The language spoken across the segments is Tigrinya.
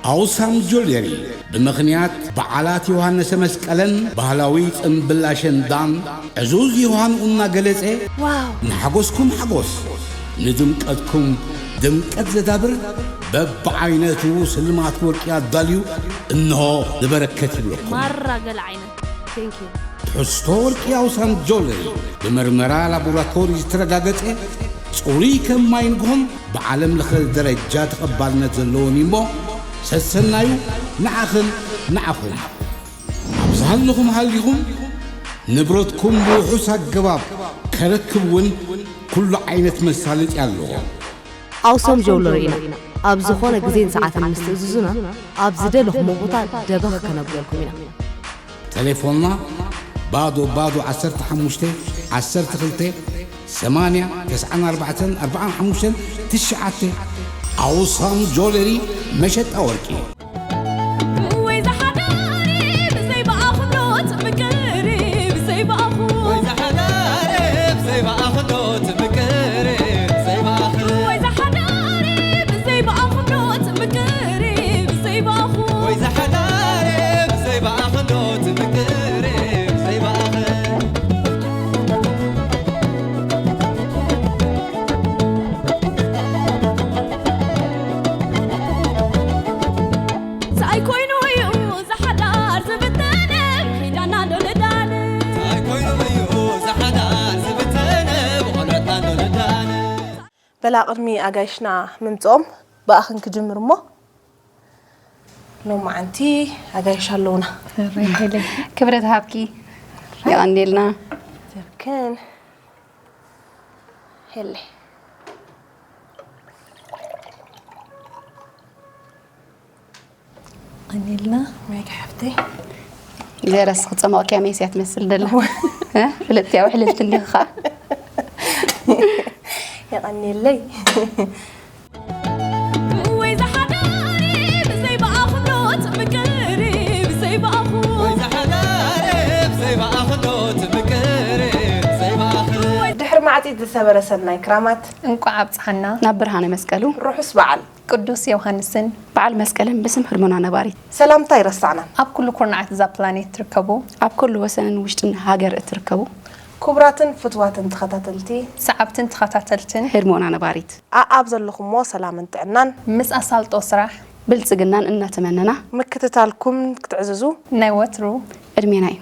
ኣውሳም ጆለሪ ብምኽንያት በዓላት ዮሃንሰ መስቀለን ባህላዊ ጽምብል ኣሸንዳን ዕዙዝ ዮሃንኡ እናገለጸ፣ ዋው! ንሓጎስኩም ሓጎስ፣ ንድምቀትኩም ድምቀት ዘዳብር በብዓይነቱ ስልማት ወርቂ ኣዳልዩ እንሆ ንበረከት ይብለኩም። ማራ ገለ ዓይነት። Thank you። ትሕዝቶ ወርቂ ኣውሳም ጆለሪ ብመርመራ ላቦራቶሪ ዝተረጋገጸ ጽሩይ ከም ማይ ንግሆን ብዓለም ለኸ ደረጃ ተቐባልነት ዘለዎን እዩ እሞ፣ ሰሰናዩ ንዓኽን ንዓኹም። ኣብ ዝሃለኹም ሃሊኹም ንብረትኩም ብውሑስ ኣገባብ ከረክብ እውን ኩሉ ዓይነት መሳለጥያ ኣለዎ። ኣውሶም ጀውለሪ ኢና። ኣብ ዝኾነ ግዜን ሰዓትን ምስ ትእዝዙና፣ ኣብ ዝደለኹሞ ቦታ ደበኽ ከነብለልኩም ኢና። ተሌፎንና ባዶ ባዶ ዓሰርተ ሓሙሽተ ዓሰርተ ክልተ ሰማንያ ተስዓን ኣርባዕተን ኣርባዓን ሓሙሽተን ትሽዓተ። ኣውሳም ጆለሪ መሸጣ ወርቂ። ወይ ዝሓዳሪ ብዘይ ብኣኹ ዶ ትምቅሪ፣ ብዘይ ብኣኹ። ወይ ዝሓዳሪ ብዘይ ብኣኹ ዶ ትምቅሪ፣ ብዘይ ብኣኹ። ወይ ዝሓዳሪ ብዘይ ብኣኹ ዶ ትምቅሪ፣ ብዘይ ብኣኹ። ወይ ዝሓዳሪ ብዘይ ብኣኹ ዶ ትምቅሪ፣ ብዘይ ብኣኹ። እንታይ ኮይኑ እዩ ዝሓዳር ዝብተነ፣ ኺዳና ዶ ልዳነ? እንታይ ኮይኑ እዩ ዝሓዳር ዝብተነ፣ ብቖልዑትና ዶ ልዳነ? በላ ቅድሚ ኣጋይሽና ምምፅኦም ብኣኽን ክጅምር እሞ፣ ሎማዓንቲ ኣጋይሽ ኣለውና። ክብረት ሃብኪ። የቐንየልና። ጀርክን። ሄለ። ቀኒልና። ማይክ ሓፍተይ። ገረስ ክጸመቕኪያ ሜስያ ትመስል ደላ። እ? ፍልጥቲ ያው ሕልልቲ እንዲኻ። የቐኒለይ። ወይ ዝሓዳሪ ብዘይ ብኣኹ ዶ ትምቅሪ፣ ብዘይ ብኣኹ። ወይ ዝሓዳሪ ብዘይ ብኣኹ ዶ ትምቅሪ፣ ብዘይ ብኣኹ። ድሕሪ ማዕጺድ ዝሰበረ ሰናይ ክራማት። እንቋዕ ኣብጽሓና። ናብ ብርሃነ መስቀሉ። ርሑስ በዓል። ቅዱስ ዮሃንስን በዓል መስቀልን ብስም ህድሞና ነባሪት ሰላምታ ኣይረሳዕናን። ኣብ ኩሉ ኩርናዓት እዛ ፕላኔት ትርከቡ። ኣብ ኩሉ ወሰንን ውሽጥን ሃገር እትርከቡ። ክቡራትን ፍትዋትን ተኸታተልቲ። ሰዓብትን ተኸታተልትን። ህድሞና ነባሪት። ኣኣብ ዘለኹሞ ሰላምን ጥዕናን። ምስ ኣሳልጦ ስራሕ። ብልጽግናን እናተመነና። ምክትታልኩም ክትዕዝዙ። ናይ ወትሩ። ዕድሜና እዩ።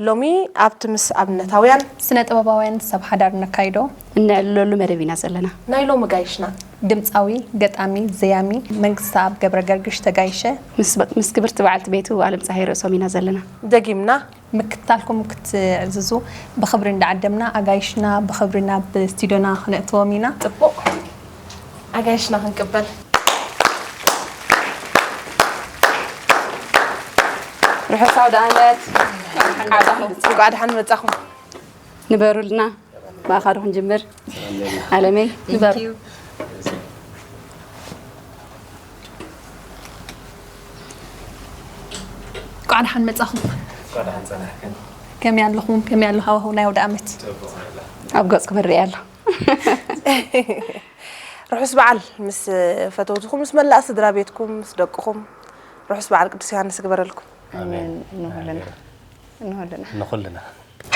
ሎሚ ኣብቲ ምስ ኣብነታውያን። ስነ ጥበባውያን ሰብ ሓዳር ነካይዶ። እነዕልለሉ መደብ ኢና ዘለና። ናይ ሎሚ ጋይሽና። ድምፃዊ፣ ገጣሚ፣ ዘያሚ መንግስተኣብ ገብረ ገርግሽ ተጋይሸ። ምስ በ-፣ ምስ ክብርቲ በዓልቲ ቤቱ ኣለምፀሃይ ርእሶም ኢና ዘለና። ደጊምና። ምክትታልኩም ክትዕዝዙ ብኽብሪ እንዳዓደምና ኣጋይሽና ብኽብሪ ናብ ስቱዲዮና ክነእትዎም ኢና። ጽቡቕ። ኣጋይሽና ክንቅበል። ርሑስ ኣውደ ዓመት። እንቋዕ ደሓን መጻኹም። ንበሩልና። ብኣኻ ዶ ክንጅምር? ኣለመይ፣ ንበሩ። እንቋዕ ደሓን መጻኹም። ከመይ ኣለኹም? ከመይ ኣሎ ሃዋህው ናይ ኣውደ ዓመት? ኣብ ገጽኩም ይረኣ ኣሎ። ርሑስ በዓል ምስ ፈተውትኹም፣ ምስ መላእ ስድራ ቤትኩም፣ ምስ ደቅኹም ርሑስ በዓል ቅዱስ ዮሃንስ ይግበረልኩም። ኣሜን። ንኹልና። ንኹልና። ንኹልና።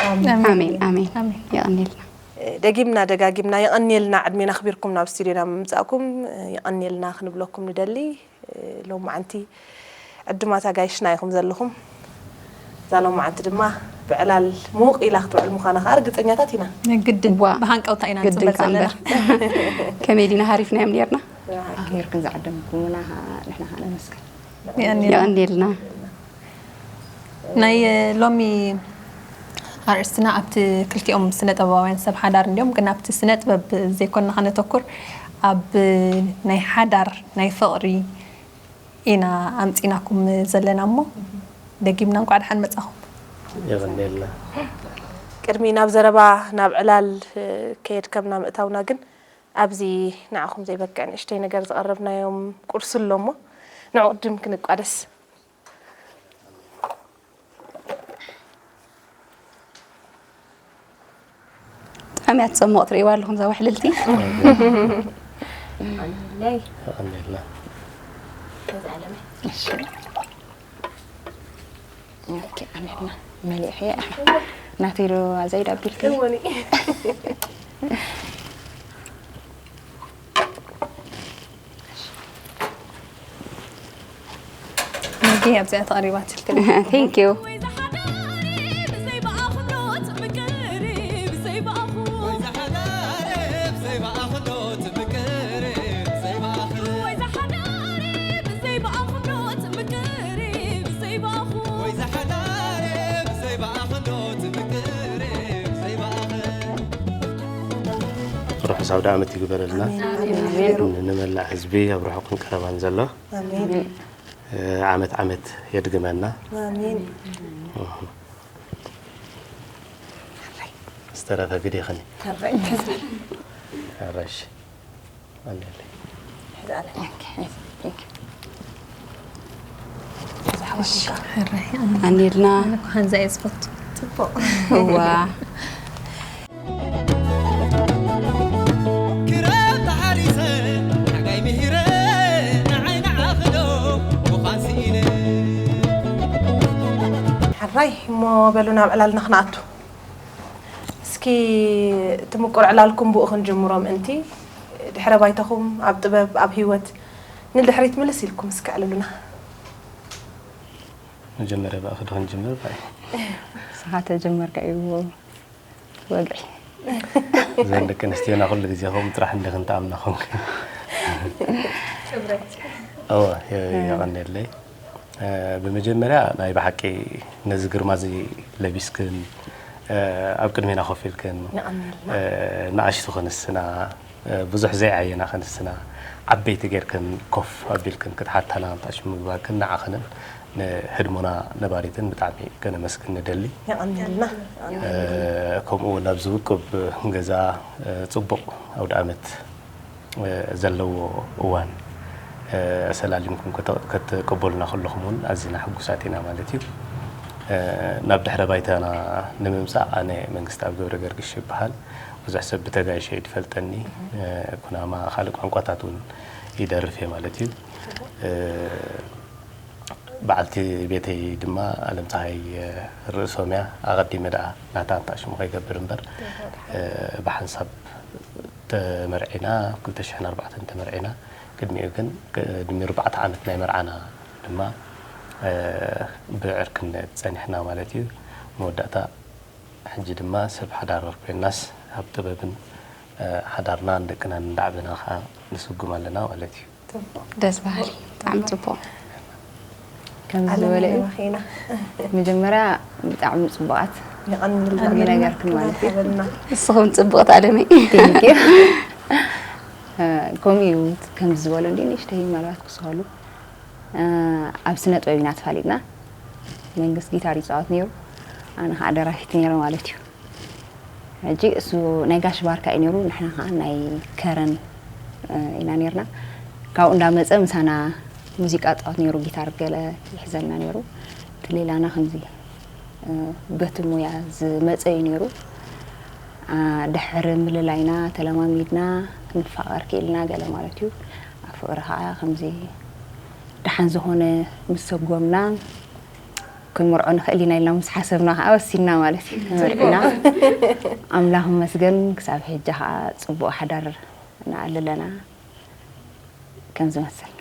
ኣሜን፣ ኣሜን። ኣሜን። የቐንየልና። ደጊምና ደጋጊምና የቐንየልና ዕድሜና ኣኽቢርኩም ናብ ስቱዲዮና ምምጻእኩም የቐንየልና ክንብለኩም ንደሊ። ሎማዓንቲ ዕዱማት ኣጋይሽና ኢኹም ዘለኹም። እዛ ሎማዓንቲ ድማ ብዕላል ምውቕ ኢላ ክትውዕል ምዃና ከዓ ርግጸኛታት ኢና። ግድን፣ ዋ፣ ብሃንቀውታ ኢና ግድን ንጽበ ከኣ ዘለና። እምበር። ከመይ ዲና ሃሪፍናዮም ኔርና? ኣኽቢርክን ዝዓደምኩምና ንሕና ከዓ ነመስግን። የቐንየልና። የቐንየልና። ናይ ሎሚ ኣርእስትና ኣብቲ ክልቲኦም ስነ ጥበባውያን ሰብ ሓዳር እንዲዮም፣ ግን ኣብቲ ስነ ጥበብ ዘይኮንና ከነተኩር ኣብ ናይ ሓዳር ናይ ፍቕሪ ኢና ኣምጺናኩም ዘለና እሞ ደጊምና እንቋዕ ደሓን መጻኹም። የቐንየልና። ቅድሚ ናብ ዘረባ ናብ ዕላል ከየድከምና ምእታውና ግን ኣብዚ ንዓኹም ዘይበቅዕ ንእሽተይ ነገር ዝቐረብናዮም ቁርሲ ኣሎ እሞ ንዕኡ ቅድም ክንቋደስ። ጥዑም እያ ትጸምቕ፣ ትርእይዋ ኣለኹም እዛ ውሕልልቲ። ኣሜለይ። ኣሜላ። እሺ። ኦኬ፣ ኣነ ድማ መሊእኽየ። ናተይ ዶ ዘይዳ ኣቢልኪ? መግቢ ኣብዚኣ ተቐሪባትልክን። Thank you። ርሑስ ኣውደ ዓመት ይግበረልና። ንመላእ ህዝቢ ኣብ ርሑቕን ቀረባን ዘሎ ዓመት ዓመት የድግመና። ዝተረፈ ግዴኽኒ። ኣረሽ ኣለለይ። ኣንዴልና ኣነ እኮ ከምዛ እየ ዝፈቱ። ጽቡቕ። እዋ ክረምቲ ሓሪሰ ሓጋይ ምሂረ ንዓይ ንዓኽዶ ምዃን ስኢነ ሕራይ እሞ በሉ ናብ ዕላልና ክንኣቱ። እስኪ እቲ ምቁር ዕላልኩም ብኡ ክንጅምሮ ምእንቲ ድሕረ ባይታኹም ኣብ ጥበብ ኣብ ህይወት ንድሕሪት ምልስ ኢልኩም እስኪ ኣዕልሉና። መጀመርያ ብኣኺ ዶ ክንጅምር ባይ ንስኻ ተጀመርካ እዩ ወግዒ። እዘን ደቂ ኣንስትዮና ኩሉ ግዜ ከምኡ ጥራሕ እንዲ ክንተኣምና ኮንኩ። እወ የቐንየለይ። ብመጀመርያ ናይ ብሓቂ ነዚ ግርማ እዚ ለቢስክን ኣብ ቅድሜና ኮፍ ኢልክን ንኣሽቱ ክንስና ብዙሕ ዘይዓየና ክንስና ዓበይቲ ጌርክን ኮፍ ኣቢልክን ክትሓታና ንጣሽ ምግባርክን ንዓኽንን ንህድሞና ነባሪትን ብጣዕሚ ከነመስግን ንደሊ። የቐንየልና። ከምኡ እውን ኣብዚ ውቁብ ገዛ ፅቡቕ ኣውደ ዓመት ዘለዎ እዋን ሰላሊምኩም ከተቀበሉና ከለኹም እውን ኣዚና ሕጉሳት ኢና ማለት እዩ። ናብ ድሕረ ባይታና ንምምፃእ ኣነ መንግስቲ ኣብ ገብረ ገርግሽ ይበሃል። ብዙሕ ሰብ ብተጋይሸ እዩ ዝፈልጠኒ። ኩናማ ካልእ ቋንቋታት እውን ይደርፍ እየ ማለት እዩ። በዓልቲ ቤተይ ድማ ኣለም ፀሃይ ርእሶም እያ። ኣቐዲመ ደኣ ናታ እንታ ሽሙ ከይገብር እምበር ብሓንሳብ ተመርዒና ክልተ ሽሕን ኣርባዕተን ተመርዒና ቅድሚኡ ግን ድሚ ኣርባዕተ ዓመት ናይ መርዓና ድማ ብዕርክነት ፀኒሕና ማለት እዩ። መወዳእታ ሕጂ ድማ ሰብ ሓዳር ኮይናስ ኣብ ጥበብን ሓዳርናን ደቅናን እንዳዕበና ከዓ ንስጉም ኣለና ማለት እዩ። ደስ በሃሊ ብጣዕሚ ፅቡቕ። ከምዚ ዝበለ እዩ። መጀመርያ ብጣዕሚ ፅቡቓት ይቐንልና ነገርክን ማለት እዩ። በልና። ንስኹም ፅቡቕት ኣለመይ። ከምኡ እዩ። ከምዚ ዝበሉ እንዲ ንእሽተይ ምናልባት ክስኸሉ ኣብ ስነ ጥበብ ኢና ተፋሊጥና። መንግስት ጊታር ይፃወት ነይሩ፣ ኣነ ከዓ ደራፊት ነይረ ማለት እዩ። ሕጂ እሱ ናይ ጋሽ ባርካ እዩ ነይሩ፣ ንሕና ከዓ ናይ ከረን ኢና ነርና። ካብኡ እንዳመፀ ምሳና ሙዚቃ ፃወት ነይሩ፣ ጊታር ገለ ይሕዘልና ነይሩ። እቲ ሌላና ከምዚ በቲ ሙያ ዝመፀ እዩ ነይሩ። ድሕሪ ምልላይና ተለማሚድና ክንፋቐር ክኢልና ገለ ማለት እዩ። ኣብ ፍቕሪ ከዓ ከምዚ ደሓን ዝኾነ ምስ ሰጎምና ክንምርዖ ንኽእል ኢና ኢልና ምስ ሓሰብና ከዓ ወሲንና ማለት እዩ። ተመርዒና ኣምላኽ ይመስገን ክሳብ ሕጂ ከዓ ፅቡቕ ሓዳር ንኣሊ ኣለና። ከም ዝመስል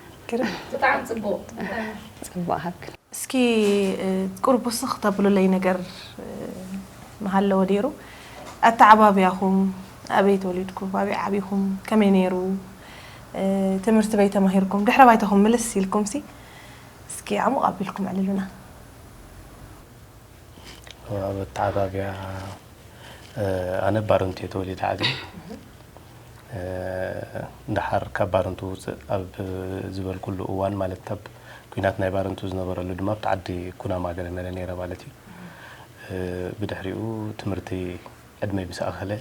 ብጣዕሚ ፅቡቕ። ፅቡቕ ሃብክን። እስኪ ቁሩብ ውስኽ ተብሉለይ ነገር ምሃለወ ነይሩ። ኣተዓባብያኹም ኣበይ ተወሊድኩም ኣበይ ዓቢኹም ከመይ ነይሩ? ትምህርቲ በይ ተማሂርኩም ድሕረ ባይታኹም ምልስ ኢልኩም ሲ እስኪ ዓሙቕ ኣቢልኩም ዕልሉና። ኣብ ኣተዓባብያ ኣነ ባረንቱ እየ ተወሊደ ዓብየ። ደሓር ካብ ባረንቱ ውፅእ ኣብ ዝበልኩሉ እዋን ማለት ኣብ ኩናት ናይ ባረንቱ ዝነበረሉ ድማ ኣብቲ ዓዲ ኩናማ ገለመለ ነይረ ማለት እዩ። ብድሕሪኡ ትምህርቲ ዕድመይ ምስ ኣኸለ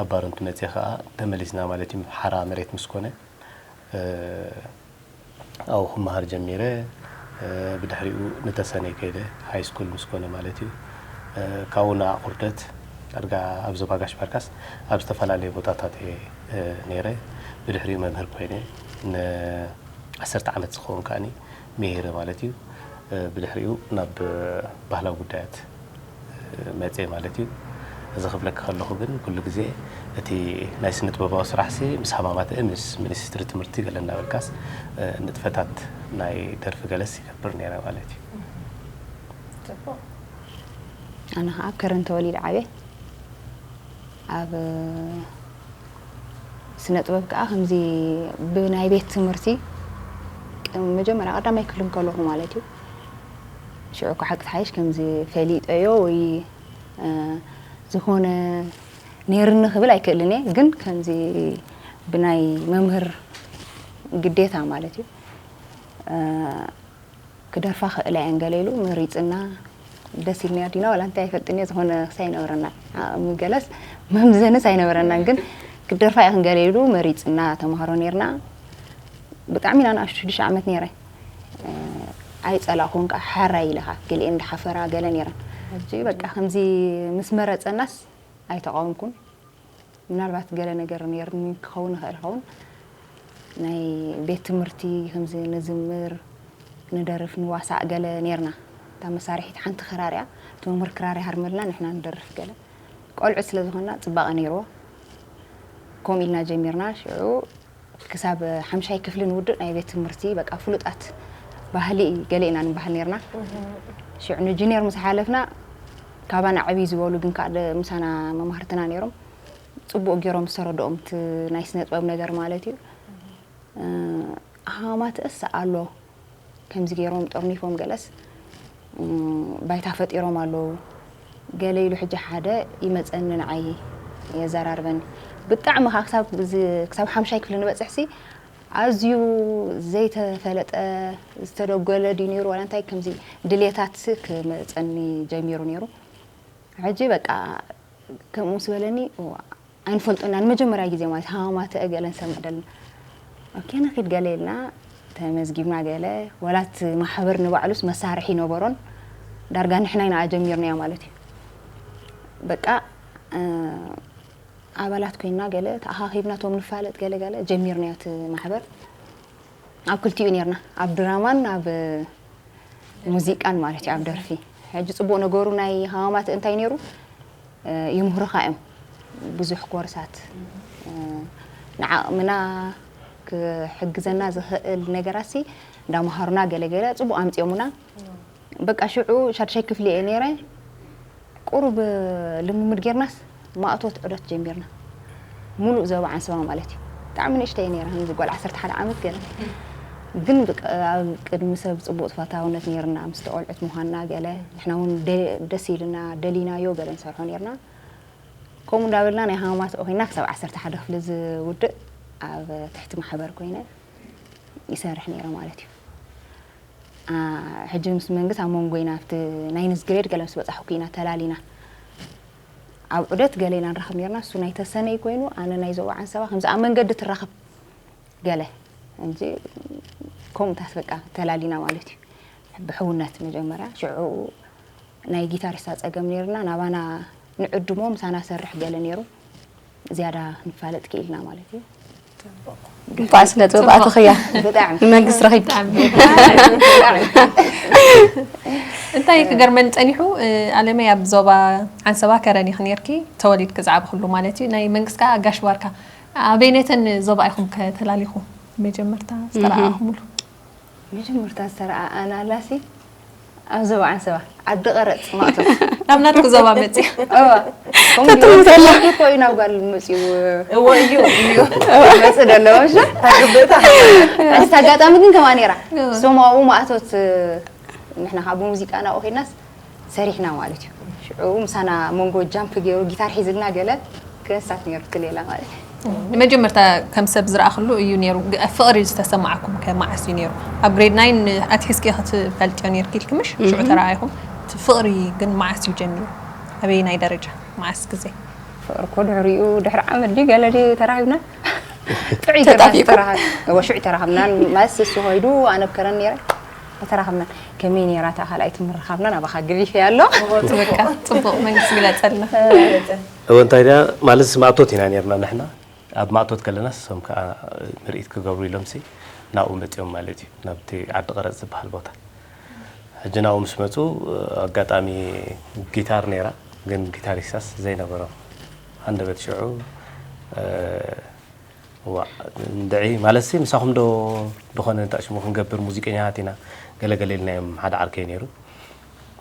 ኣብ ባረንቱ መፅየ ከዓ ተመሊስና ማለት እዩ። ሓራ መሬት ምስ ኮነ ኣብኡ ክመሃር ጀሚረ። ብድሕሪኡ ንተሰነይ ከይደ ሃይ ስኩል ምስ ኮነ ማለት እዩ። ካብኡ ንኣቑርደት ዳርጋ ኣብ ዞባ ጋሽ ባርካስ ኣብ ዝተፈላለየ ቦታታት እየ ነይረ። ብድሕሪኡ መምህር ኮይነ ን ዓሰርተ ዓመት ዝኸውን ከኣኒ ምሂረ ማለት እዩ። ብድሕሪኡ ናብ ባህላዊ ጉዳያት መጽየ ማለት እዩ። እዚ ክብለካ ከለኹ ግን ኩሉ ግዜ እቲ ናይ ስነ ጥበባዊ ስራሕሲ ምስ ሃማማተአ ምስ ሚኒስትሪ ትምህርቲ ገለ እናበልካስ ንጥፈታት ናይ ደርፊ ገለስ ይገብር ነይረ ማለት እዩ። ኣነ ከዓ ኣብ ከረን ተወሊደ ዓብየ ኣብ ስነ ጥበብ ከዓ ከምዚ ብናይ ቤት ትምህርቲ መጀመርያ ቀዳማይ ክፍሊ ከለኹ ማለት እዩ። ሽዑ እኳ ሓቂ ሓይሽ ከምዚ ፈሊጠዮ ወይ ዝኾነ ነይርኒ ክብል ኣይክእልን እየ፣ ግን ከምዚ ብናይ መምህር ግዴታ ማለት እዩ ክደርፋ ክእላ እየን ገለ ኢሉ መሪፅና። ደስ ኢልና ዲና ዋላ እንታይ ኣይፈልጥን እየ፣ ዝኾነ ክሳይ ኣይነበረና ዓቕሚ ገለስ መምዘንስ ኣይነበረናን፣ ግን ክደርፋ ኢኽን ገለ ኢሉ መሪፅና ተምሃሮ ነይርና። ብጣዕሚ ኢና ንኣሽቱ ሽዱሽተ ዓመት ነይረ ኣይፀላእኩን ከዓ ሓራይ ኢለኻ ገሊኤን እንዳሓፈራ ገለ ነይረን። ሕጂ በቃ ከምዚ ምስ መረፀናስ ኣይተቃወምኩን። ምናልባት ገለ ነገር ነይርኒ ክኸውን ይኽእል ይኸውን። ናይ ቤት ትምህርቲ ከምዚ ንዝምር ንደርፍ ንዋሳእ ገለ ነይርና። እታ መሳርሒት ሓንቲ ክራር እያ። እቲ መምህር ክራር ይሃርመልና ንሕና ንደርፍ ገለ። ቆልዑት ስለ ዝኾንና ፅባቐ ነይርዎ። ከምኡ ኢልና ጀሚርና። ሽዑ ክሳብ ሓምሻይ ክፍሊ ንውድእ ናይ ቤት ትምህርቲ በቃ ፍሉጣት ባህሊ ገለ ኢና ንበሃል ነይርና። ሽዑ ንጁኒየር ምስ ሓለፍና ካባና ዕብይ ዝበሉ ግን ከዓ ምሳና መማህርትና ነይሮም። ፅቡቕ ገይሮም ዝተረድኦም እቲ ናይ ስነ ጥበብ ነገር ማለት እዩ። ሃማማትእስ ኣሎ ከምዚ ገይሮም ጠርኒፎም ገለስ ባይታ ፈጢሮም ኣለዉ። ገለ ኢሉ ሕጂ ሓደ ይመፀኒ ንዓይ የዘራርበኒ። ብጣዕሚ ከዓ ክሳብ እዚ- ክሳብ ሓምሻይ ክፍሊ ንበፅሕሲ ኣዝዩ ዘይተፈለጠ ዝተደጎለ ድዩ ነይሩ ዋላ እንታይ ከምዚ ድሌታት ክመፀኒ ጀሚሩ ነይሩ። ሕጂ በቃ ከምኡ ምስ በለኒ እዋ፣ ኣይንፈልጦና ንመጀመርያ ግዜ ማለት ሃማማተ ገለ ንሰምዕ ደልና። ኦኬ ንኺድ ገለ ኢልና ተመዝጊብና ገለ ዋላ እቲ ማሕበር ንባዕሉስ መሳርሒ ነበሮን ዳርጋ ንሕና ኢና ጀሚርናዮ ማለት እዩ። በቃ ኣባላት ኮይና ገለ ተኣኻኺብና ቶም ንፋለጥ ገለ ገለ ጀሚርናዮ እቲ ማሕበር። ኣብ ክልቲኡ ነይርና ኣብ ድራማን ኣብ ሙዚቃን ማለት እዩ ኣብ ደርፊ። ሕጂ ፅቡቕ ነገሩ ናይ ሃማማት እንታይ ነይሩ ይምህሩኻ እዮም ብዙሕ ኮርሳት ንዓቕምና ክሕግዘና ዝኽእል ነገራሲ እንዳመሃሩና ገለገለ ፅቡቕ ኣምፅኦሙና። በቃ ሽዑ ሻድሻይ ክፍሊ እየ ነይረ። ቁሩብ ልምምድ ጌርናስ ማእቶት ዑደት ጀሚርና። ሙሉእ ዞባ ዓንሰባ ማለት እዩ። ብጣዕሚ ንእሽተይ ነይረ፣ ከምዚ ጓል ዓሰርተ ሓደ ዓመት ገለ። ግን ብቅ- ኣብ ቅድሚ ሰብ ፅቡቕ ተፈታውነት ነይርና፣ ምስቲ ቆልዑት ምዃንና ገለ። ንሕና እውን ደ- ደስ ኢልና ደሊናዮ ገለ ንሰርሖ ነይርና። ከምኡ እንዳበልና ናይ ሃማማት ኮይና ክሳብ ዓሰርተ ሓደ ክፍሊ ዝውድእ ኣብ ትሕቲ ማሕበር ኮይነ ይሰርሕ ነይረ ማለት እዩ። ሕጂ ምስ መንግስት ኣብ መንጎ ኢና ኣብቲ ናይንስ ግሬድ ገለ ምስ በፃሕኩ ኢና ተላሊና ኣብ ዑደት ገለ ኢና ንራኸብ ነርና። እሱ ናይ ተሰነይ ኮይኑ ኣነ ናይ ዞባ ዓንሰባ ከምዚ ኣብ መንገዲ ትራኸብ ገለ እንጂ ከምኡታት በቃ ተላሊና ማለት እዩ። ብሕውነት መጀመርያ ሽዑ ናይ ጊታሪስታ ፀገም ነርና ናባና ንዕድሞ ምሳና ሰርሕ ገለ ነሩ ዝያዳ ክንፋለጥ ክኢልና ማለት እዩ። እንኳዕ ስነ ጥበብ ኣተኽያ ብጣዕሚ ንመንግስቲ ረኺብ እንታይ ክገርመን ፀኒሑ ኣለመይ ኣብ ዞባ ዓንሰባ ከረን ኢኺ ነርኪ ተወሊድኪ ዝዓበኽሉ ማለት እዩ ናይ መንግስካ ጋሽ ባርካ ኣበይነተን ዞባ ኢኹም ከተላሊኹ መጀመርታ ዝተረኣኹምሉ መጀመርታ ዝተረኣኣናላሲ ኣብ ዞባ ዓንሰባ ዓዲ ቀረፅ ማእቶት ናብ ናትኩ ዞባ መፅያ እዋ ከምኡ ተትምተላ። እኮ እዩ ናብ ጓል መፅኡ እዎ እዩ እዩ መፅእ ደለዎ እሺ። ሕስቲ ኣጋጣሚ ግን ከማ ነይራ ሶማኡ ማእቶት ንሕና ካብ ሙዚቃ ናብኡ ኬድናስ ሰሪሕና ማለት እዩ። ሽዑ ምሳና መንጎ ጃምፕ ገይሩ ጊታር ሒዝልና ገለ ከንሳት ነይሩ እቲ ሌላ ማለት እዩ። ንመጀመርታ ከም ሰብ ዝረኣኽሉ እዩ ነይሩ። ግ- ፍቕሪ ዝተሰማዓኩም ከ መዓስ እዩ ነይሩ? ኣብ ግሬድ ናይን ኣትሒዝኪ ክትፈልጥዮ ነይርኪ ኢልኪ ምሽ? ሽዑ ተረኣይኹም። እቲ ፍቕሪ ግን መዓስ እዩ ጀሚሩ? ኣበየናይ ደረጃ? መዓስ ግዜ? ፍቕሪ እኮ ድሕሪኡ ድሕሪ ዓመት ድዩ ገለ ድዩ ተራኺብና ጥዑይ ገርና ተጣፊእኩም? ተራኸብ- እወ ሽዑ ተራኸብናን ማለት እሱ ኸይዱ ኣነ ብከረን ነይረ ተራኸብናን ከመይ ነይራ እታ ካልኣይቲ ምርኻብና ናባኻ ገዲፈ ኣሎ በቃ ጽቡቕ መንግስቲ ግለጸልና። እወ እንታይ ድያ ማለት ማእቶት ኢና ነርና ንሕና ኣብ ማእቶት ከለና ሰም ከዓ ምርኢት ክገብሩ ኢሎምሲ ናብኡ መጺኦም ማለት እዩ፣ ናብቲ ዓዲ ቀረጽ ዝበሃል ቦታ። ሕጂ ናብኡ ምስ መጹ፣ ኣጋጣሚ ጊታር ነይራ፣ ግን ጊታሪስታስ ዘይነበሮም። ሃንደበት ሽዑ፣ እ፣ ዋ፣ እንድዒ ማለትሲ፣ ምሳኹም ዶ ዝኾነ ንታሽሙ ክንገብር ሙዚቀኛታት ኢና፣ ገለ ገለ ኢልናዮም፣ ሓደ ዓርከይ ነይሩ።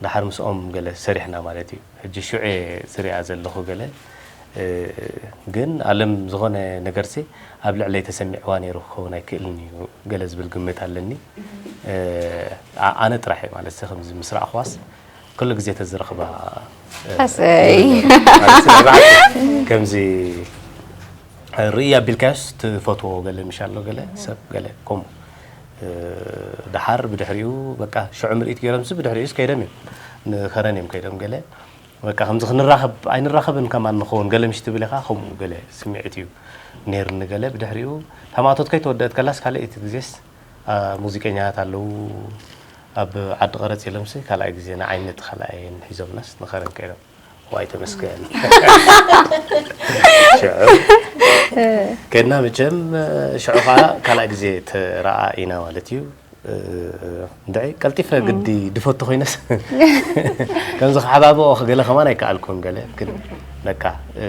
ደሓር ምስኦም ገለ ሰሪሕና ማለት እዩ። ሕጂ ሽዑ እየ ዝሪኣ ዘለኹ ገለ፣ እ፣ ግን ኣለም ዝኾነ ነገርሲ ኣብ ልዕለይ ተሰሚዕዋ ነይሩ ክኸውን ኣይክእልን እዩ ገለ ዝብል ግምት ኣለኒ። እ፣ ኣ-፣ ኣነ ጥራሕ እየ ማለት ከምዚ ምስ ረኣኽዋስ ኩሉ ግዜ ተዝረኽባ፣ እ፣ ኣሰይ። ማለት ናይ ብሓቂ ከምዚ ርእይ ኣቢልካዮስ ትፈትዎ ገለ ምሽ ኣሎ ገለ ሰብ ገለ ከምኡ። እ፣ ደሓር ብድሕሪኡ በቃ ሽዑ ምርኢት ገይሮምሲ ብድሕሪኡስ ከይዶም እዮም። ንኸረን እዮም ከይዶም ገለ። በቃ ከምዚ ክንራኸብ ኣይንራኸብን ከማን ንኸውን ገለ ምሽ ትብል ኢኻ፣ ከምኡ ገለ ስምዒት እዩ ነይርኒ ገለ። ብድሕሪኡ ታማእቶት ከይተወደአት ከላስ ካልኣይቲ ግዜስ፣ ኣ፣ ሙዚቀኛታት ኣለዉ ኣብ ዓዲ ቀረጽ ኢሎምሲ ካልኣይ ግዜ ንዓይነት ካልኣይን ሒዞምናስ ንኸረን ከይዶም። ዋይ ተመስገን። ሽዑ ከድና መቸም ሽዑ ኸዓ ካልኣይ ግዜ ተረኣኢና ማለት እዩ። እ፣ እንድዒ ቀልጢፈ ግዲ ድፈቱ ኮይነስ ከምዚ ክሓባብኦ ገለ ከማን ኣይከኣልኩን ገለ ግን በቃ፣ እ፣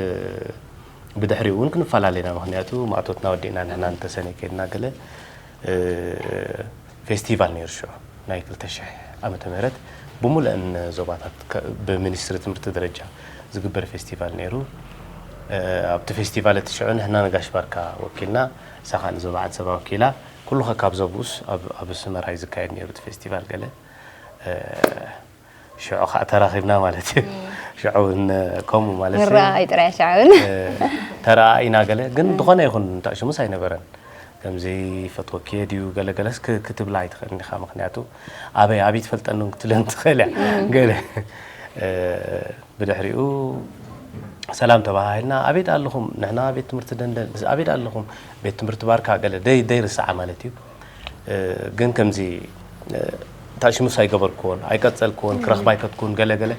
ብድሕሪኡ እውን ክንፈላለ ኢና። ምኽንያቱ ማእቶትና ወዲእና ንሕና ንተሰነይ ከድና ገለ፣ እ፣ ፌስቲቫል ነይሩ ሽዑ ናይ ክልተ ሽሕ ዓመተ ምህረት ብሙሉአን ዞባታት ከ-፣ ብሚኒስትሪ ትምህርቲ ደረጃ ዝግበር ፌስቲቫል ነይሩ። እ፣ ኣብቲ ፌስቲቫል እቲ ሽዑ ንሕና ንጋሽ ባርካ ወኪልና፣ ንሳ ኸኣ ንዞባ ዓንሰባ ወኪላ፣ ኩሉ ከካብ ዞብኡስ ኣብ፣ ኣብ ኣስመራ እዩ ዝካየድ ነይሩ እቲ ፌስቲቫል ገለ። እ፣ ሽዑ ኸዓ ተራኺብና ማለት እዩ። ሽዑ እውን ከምኡ ማለት እዩ። ንረኣኣይ ጥራይ ሽዑ እውን። እ፣ ተረኣኢና ገለ፣ ግን ዝኾነ ይኹን እንታይ ሽሙስ ኣይነበረን። ከምዚ ይፈትወኪ እየ ድዩ ገለ ገለስ ክ-፣ ክትብላ ኣይትኽእልን ኢኻ። ምኽንያቱ ኣበይ፣ ኣበይ ትፈልጠኒ እውን ክትብለኒ ትኽእል እያ። ገለ፣ እ፣ ብድሕሪኡ ሰላም ተባሃሂልና፣ ኣበይ ደኣ ኣለኹም? ንሕና ቤት ትምህርቲ ደንደን፣ ኣበይ ደኣ ኣለኹም? ቤት ትምህርቲ ባርካ ገለ ደይ-፣ ደይርስዓ ማለት እዩ። እ፣ ግን ከምዚ፣ እ፣ ታሽሙስ ኣይገበርክዎን፣ ኣይቀጸልክዎን፣ ክረኽባ ኣይከድኩን፣ ገለ ገለ።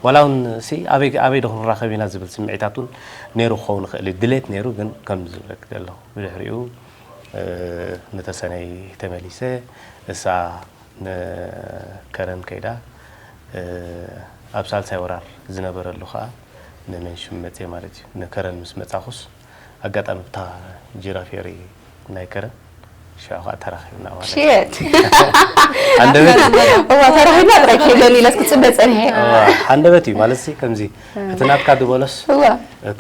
ዋላ እውን ሲ ኣበይ፣ ኣበይ ዶ ክንራኸብ ኢና ዝብል ስምዒታት እውን ነይሩ ክኸውን ይኽእል እዩ። ድሌት ነይሩ፣ ግን ከም ዝብለክ ዘለኹ ብድሕሪኡ፣ እ፣ ንተሰነይ ተመሊሰ፣ እሳ ንከረን ከይዳ፣ እ፣ ኣብ ሳልሳይ ወራር ዝነበረሉ ኸኣ ንመንሽም መጽየ ማለት እዩ። ንከረን ምስ መጻኹስ፣ ኣጋጣሚ ብታ ጂራፍ ኤሪ ናይ ከረን ሽዑ ኸኣ ተራኺብና ማለት እዩ። ሽየት። ሃንደበት እዋ፣ ተራኺብና ጥራይ ከይደሊ ኢለስ ክጽበ ጸኒሐ። እዋ፣ ሃንደበት እዩ ማለት ሲ፣ ከምዚ እቲ ናትካ ድበሎስ እዋ።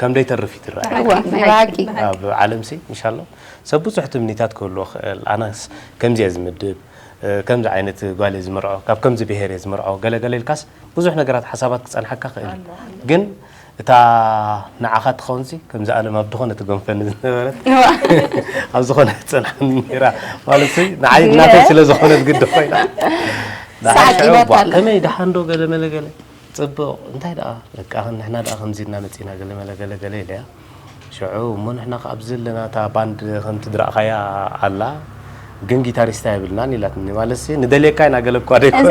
ከም ደይተርፍ እዩ ትረኣይ። እዋ፣ ናይ ብሓቂ። ኣብ ዓለም ሲ፣ ኢንሻሎ፣ ሰብ ብዙሕ ትምኒታት ክህልዎ ክእል። ኣነስ ከምዚ እየ ዝምድብ፣ እ፣ ከምዚ ዓይነት ጓል እየ ዝምርዖ፣ ካብ ከምዚ ብሄር እየ ዝምርዖ፣ ገለ ገለ ኢልካስ ብዙሕ ነገራት ሓሳባት ክጸንሓካ ክእል እዩ። ኣሎ። ግን እታ ንዓኻ ትኸውንሲ፣ ከምዚ ኣለም ኣብ ዝኾነ ትገንፈኒ ዝነበረት፣ እዋ። ኣብ ዝኾነ ትጸንሓኒ ነይራ። ማለት ሲ፣ ንዓይ ግን ናተይ ስለ ዝኾነት ግዲ ኮይና። ደሓን ሰዓት ሽዑ፣ ሂባታ ቧ፣ ኣላ። ከመይ ደሓን ዶ ገለ መለ ገለ? ጽቡቕ፣ እንታይ ደኣ፣ በቃ ንሕና ደኣ ከምዚ ኢልና መጺና ገለ መለ ገለ ገለ ኢለያ። ሽዑ እሞ ንሕና ከኣ ኣብዚ ዘለና እታ ባንድ ከምቲ ዝረኣኻያ ኣላ፣ ግን ጊታሪስታ የብልናን ኢላትኒ። ማለትሲ ንደልየካ ኢና ገለ እኳ ደይኮነ።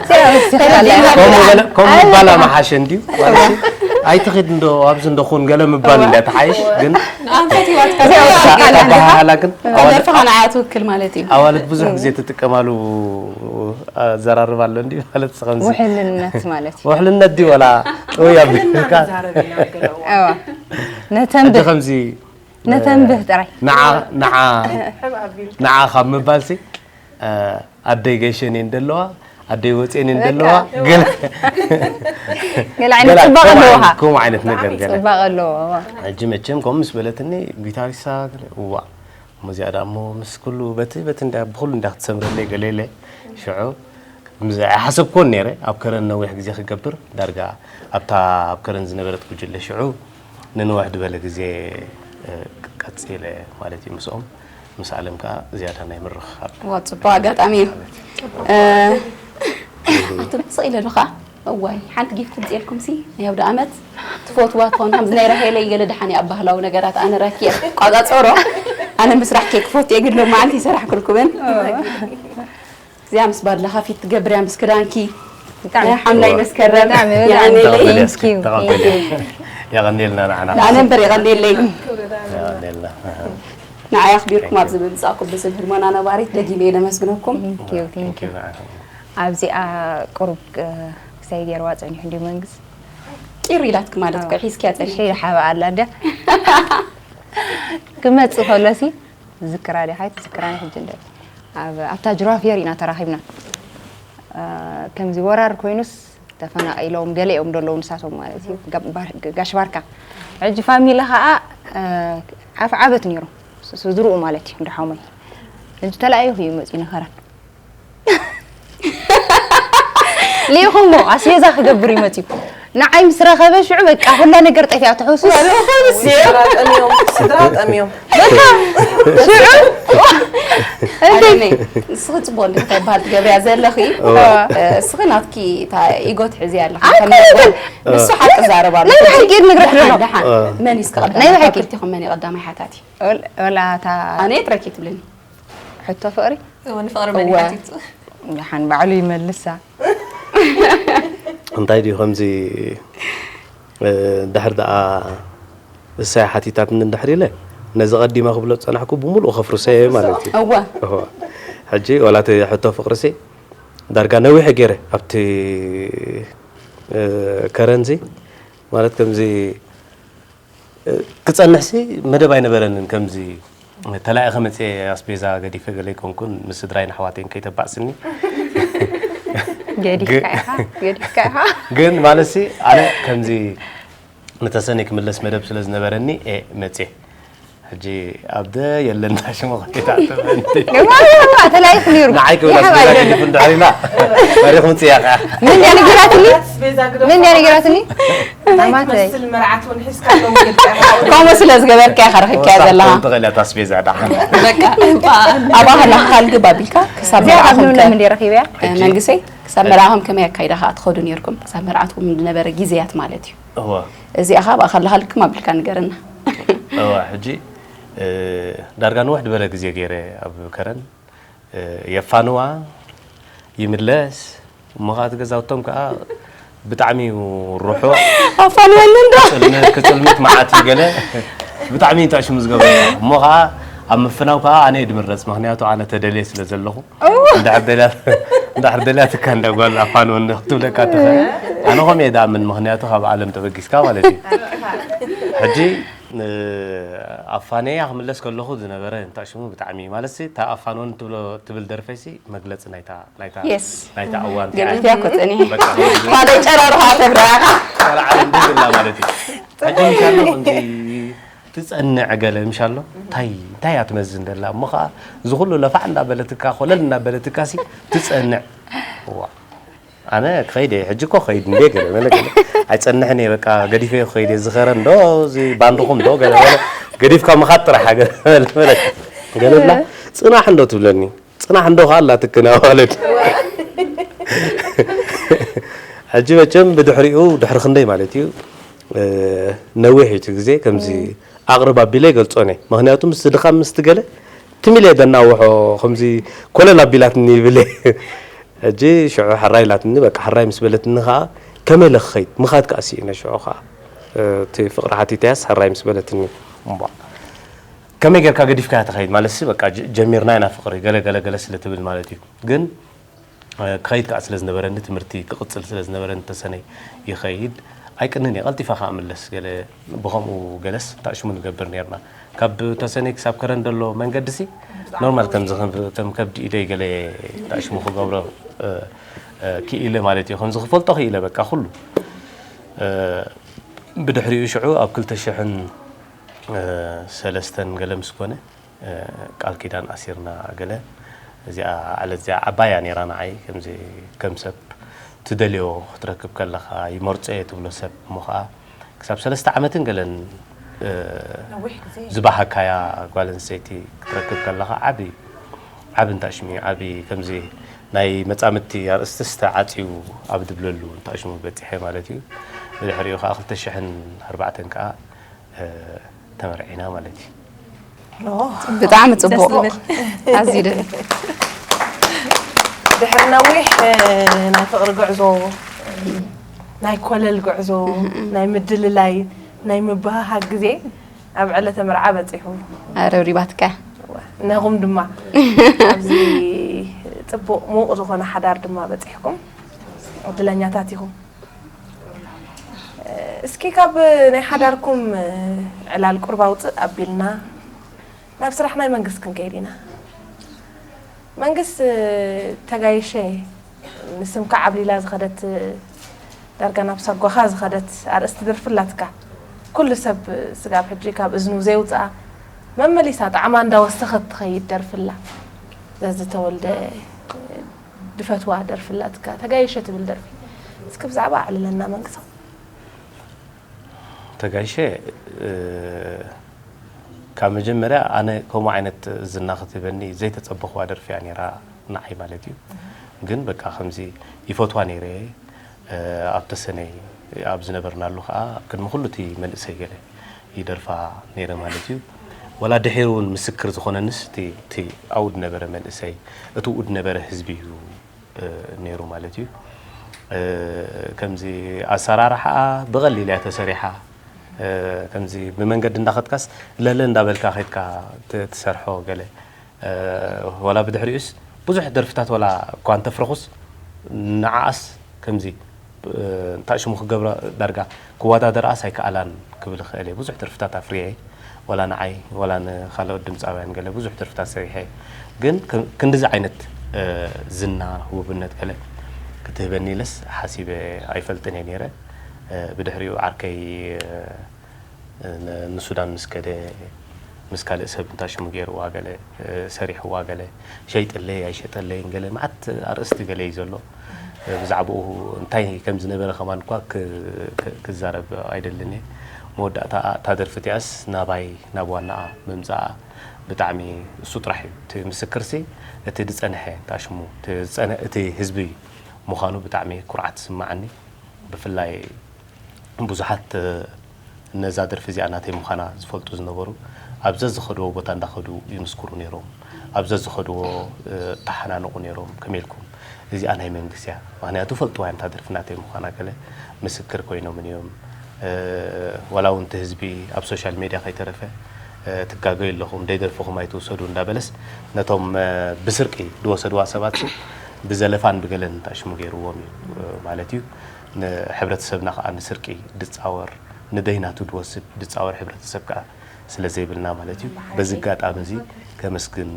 ከምኡ በለ-፣ ከምኡ ምባላ መሓሸ እንድዩ። ማለትሲ ኣይትኺድ እንዶ ኣብዚ እንዶ ኩን ገለ ምባል እንድያ ትሓይሽ፣ ግን ኣንፈት ህይወትካ እታ ኣበሃህላ ግን ኣዋልድ ደርፍኻ ንዓያ ትውክል ማለት እዩ። ኣዋልድ ብዙሕ ግዜ ትጥቀማሉ ኣዘራርባ ኣሎ እንድዩ። ማለትሲ ከምዚ ውሕልነት ማለት እዩ። ውሕልነት ድዩ ወላ ጥውይ ኣቢልካ? እዋ። ነተንብህ። ከምዚ ነተንብህ ጥራይ። ንዓ፣ ንዓ፣ ንዓ ካብ ምባልሲ፣ እ፣ ኣደይ ገይሸን እየን ደለዋ፣ ኣደይ ወፅየን እየን በቃ። ደለዋ፣ ገለ ገለ ዓይነት ገለ ጽባቐ ከምኡ ኣለዎ ዓይነት፣ ኸዓ። ከምኡ ዓይነት ነገር ገለ። ጽባቐ ኣለዎ፣ እዋ። ሕጂ መቸም ከምኡ ምስ በለትኒ፣ ጊታሪስታ ገለ፣ እዋ፣ እሞ እዚኣ ደኣ እሞ ምስ ኩሉ በቲ፣ በቲ እንዳ፣ ብኹሉ እንዳ ክትሰምረለይ ገለ ኢለ፣ ሽዑ፣ ምስ ኣይሓሰብኩዎን ነይረ፣ ኣብ ከረን ነዊሕ ግዜ ክገብር፣ ዳርጋ ኣብታ ኣብ ከረን ዝነበረት ጉጅለ ሽዑ ንንውሕ ዝበለ ግዜ፣ እ፣ ቀጺለ ማለት እዩ ምስኦም። ምስ ኣለም ከኣ ዝያዳ ናይ ምርኽኻብ። ዋ፣ ጽቡቕ ኣጋጣሚ እዩ። እ፣ ትምጽእ ኢለ ኣለኹ ከኣ፣ እዋይ፣ ሓንቲ ጊፍት ትምጽኤልኩም ሲ፣ ናይ ኣውደ ኣመት ትፈትዋ ትኸውን፣ ከምዚ ናይ ራሄለይ ገለ ደሓን እያ ኣብ ባህላዊ ነገራት፣ ኣነ ራኪ እየ ክቋጻጸሮ፣ ኣነ ምስራሕ ከይክፈቱ እየ፣ ግን ሎማዓንቲ ይሰራሕኩልኩምን። እዚኣ ምስ ባድላኻ ፊት ትገብር እያ፣ ምስ ክዳንኪ። ብጣዕሚ። ናይ ሓምላይ መስከረም። ብጣዕሚ፣ ብጣዕሚ። የቐንየለይ። ተቐበልያ እስኪ፣ ተቐበልያ። የቐንየልና ንዓና። ንኣነ እምበር የቐንየለይ። የቐንየልና። ኣሃ። ንዓይ ኣኽቢርኩም ኣብዚ ብምጻእኩም ብስም ህድሞና ነባሪት ደጊመ እየ ደመስግነኩም። Thank you, thank you። ኣብዚኣ ቁሩብ ክሳይ ገይርዋ ጸኒሑ እንዲ መንግስት ቂር ኢላትክ ማለት እኮ ሒዝክያ ጸኒሑ። ሸይ ሓባ ኣላ እንደ ክመጽእ ከሎሲ ዝክራ ዲኻ ትዝክራኒ ሕጂ እንደ ኣብ ኣብታ ጅራፍ የር ኢና ተራኺብና። ከምዚ ወራር ኮይኑስ ተፈናቒሎም ገለ እዮም ደለዉ ንሳቶም ማለት እዩ። ጋሽ ባርካ ሕጂ ፋሚሊ ከዓ ዓፍ ዓበት ነይሩ ስድርኡ ማለት እዩ። እንዳሓሞይ ሕጂ ተለኣዩ እዩ መፅኡ ነኸረን ልኢኹሞ ኣስቤዛ ክገብር እዩ መፅኡ። ንዓይ ምስ ረኸበ ሽዑ በቃ ኩላ ነገር ጠፊኣ ትሕውስስ ስድራ ጠምዮም ስድራ ጠምዮም በቃ ሽዑ ኣደመይ ንስኺ ፅቡቅ እንዲ እንታይ በሃል ትገብርያ ዘለኺ እስኺ ናትኪ ኢጎ ትሕዚ ኣለኺ ንሱ ሓቂ ዛረብ ኣሎ ናይ ብሓቂ ነግረክ ደሎ ደሓን መን እዩ እስኪ ቀዳማይ ክልቲኹም መን እዩ ቀዳማይ ሓታቲ ወላ እታ ኣነ የትረኪ ትብልኒ ሕቶ ፍቅሪ እውን ፍቅሪ መን ይሓቲቱ ደሓን ባዕሉ ይመልሳ እንታይ ድዩ ከምዚ ድሕር ደኣ እሳይ ሓቲታትኒ እንድሕር ኢለ ነዚ ቀዲማ ክብሎ ዝፀናሕኩ ብምሉእ ከፍርሰ እየ ማለት እዩ እወ እወ። ሕጂ ዋላ እቲ ሕቶ ፍቅርሲ ዳርጋ ነዊሐ ገይረ ኣብቲ ከረንዚ ማለት ከምዚ ክጸንሕሲ መደብ ኣይነበረንን ከምዚ ተላኢኸ መፅየ ኣስቤዛ ገዲፈ ገለ ኣይኮንኩን ምስ ስድራይን ኣሕዋተይን ከይተባእስኒ ገዲፍካ ኢኻ ገዲፍካ ኢኻ ግን ማለትሲ ኣነ ከምዚ ንተሰነይ ክምለስ መደብ ስለ ዝነበረኒ እየ መፅየ ሕጂ ኣብደ የለና ሽሞ ከይታተበኒ ተላይፍ ነይሩ ንዓይ ክብል ኣስቤዛ ገዲፉ እንድሕር ኢላ መሪኹ ምፅያ ከዓ ምን ያነገራትኒ ኣስቤዛ ግዶ ምን ያነገራትኒ እንታይ ማማተይ ትመስል መርዓት እውን ሒዝካሎም ገልጫ ከምኡ ስለ ዝገበርካ ኢኻ ረኺብካያ ዘለኻ ትኽእል እያ ኣስቤዛ ደሓን ኣብኣ ከለኻ ካልግብ ኣቢልካ ክሳብ እዚኣ ካብ መርዓኹም ምን ከ- ለምን ደረኺበያ መንግሰይ ክሳብ መርዓኹም ከመይ ኣካይዳኻ ትኸዱ ነይርኩም ክሳብ መርዓትኩም ዝነበረ ግዜያት ማለት እዩ እወ እዚኣ ካብ ኣኸለኻ ልክም ኣቢልካ ንገርና እወ ሕጂ እ፣ ዳርጋ ንውሕ ዝበለ ግዜ ገይረ ኣብ ከረን እ፣ የፋንዋ ይምለስ እሞ ከዓ እቲ ገዛውቶም ከዓ ብጣዕሚ እዩ ርሑቕ ኣፋንወኒ እንዶ ክፅልምት ክፅልምት መዓት እዩ ገለ ብጣዕሚ እዩ ታሽሙ ዝገብረ እሞ ከዓ ኣብ ምፍናው ከዓ ኣነ እየ ድምረፅ ምክንያቱ ኣነ ተደልየ ስለ ዘለኹ እንድሕር ደልያ- እንድሕር ደልያትካ እንዳ ጓል ኣፋንወኒ ክትብለካ ትኽእል ኣነ ከምኡ እየ ድኣምን ምክንያቱ ካብ ዓለም ተበጊስካ ማለት እዩ ሕጂ እ፣ ኣፋነያ ክምለስ ከለኹ ዝነበረ እንታይ ሽሙ ብጣዕሚ ማለት ሲ እታ ኣፋንወኒ ትብሎ ትብል ደርፈይ ሲ መግለፂ ናይታ ናይታ የስ ናይታ እዋን ገዲፍያ እኮ ፀኒሐ በቃ ካልኣይ ጨራርኻ ተብራኻ ካልዓ ዓለም ድብላ ማለት እዩ ሕጂ ምሻሎ ከምዚ ትፀንዕ ገለ ምሻሎ እንታይ እንታይ እያ ትመዝን ደላ እሞ ከዓ እዚ ኩሉ ለፋዕ እንዳበለትካ ኮለል እንዳበለትካ ሲ ትፀንዕ ዋ ኣነ ክኸይድ እየ ሕጂ እኮ ኸይድ እንዴ ገለ በለ ገለ ኣይፀንሕን እየ በቃ ገዲፈ ክኸይድ እየ ዝኸረ እንዶ እዚ ባንድኹም እንዶ ገለ በለ ገዲፍካ ምኻድ ጥራሕ ገለ በለ በለ ገለላ ፅናሕ እንዶ ትብለኒ ፅናሕ እንዶ ከዓ ኣላትክና ማለት ሕጂ መቸም ብድሕሪኡ ድሕሪ ክንደይ ማለት እዩ ነዊሕ እዩ እቲ ግዜ ከምዚ ኣቕርብ ኣቢለ ይገልጾ እየ ምክንያቱ ምስቲ ድኻም ምስቲ ገለ ትም ኢለ ደናውሖ ከምዚ ኮለል ኣቢላትኒ ይብል እየ ሕጂ ሽዑ ሕራይ ኢላትኒ በቃ ሕራይ ምስ በለትኒ ከዓ ከመይ ኢለ ክኸይድ ምኻድ ከዓ ስኢነ ሽዑ ከዓ እቲ ፍቕሪ ሓቲተያስ ሕራይ ምስ በለትኒ እምቧ ከመይ ጌርካ ገዲፍካያ ትኸይድ ማለትሲ በቃ ጀሚርና ኢና ፍቕሪ ገለ ገለ ገለ ስለ ትብል ማለት እዩ ግን ክኸይድ ከዓ ስለ ዝነበረኒ ትምህርቲ ክቕፅል ስለ ዝነበረኒ ተሰነይ ይኸይድ ኣይቅንን እየ ቀልጢፋ ከዓ ምለስ ገለ ብኸምኡ ገለስ ታእሽሙ ንገብር ነርና ካብ ተሰነይ ክሳብ ከረን ዘሎ መንገዲ ሲ ኖርማል ከምዚ ከም ከብዲ ኢደይ ገለ ታእሽሙ ክገብሮ ክኢለ ማለት እዩ ከምዚ ክፈልጦ ክኢለ በቃ ኩሉ ብድሕሪኡ ሽዑ ኣብ ክልተ ሽሕን ሰለስተን ገለ ምስ ኮነ ቃል ኪዳን ኣሲርና ገለ እዚኣ ዕለት እዚኣ ዓባያ ነይራ ንዓይ ከምዚ ከም ሰብ ትደልዮ ክትረክብ ከለኻ ይመርጾ እየ ትብሎ ሰብ እሞ ከዓ ክሳብ ሰለስተ ዓመትን ገለን ነዊሕ ግዜ ዝባሃካያ ጓል ኣንስተይቲ ክትረክብ ከለኻ ዓቢ ዓቢ እንታሽሚ ዓቢ ከምዚ ናይ መጻምድቲ ኣርእስትስ ተዓጽዩ ኣብ ድብለሉ እንታሽሙ በጺሐ ማለት እዩ ብድሕሪኡ ከዓ ክልተ ሽሕን ኣርባዕተን ከዓ ተመርዒና ማለት እዩ ብጣዕሚ ፅቡቅ ኣዝዩ ደስ ድሕሪ ነዊሕ ናይ ፍቅሪ ጉዕዞ ናይ ኮለል ጉዕዞ ናይ ምድልላይ ናይ ምብህሃግ ግዜ ኣብ ዕለተ መርዓ በጺሑ። ኣረብሪባትካ። ነኹም ድማ ኣብዚ ጽቡቕ ምዉቕ ዝኾነ ሓዳር ድማ በጺሕኩም ዕድለኛታት ኢኹም። እስኪ ካብ ናይ ሓዳርኩም ዕላል ቁርብ ኣውፅእ ኣቢልና ናብ ስራሕ ናይ መንግስቲ ክንከይድ ኢና። መንግስቲ ተጋይሸ ንስምካ ዓብሊላ ዝኸደት ዳርጋ ናብ ሳጓኻ ዝኸደት ኣርእስቲ ደርፊ ኣላትካ። ኩሉ ሰብ ስጋብ ሕጂ ካብ እዝኑ ዘየውፅኣ መመሊሳ ጣዕማ እንዳወሰኸት ትኸይድ ደርፊ ኣላ። ዘዝተወልደ ድፈትዋ ደርፊ ኣላትካ ተጋይሸ ትብል ደርፊ። እስኪ ብዛዕባ ኣዕልለና መንግስቲ። ተጋይሸ ካብ መጀመርያ ኣነ ከምኡ ዓይነት ዝና ክትህበኒ ዘይተፀበኽዋ ደርፊ እያ ነይራ ንዓይ ማለት እዩ። ግን በቃ ከምዚ ይፈትዋ ነይረ ኣብ ተሰነይ ኣብ ዝነበርናሉ ከዓ ኣብ ቅድሚ ኩሉ እቲ መንእሰይ ገለ ይደርፋ ነይረ ማለት እዩ። ወላ ድሒሩ እውን ምስክር ዝኾነንስ እቲ እቲ ኣብኡ ዝነበረ መንእሰይ እቲ ኣብኡ ዝነበረ ህዝቢ እዩ ነይሩ ማለት እዩ። ከምዚ ኣሰራርሓኣ ብቐሊል እያ ተሰሪሓ። ከምዚ ብመንገዲ እንዳኸድካስ ለለ እንዳበልካ ከድካ ትሰርሖ ገለ ዋላ ብድሕሪኡስ ብዙሕ ደርፍታት ዋላ እኳ እንተፍረኹስ ንዓኣስ ከምዚ እንታይ ሽሙ ክገብራ ዳርጋ ክወዳደርኣስ ኣይከኣላን ክብል ይኽእል እየ። ብዙሕ ደርፍታት ኣፍርየ እየ። ዋላ ንዓይ ዋላ ንካልኦት ድምፃውያን ገለ ብዙሕ ደርፍታት ሰሪሐ እየ። ግን ክንድዚ ዓይነት ዝና ውብነት ገለ ክትህበኒ ኢለስ ሓሲበ ኣይፈልጥን እየ ነይረ። ብድሕሪኡ ዓርከይ ንሱዳን ምስ ከደ ምስ ካልእ ሰብ እንታይ ሽሙ ገይርዋ ገለ ሰሪሕዋ ገለ ሸይጠለይ ኣይሸጠለይን ገለ መዓት ኣርእስቲ ገለ እዩ ዘሎ። ብዛዕባኡ እንታይ ከም ዝነበረ ከማን እኳ ክዛረብ ኣይደልን እየ። መወዳእታ እታ ደርፊ እቲኣስ ናባይ ናብ ዋናኣ ምምፃኣ ብጣዕሚ እሱ ጥራሕ እዩ እቲ ምስክርሲ። እቲ ዝፀንሐ እንታይ ሽሙ እቲ ህዝቢ ምዃኑ ብጣዕሚ ኩርዓት ዝስማዓኒ። ብፍላይ ብዙሓት ነዛ ደርፊ እዚኣ ናተይ ምዃና ዝፈልጡ ዝነበሩ ኣብ ዘዝኸድዎ ቦታ እንዳኸዱ ይምስክሩ ነይሮም። ኣብ ዘዝኸድዎ ተሓናንቑ ነይሮም። ከመይ ኢልኩም እዚኣ ናይ መንግስቲ እያ፣ ምኽንያቱ ፈልጥዋ እዮም እታ ደርፊ ናተይ ምዃና ገለ ምስክር ኮይኖምን እዮም። ዋላ እውን እቲ ህዝቢ ኣብ ሶሻል ሜድያ ከይተረፈ ትጋገዩ ኣለኹም ደይደርፍኹም ኣይትውሰዱ እንዳበለስ ነቶም ብስርቂ ዝወሰድዋ ሰባት ብዘለፋን ብገለን እንታይ ሽሙ ገይርዎም እዩ ማለት እዩ። ንሕብረተሰብና ከዓ ንስርቂ ድፃወር ንበይናቱ ድወስድ ድፃወር ሕብረተሰብ ከዓ ስለ ዘይብልና ማለት እዩ። በዚ ኣጋጣሚ እዚ ከመስግን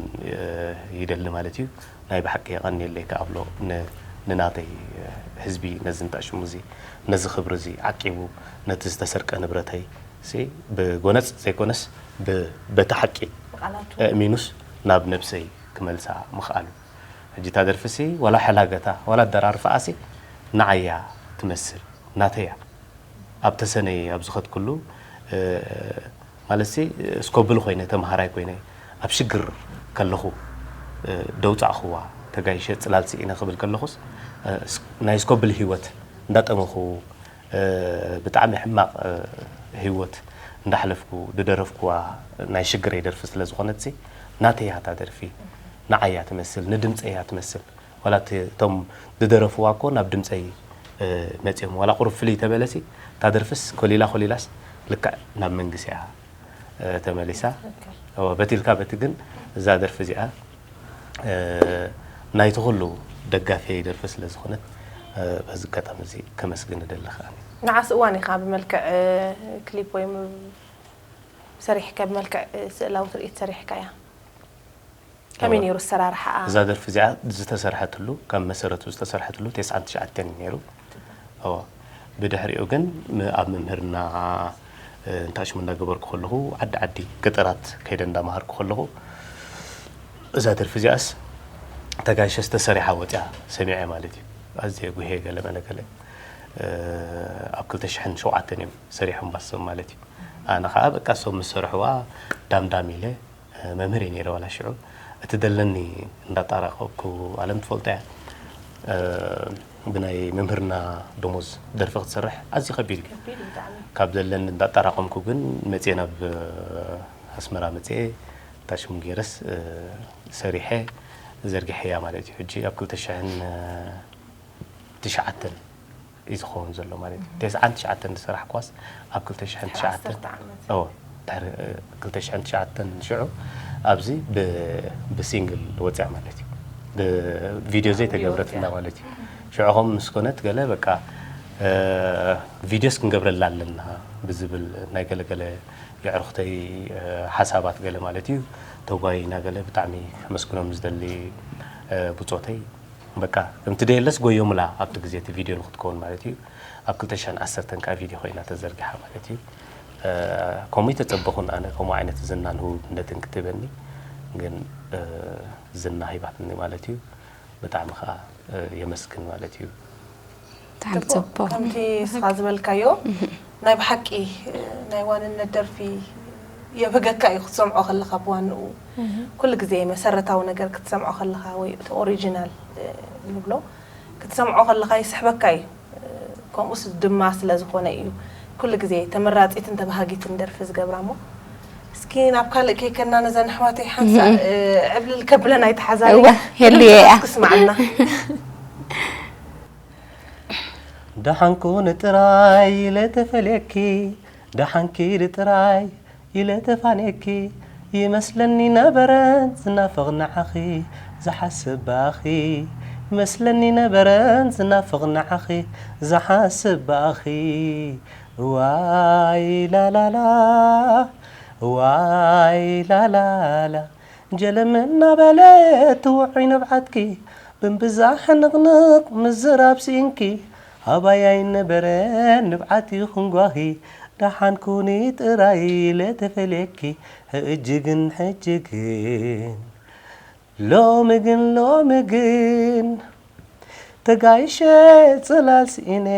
ይደሊ ማለት እዩ። ናይ ብሓቂ የቐንየለይ ክኣብሎ ንናተይ ህዝቢ ነዚ እንታሽሙ እዚ ነዚ ክብሪ እዚ ዓቂቡ ነቲ ዝተሰርቀ ንብረተይ ብጎነፅ ዘይኮነስ በቲ ሓቂ ኣእሚኑስ ናብ ነብሰይ ክመልሳ ምኽኣሉ። ሕጂ እታ ደርፊሲ ዋላ ሕላገታ ዋላ ኣደራርፋኣሲ ንዓያ ትመስል ናተያ ኣብ ተሰነይ ኣብ ዝኸድኩሉ ማለትሲ እስኮብል ኮይነ ተምሃራይ ኮይነ ኣብ ሽግር ከለኹ ደውፃእኽዋ ተጋይሸ ፅላል ስኢነ ክብል ከለኹስ ናይ እስኮብል ህይወት እንዳጠመኹ ብጣዕሚ ሕማቕ ህይወት እንዳሕለፍኩ ዝደረፍኩዋ ናይ ሽግረይ ደርፊ ስለ ዝኾነትሲ ናተይ እያ እታ ደርፊ ንዓይ እያ ትመስል ንድምፀይ እያ ትመስል ዋላ እቶም ዝደረፍዋ እኮ ናብ ድምፀይ መፅዮም ዋላ ቁሩብ ፍልይ ተበለሲ እታ ደርፍስ ኮሊላ ኮሊላስ ልክዕ ናብ መንግስ እያ ተመሊሳ በቲ ኢልካ በቲ ግን እዛ ደርፊ እዚኣ ናይቲ ኩሉ ደጋፊ ደርፊ ስለ ዝኾነት በዚ ኣጋጣሚ እዚ ከመስግን እደሊ ከኣ ንዓስ እዋን ኢኻ ብመልክዕ ክሊፕ ወይ ሰሪሕካ ብመልክዕ ስእላዊ ትርኢት ሰሪሕካ እያ ከመይ ነይሩ ኣሰራርሓኣ እዛ ደርፊ እዚኣ ዝተሰርሐትሉ ካብ መሰረቱ ዝተሰርሐትሉ ተስዓን ትሽዓተን እዩ ነይሩ ብድሕሪኡ ግን ኣብ ምምህርና እንታሽሙ እንዳገበርኩ ከለኹ ዓዲ ዓዲ ገጠራት ከይደ እንዳመሃርኩ ከለኹ እዛ ደርፊ እዚኣስ ተጋይሸ ዝተሰሪሓ ወፅያ ሰሚዐ ማለት እዩ ኣዝየ ጉሄ ገለ መለ ገለ ኣብ ክልተ ሽሕን ሸውዓተን እዮም ሰሪሖም ባሶም ማለት እዩ ኣነ ከዓ በቃ እሶም ምስ ሰርሕዋ ዳምዳም ኢለ መምህር እየ ነይረ ዋላ ሽዑ እቲ ደለኒ እንዳጣራቀብኩ ኣለም ትፈልጦ እያ ብናይ መምህርና ደሞዝ ደርፊ ክትሰርሕ ኣዝዩ ከቢድ እዩ ካብ ዘለኒ እንዳጣራቀምኩ ግን መፅየ ናብ ኣስመራ መፅየ ታሽሙ ገይረስ ሰሪሐ ዘርጊሐያ ማለት እዩ ሕጂ ኣብ ክልተ ሽሕን ትሽዓተን እዩ ዝኸውን ዘሎ ማለት እዩ። ተስዓን ትሽዓተን ዝሰራሕኳስ ኣብ ክልተ ሽሕን ትሽዓተን ዓሰርተ ዓመት። እወ ድሕሪ ክልተ ሽሕን ትሽዓተን ሽዑ ኣብዚ ብሲንግል ወፅያ ማለት እዩ። ብቪድዮ ዘይተገብረትና ማለት እዩ። ሽዑ ከም ምስ ኮነት ገለ በቃ ቪድዮስ ክንገብረላ ኣለና ብዝብል ናይ ገለገለ የዕርኽተይ ሓሳባት ገለ ማለት እዩ። ተጓይና ገለ ብጣዕሚ ከመስግኖም ዝደሊ ብፆተይ በቃ ከምቲ ደየለስ ጎዮምላ ኣብቲ ግዜ እቲ ቪድዮ ንክትከውን ማለት እዩ። ኣብ ክልተ ሽሕን ዓሰርተን ከዓ ቪድዮ ኮይና ተዘርጊሓ ማለት እዩ። ከምኡ ይተፀበኹን ኣነ ከምኡ ዓይነት ዝናን ህውብነትን ክትህበኒ ግን ዝና ሂባትኒ ማለት እዩ። ብጣዕሚ ከዓ የመስግን ማለት እዩ። ብጣዕሚ ጽቡቕ። ከምቲ ንስኻ ዝበልካዮ ናይ ብሓቂ ናይ ዋንነት ደርፊ የብህገካ እዩ ክትሰምዖ ከለኻ ብዋንኡ ኩሉ ግዜ መሰረታዊ ነገር ክትሰምዖ ከለኻ ወይ እቲ ኦሪጂናል ንብሎ ክትሰምዖ ከለኻ ይስሕበካ እዩ። ከምኡስ ድማ ስለ ዝኾነ እዩ ኩሉ ግዜ ተመራጺትን ተባሃጊትን ደርፊ ዝገብራ እሞ እስኪ ናብ ካልእ ከይከድና ነዘን ኣሕዋተይ ሓንሳእ ዕብልል ከብለን ኣይተሓዛኒ። እወ፣ ሄሉየ እያ። ክስማዓልና። ደሓንኩ ንጥራይ ኢለ ተፈልየኪ ደሓንኪ ንጥራይ ኢለ ተፋንየኪ ይመስለኒ ነበረን ዝናፍቕ ንዓኺ ዝሓስብ ብኣኺ ይመስለኒ ነበረን ዝናፍቕ ንዓኺ ዝሓስብ ብኣኺ እዋይ ላላላ እዋይ ላላላ ጀለም እናበለ ትውዑይ ንብዓትኪ ብንብዛ ሕንቕንቕ ምዝራብ ስኢንኪ ኣባይ ኣይነበረን ንብዓት ይኹን ጓሂ ደሓን ኩኒ ጥራይ ለተፈልየኪ ሕጂ ግን ሕጂ ግን ሎሚ ግን ሎሚ ግን ተጋይሸ ጽላል ስኢነ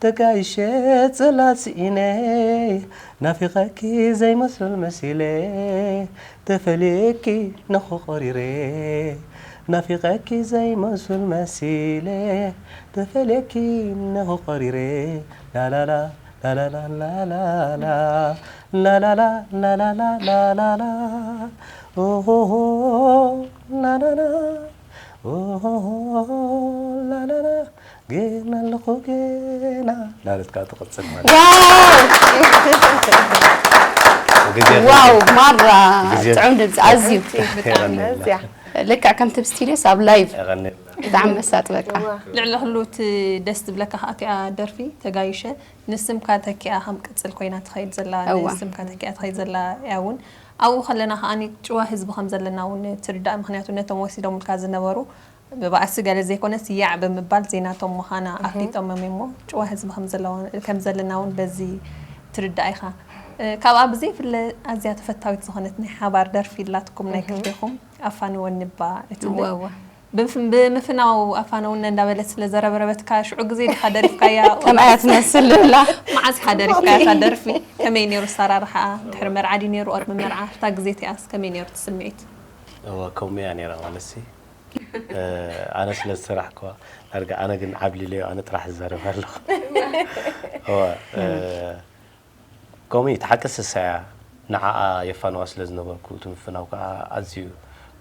ተጋይሸ ጽላል ስኢነ ናፊቐኪ ዘይመስል መሲለ ተፈልየኪ ነኹ ቆሪረ ናፊቐኪ ዘይመስል መሲለ ተፈልየኪ ነኹ ቆሪረ ላላላ ላላላ ላላላ ላላላ ላላላ ላላላ ኦሆሆ ላላላ ኦሆሆ ላላላ ገና ኣለኹ ገና ላለት ከዓ ትቕፅል ማለት ዋው ማራ ግዜ ጥዑም ድምፂ ኣዝዩ እዚያ ልክዕ ከምቲ ኣብ ስቱዲዮስ ኣብ ላይቭ የቐንል ብጣዕሚ መሳጢ በቃ ልዕሊ ኩሉ እቲ ደስ ዝብለካ ከዓ እቲኣ ደርፊ ተጋይሸ ንስምካ ተኪኣ ከም ቅፅል ኮይና ትኸይድ ዘላ እዋ። ንስምካ ተኪኣ ትኸይድ ዘላ እያ እውን ኣብኡ ከለና ከዓ ጭዋ ህዝቢ ከም ዘለና እውን ትርዳእ ምክንያቱ ነቶም ወሲዶምልካ ዝነበሩ ብባእሲ ገለ ዘይኮነስ ያዕ ብምባል ዜናቶም ምዃና ኣፍሊጦሞም እሞ ጭዋ ህዝቢ ከም ዘለዋ- ከም ዘለና እውን በዚ ትርዳእ ኢኻ እ፣ ካብኣ ብዘይፍለ ኣዝያ ተፈታዊት ዝኾነት ናይ ሓባር ደርፊ ኣላትኩም ናይ ክልቴኹም ኣፋንወኒ እባ እቲ እወ እወ ብምፍናው ኣፋነውነ እንዳበለት ስለ ዘረብረበትካ ሽዑ ግዜ ዲኻ ደሪፍካያ ከምኣያ ትመስል ላ መዓዝ ኢኻ ደሪፍካያ እታ ደርፊ ከመይ ነይሩ ኣሰራርሓኣ ድሕሪ መርዓ ድዩ ነይሩ ቅድሚ መርዓ ኣብታ ግዜ እቲኣስ ከመይ ነይሩ እቲ ስምዒት እወ ከምኡ እያ ነይራ ማለት ሲ ኣነ ስለ ዝሰራሕኩዋ ዳርጋ ኣነ ግን ዓብሊለዮ ኣነ ጥራሕ ዝዛረብ ኣለኹ እወ ከምኡ እዩ፣ እቲ ሓቂ ስሳያ ንዓኣ የፋንዋ ስለ ዝነበርኩ፣ እቲ ምፍናው ከኣ ኣዝዩ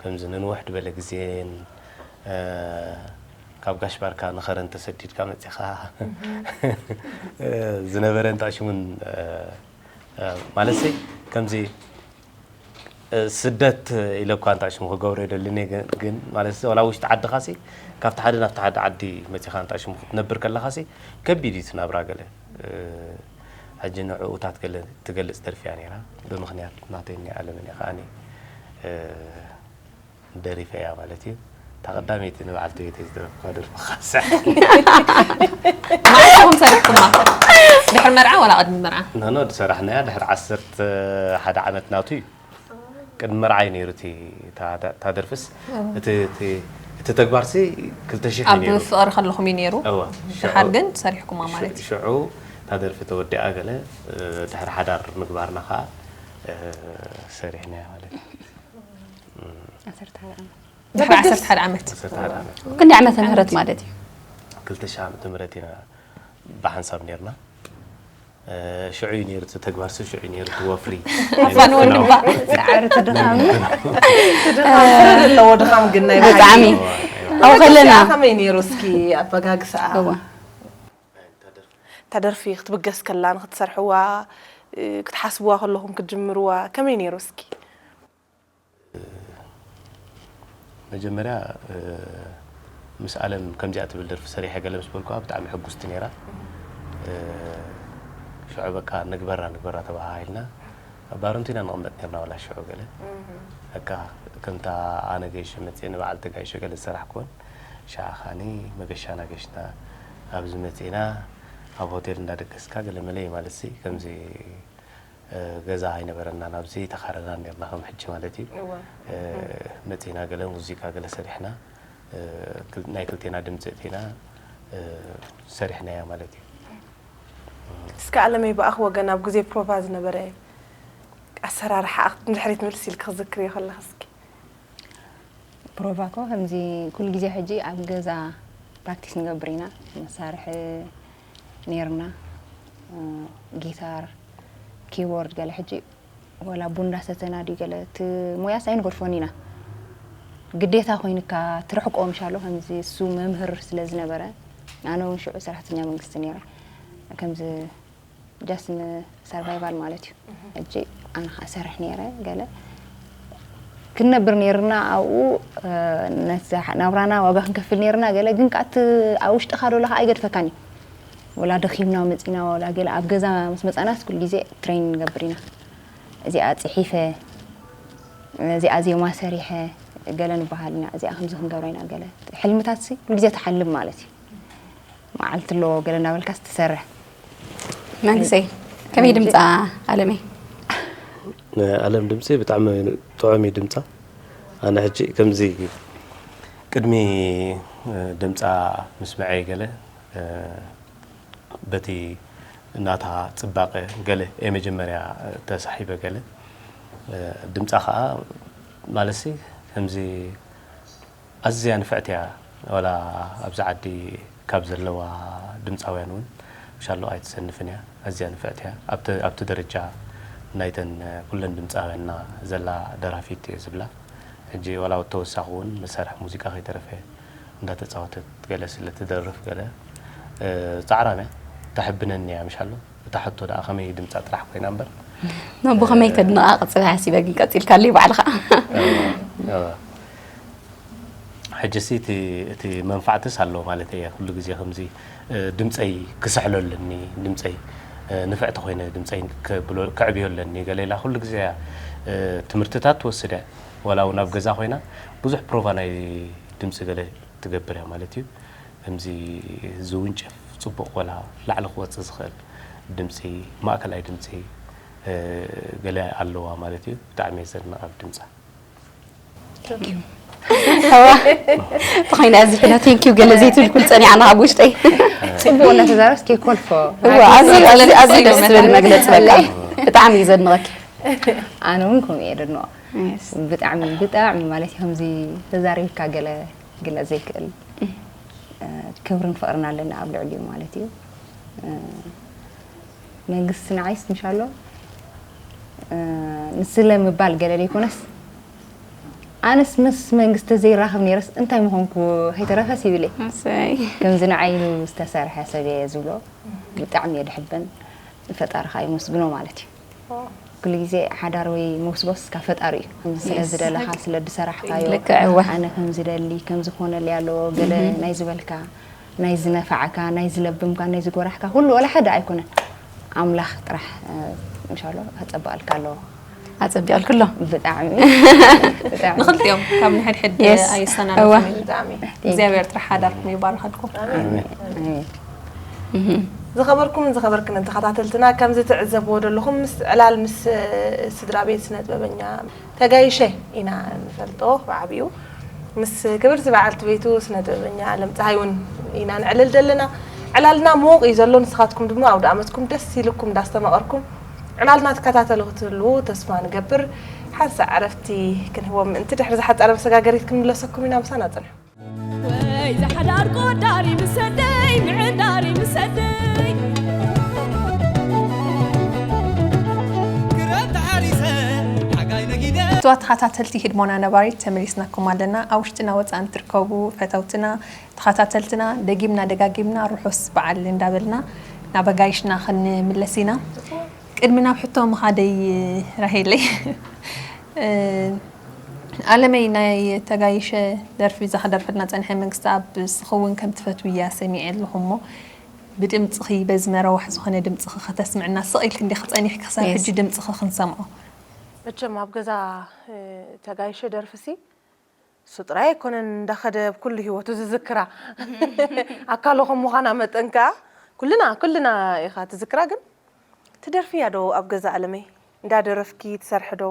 ከምዚ ንንውሕ ዝበለ ግዜን ካብ ጋሽ ባርካ ንኸረን ተሰዲድካ መጺኻ ዝነበረ እንታሽሙን ማለትሲ ከምዚ ስደት ኢለ እኳ እንታሽሙ ክገብሮ ይደልን እየ ግን ማለት ዋላ ውሽጢ ዓድኻሲ ካብቲ ሓደ ናብቲ ሓደ ዓዲ መጺኻ እንታሽሙ ክትነብር ከለኻሲ ከቢድ እዩ እቲ ናብራ ገለ ሕጂ ንዕኡታት ገለ ትገልጽ ደርፊ እያ ነይራ ብምኽንያት ናተይ እኒኣ ኣለምን እያ ከዓኒ ደሪፈ እያ ማለት እዩ እታ ቀዳመይቲ ንበዓልቲ ቤተይ ዝደረፍኳ ደርፊ ካሳሕ መዓስ ኢኹም ሰሪሕኩማ ድሕሪ መርዓ ዋላ ቅድሚ መርዓ ኖኖ ዝሰራሕናያ ድሕሪ ዓሰርተ ሓደ ዓመት ናቱ እዩ ቅድሚ መርዓ እዩ ነይሩ እቲ እታ ደርፍስ እቲ ተግባርሲ ክልተ ሽሕ ኣብ ፍቕሪ ከለኹም እዩ ነይሩ እወ ድሓር ግን ሰሪሕኩማ ማለት እዩ ሽዑ እታ ደርፊ ተወዲኣ ገለ ድሕሪ ሓዳር ምግባርና ከዓ ሰሪሕናያ ማለት እዩ ድሕሪ ዓሰርተ ሓደ ዓመት ዓሰርተ ሓደ ዓመት ክንደይ ዓመተ ምህረት ማለት እዩ ክልተ ሽሕ ዓመተ ምህረት ኢና ብሓንሳብ ነርና ሽዑ እዩ ነይሩ እቲ ተግባር ሲ ሽዑ እዩ ነይሩ እቲ ወፍሪ ኣፋን ወንባ ፃዕሪ ትድኻም ኣለዎ ድኻም ግን ናይ ብጣዕሚ ኣብኡ ከለና ከመይ ነይሩ እስኪ ኣበጋግስኣ እዋ እታ ደርፊ ክትብገስ ከላ ንክትሰርሕዋ ክትሓስብዋ ከለኹም ክትጅምርዋ ከመይ ነይሩ እስኪ? መጀመርያ ምስ ኣለም ከምዚኣ ትብል ደርፊ ሰሪሐ ገለ ምስ በልኩዋ ብጣዕሚ ሕጉስቲ ነይራ። ሽዑ በቃ ንግበራ ንግበራ ተባሃሂልና ኣብ ባረንቱ ኢና ንቕመጥ ነርና። ዋላ ሽዑ ገለ በቃ ከምታ ኣነ ገይሸ መፅየ ንበዓል ተጋይሸ ገለ ዝሰራሕኩወን ሻዓ ኻኒ መገሻና ገሽና ኣብዚ መፅና ኣብ ሆቴል እንዳደገስካ ገለ መለ ማለት ሲ ከምዚ ገዛ ኣይነበረናን ኣብዚ ተኻረና ነርና ከም ሕጂ ማለት እዩ። መፂና ገለ ሙዚቃ ገለ ሰሪሕና ናይ ክልቴና ድምፂ እቲና ሰሪሕናያ ማለት እዩ። እስከ ኣለመይ ብኣኽ ወገን ኣብ ግዜ ፕሮቫ ዝነበረ ኣሰራርሓ ንድሕሪት ምልስ ኢልክ ክዝክር ይኸለኽ እስኪ? ፕሮቫ ኮ ከምዚ ኩሉ ግዜ ሕጂ ኣብ ገዛ ፕራክቲስ ንገብር ኢና። መሳርሒ ነይርና፣ ጊታር፣ ኪቦርድ ገለ። ሕጂ ወላ ቡን እንዳሰተና ድዩ ገለ እቲ ሞያስ ኣይንገድፎን ኢና። ግዴታ ኮይንካ ትርሕቆ ምሻሎ ከምዚ እሱ መምህር ስለ ዝነበረ ኣነ እውን ሽዑ ሰራሕተኛ መንግስቲ ነይረ ከምዚ just ንሰርቫይቫል ማለት እዩ። ሕጂ ኣነ ከዓ ሰርሕ ነይረ ገለ ክንነብር ነይርና ኣብኡ ናብራና ዋጋ ክንከፍል ነይርና ገለ ግን ከዓ ኣብ ውሽጥካ ዶሎ ከዓ ኣይገድፈካን እዩ። ወላ ደኺምና መፂና ወላ ገለ ኣብ ገዛ ምስ መፃናስ ኩሉ ግዜ ትሬን ንገብር ኢና። እዚኣ ፅሒፈ እዚኣ ዜማ ሰሪሐ ገለ ንበሃል ኢና። እዚኣ ከምዚ ክንገብራ ኢና ገለ ሕልምታት ሲ ኩሉ ግዜ ትሓልም ማለት እዩ። መዓልቲ ኣለዎ ገለ እናበልካ ትሰርሕ። መንግሰይ ከመይ ድምፃ ኣለመይ? ኣለም ድምፂ ብጣዕሚ ጥዑም እዩ ድምፃ። ኣነ ሕጂ ከምዚ ቅድሚ ድምፃ ምስምዐይ ገለ በቲ ናታ ፅባቐ ገለ እየ መጀመርያ ተሳሒበ ገለ ድምፃ ከዓ ማለትሲ ከምዚ ኣዝያ ንፍዕቲ እያ። ዋላ ኣብዚ ዓዲ ካብ ዘለዋ ድምፃውያን እውን ሻሎ ኣይትሰንፍን እያ። ኣዝያ ንፍዕቲ እያ። ኣብቲ ኣብቲ ደረጃ ናይተን ኩለን ድምፃውያንና ዘላ ደራፊት እየ ዝብላ። ሕጂ ዋላ ተወሳኺ እውን መሳርሒ ሙዚቃ ከይተረፈ እንዳተፃወተት ገለ ስለ ትደርፍ ገለ ፃዕራም እያ። ተሕብነኒ እያ ምሻሎ። እታ ሕቶ ደኣ ከመይ ድምፃ ጥራሕ ኮይና እምበር። ነቡ ከመይ ተድንቓ ቅፅል ሓሲበ ግን ቀፂልካለይ ባዕልኻ። ሕጂ ሲ እቲ እቲ መንፋዕትስ ኣለዎ ማለት እየ ኩሉ ግዜ ከምዚ ድምፀይ ክስሕሎ ኣለኒ ድምፀይ ንፍዕቲ ኮይነ ድምፀይ ክዕብዮ ኣለኒ ገለ ኢላ ኩሉ ግዜ እያ ትምህርትታት ትወስድ እያ ዋላ እውን ኣብ ገዛ ኮይና ብዙሕ ፕሮቫ ናይ ድምፂ ገለ ትገብር እያ ማለት እዩ ከምዚ ዝውንጨፍ ፅቡቕ ወላ ላዕሊ ክወፅእ ዝኽእል ድምፂ ማእከላይ ድምፂ ገለ ኣለዋ ማለት እዩ ብጣዕሚ እየ ዘድንቓ ኣብ ድምፃ ተኾይና እዚ ሕና ቴንኪዩ ገለ ዘይትብል ኩል ፀኒዓና ካብ ውሽጠይ ፅቡቅ እናተዛረብስ ከይኮልፎ ኣዝዩ ደስ ዝብል መግለፂ በቃ ብጣዕሚ እዩ ዘድንቐኪ ኣነ እውን ከምኡ እየ ደድንቆ ብጣዕሚ ብጣዕሚ ማለት ከምዚ ተዛሪብካ ገለ ክግለፅ ዘይክእል ክብርን ፍቅርን ኣለና ኣብ ልዕሊኡ ማለት እዩ መንግስቲ ንዓይስ ምሻሎ ንስለ ምባል ገለ ዘይኮነስ ኣነስ ምስ መንግስቲ ዘይራኸብ ነይረስ እንታይ ምኾንኩ ከይተረፈስ ይብል እየ ከምዚ ንዓይ ዝተሰርሐ ሰብ እየ ዝብሎ ብጣዕሚ እየ ድሕበን ንፈጣሪ ከዓ የመስግኖ ማለት እዩ ኩሉ ግዜ ሓዳር ወይ መውስቦስ ካብ ፈጣሪ እዩ ከምዚ ስለ ዝደለኻ ስለ ድሰራሕካዮ ኣነ ከምዚ ደሊ ከምዚ ክኾነለይ ኣለዎ ገለ ናይ ዝበልካ ናይ ዝነፋዕካ ናይ ዝለብምካ ናይ ዝጎራሕካ ኩሉ ወላ ሓደ ኣይኮነን ኣምላኽ ጥራሕ እንሻሎ ከፀብቐልካ ኣለዎ ኣፀቢቐልክሎ ብጣዕሚ ንክልቲኦም ካብ ንሕድሕድ ኣየሰናነኹም እግዚኣብሔር ጥራሕ ሓዳርኩም ይባርኸልኩም ዝኸበርኩምን ዝኸበርክንን ተኸታተልትና ከምዚ ትዕዘብዎ ዘለኹም ምስ ዕላል ምስ ስድራ ቤት ስነ ጥበበኛ ተጋይሸ ኢና ንፈልጦ ብዓብኡ ምስ ክብርቲ በዓልቲ ቤቱ ስነ ጥበበኛ ኣለም ፀሃይ እውን ኢና ንዕልል ዘለና ዕላልና ምዉቕ እዩ ዘሎ ንስኻትኩም ድማ ኣውደ ኣመትኩም ደስ ኢልኩም እንዳስተማቐርኩም ዕላልና ትከታተሉ ክትህልዉ ተስፋ ንገብር ሓንሳእ ዕረፍቲ ክንህቦም ምእንቲ ድሕሪ ዝሓፀረ መሰጋገሪት ክንምለሰኩም ኢና ምሳና ፅንሑ ወይ ዝሓዳር ቆዳሪ ምሰደይ ምዕዳሪ ምሰደይ ክረምቲ ሓሪሰ ሓጋይ ነጊደ እትዋ ተኸታተልቲ ህድሞና ነባሪት ተመሊስናኩም ኣለና ኣብ ውሽጥና ወፃእን ትርከቡ ፈተውትና ተኸታተልትና ደጊምና ደጋጊምና ርሑስ በዓል እንዳበልና ናብ ኣጋይሽና ክንምለስ ኢና ቅድሚ ናብ ሕቶ ምኻደይ ራሄለይ፣ ኣለመይ፣ ናይ ተጋይሸ ደርፊ እዛ ክደርፈልና ጸንሐ መንግስቲ ኣብ ስኽውን ከም ትፈትውያ ሰሚዐ ኣለኹ እሞ፣ ብድምጽኺ፣ በዚ መረዋሕ ዝኾነ ድምጽኺ ከተስምዕና ስቕ ኢልኪ እንዲኺ ጸኒሕኪ ክሳብ ሕጂ ድምጽኺ ክንሰምዖ። መቸም ኣብ ገዛ ተጋይሸ ደርፍሲ እሱ ጥራይ ኣይኮነን እንዳኸደ ኣብ ኩሉ ህይወቱ ዝዝክራ። ኣካሉ ከም ምዃና መጠን ከኣ ኩልና፣ ኩልና ኢኻ ትዝክራ። ግን ትደርፍያ ዶ ኣብ ገዛ ኣለመይ? እንዳደረፍኪ ትሰርሒ ዶ?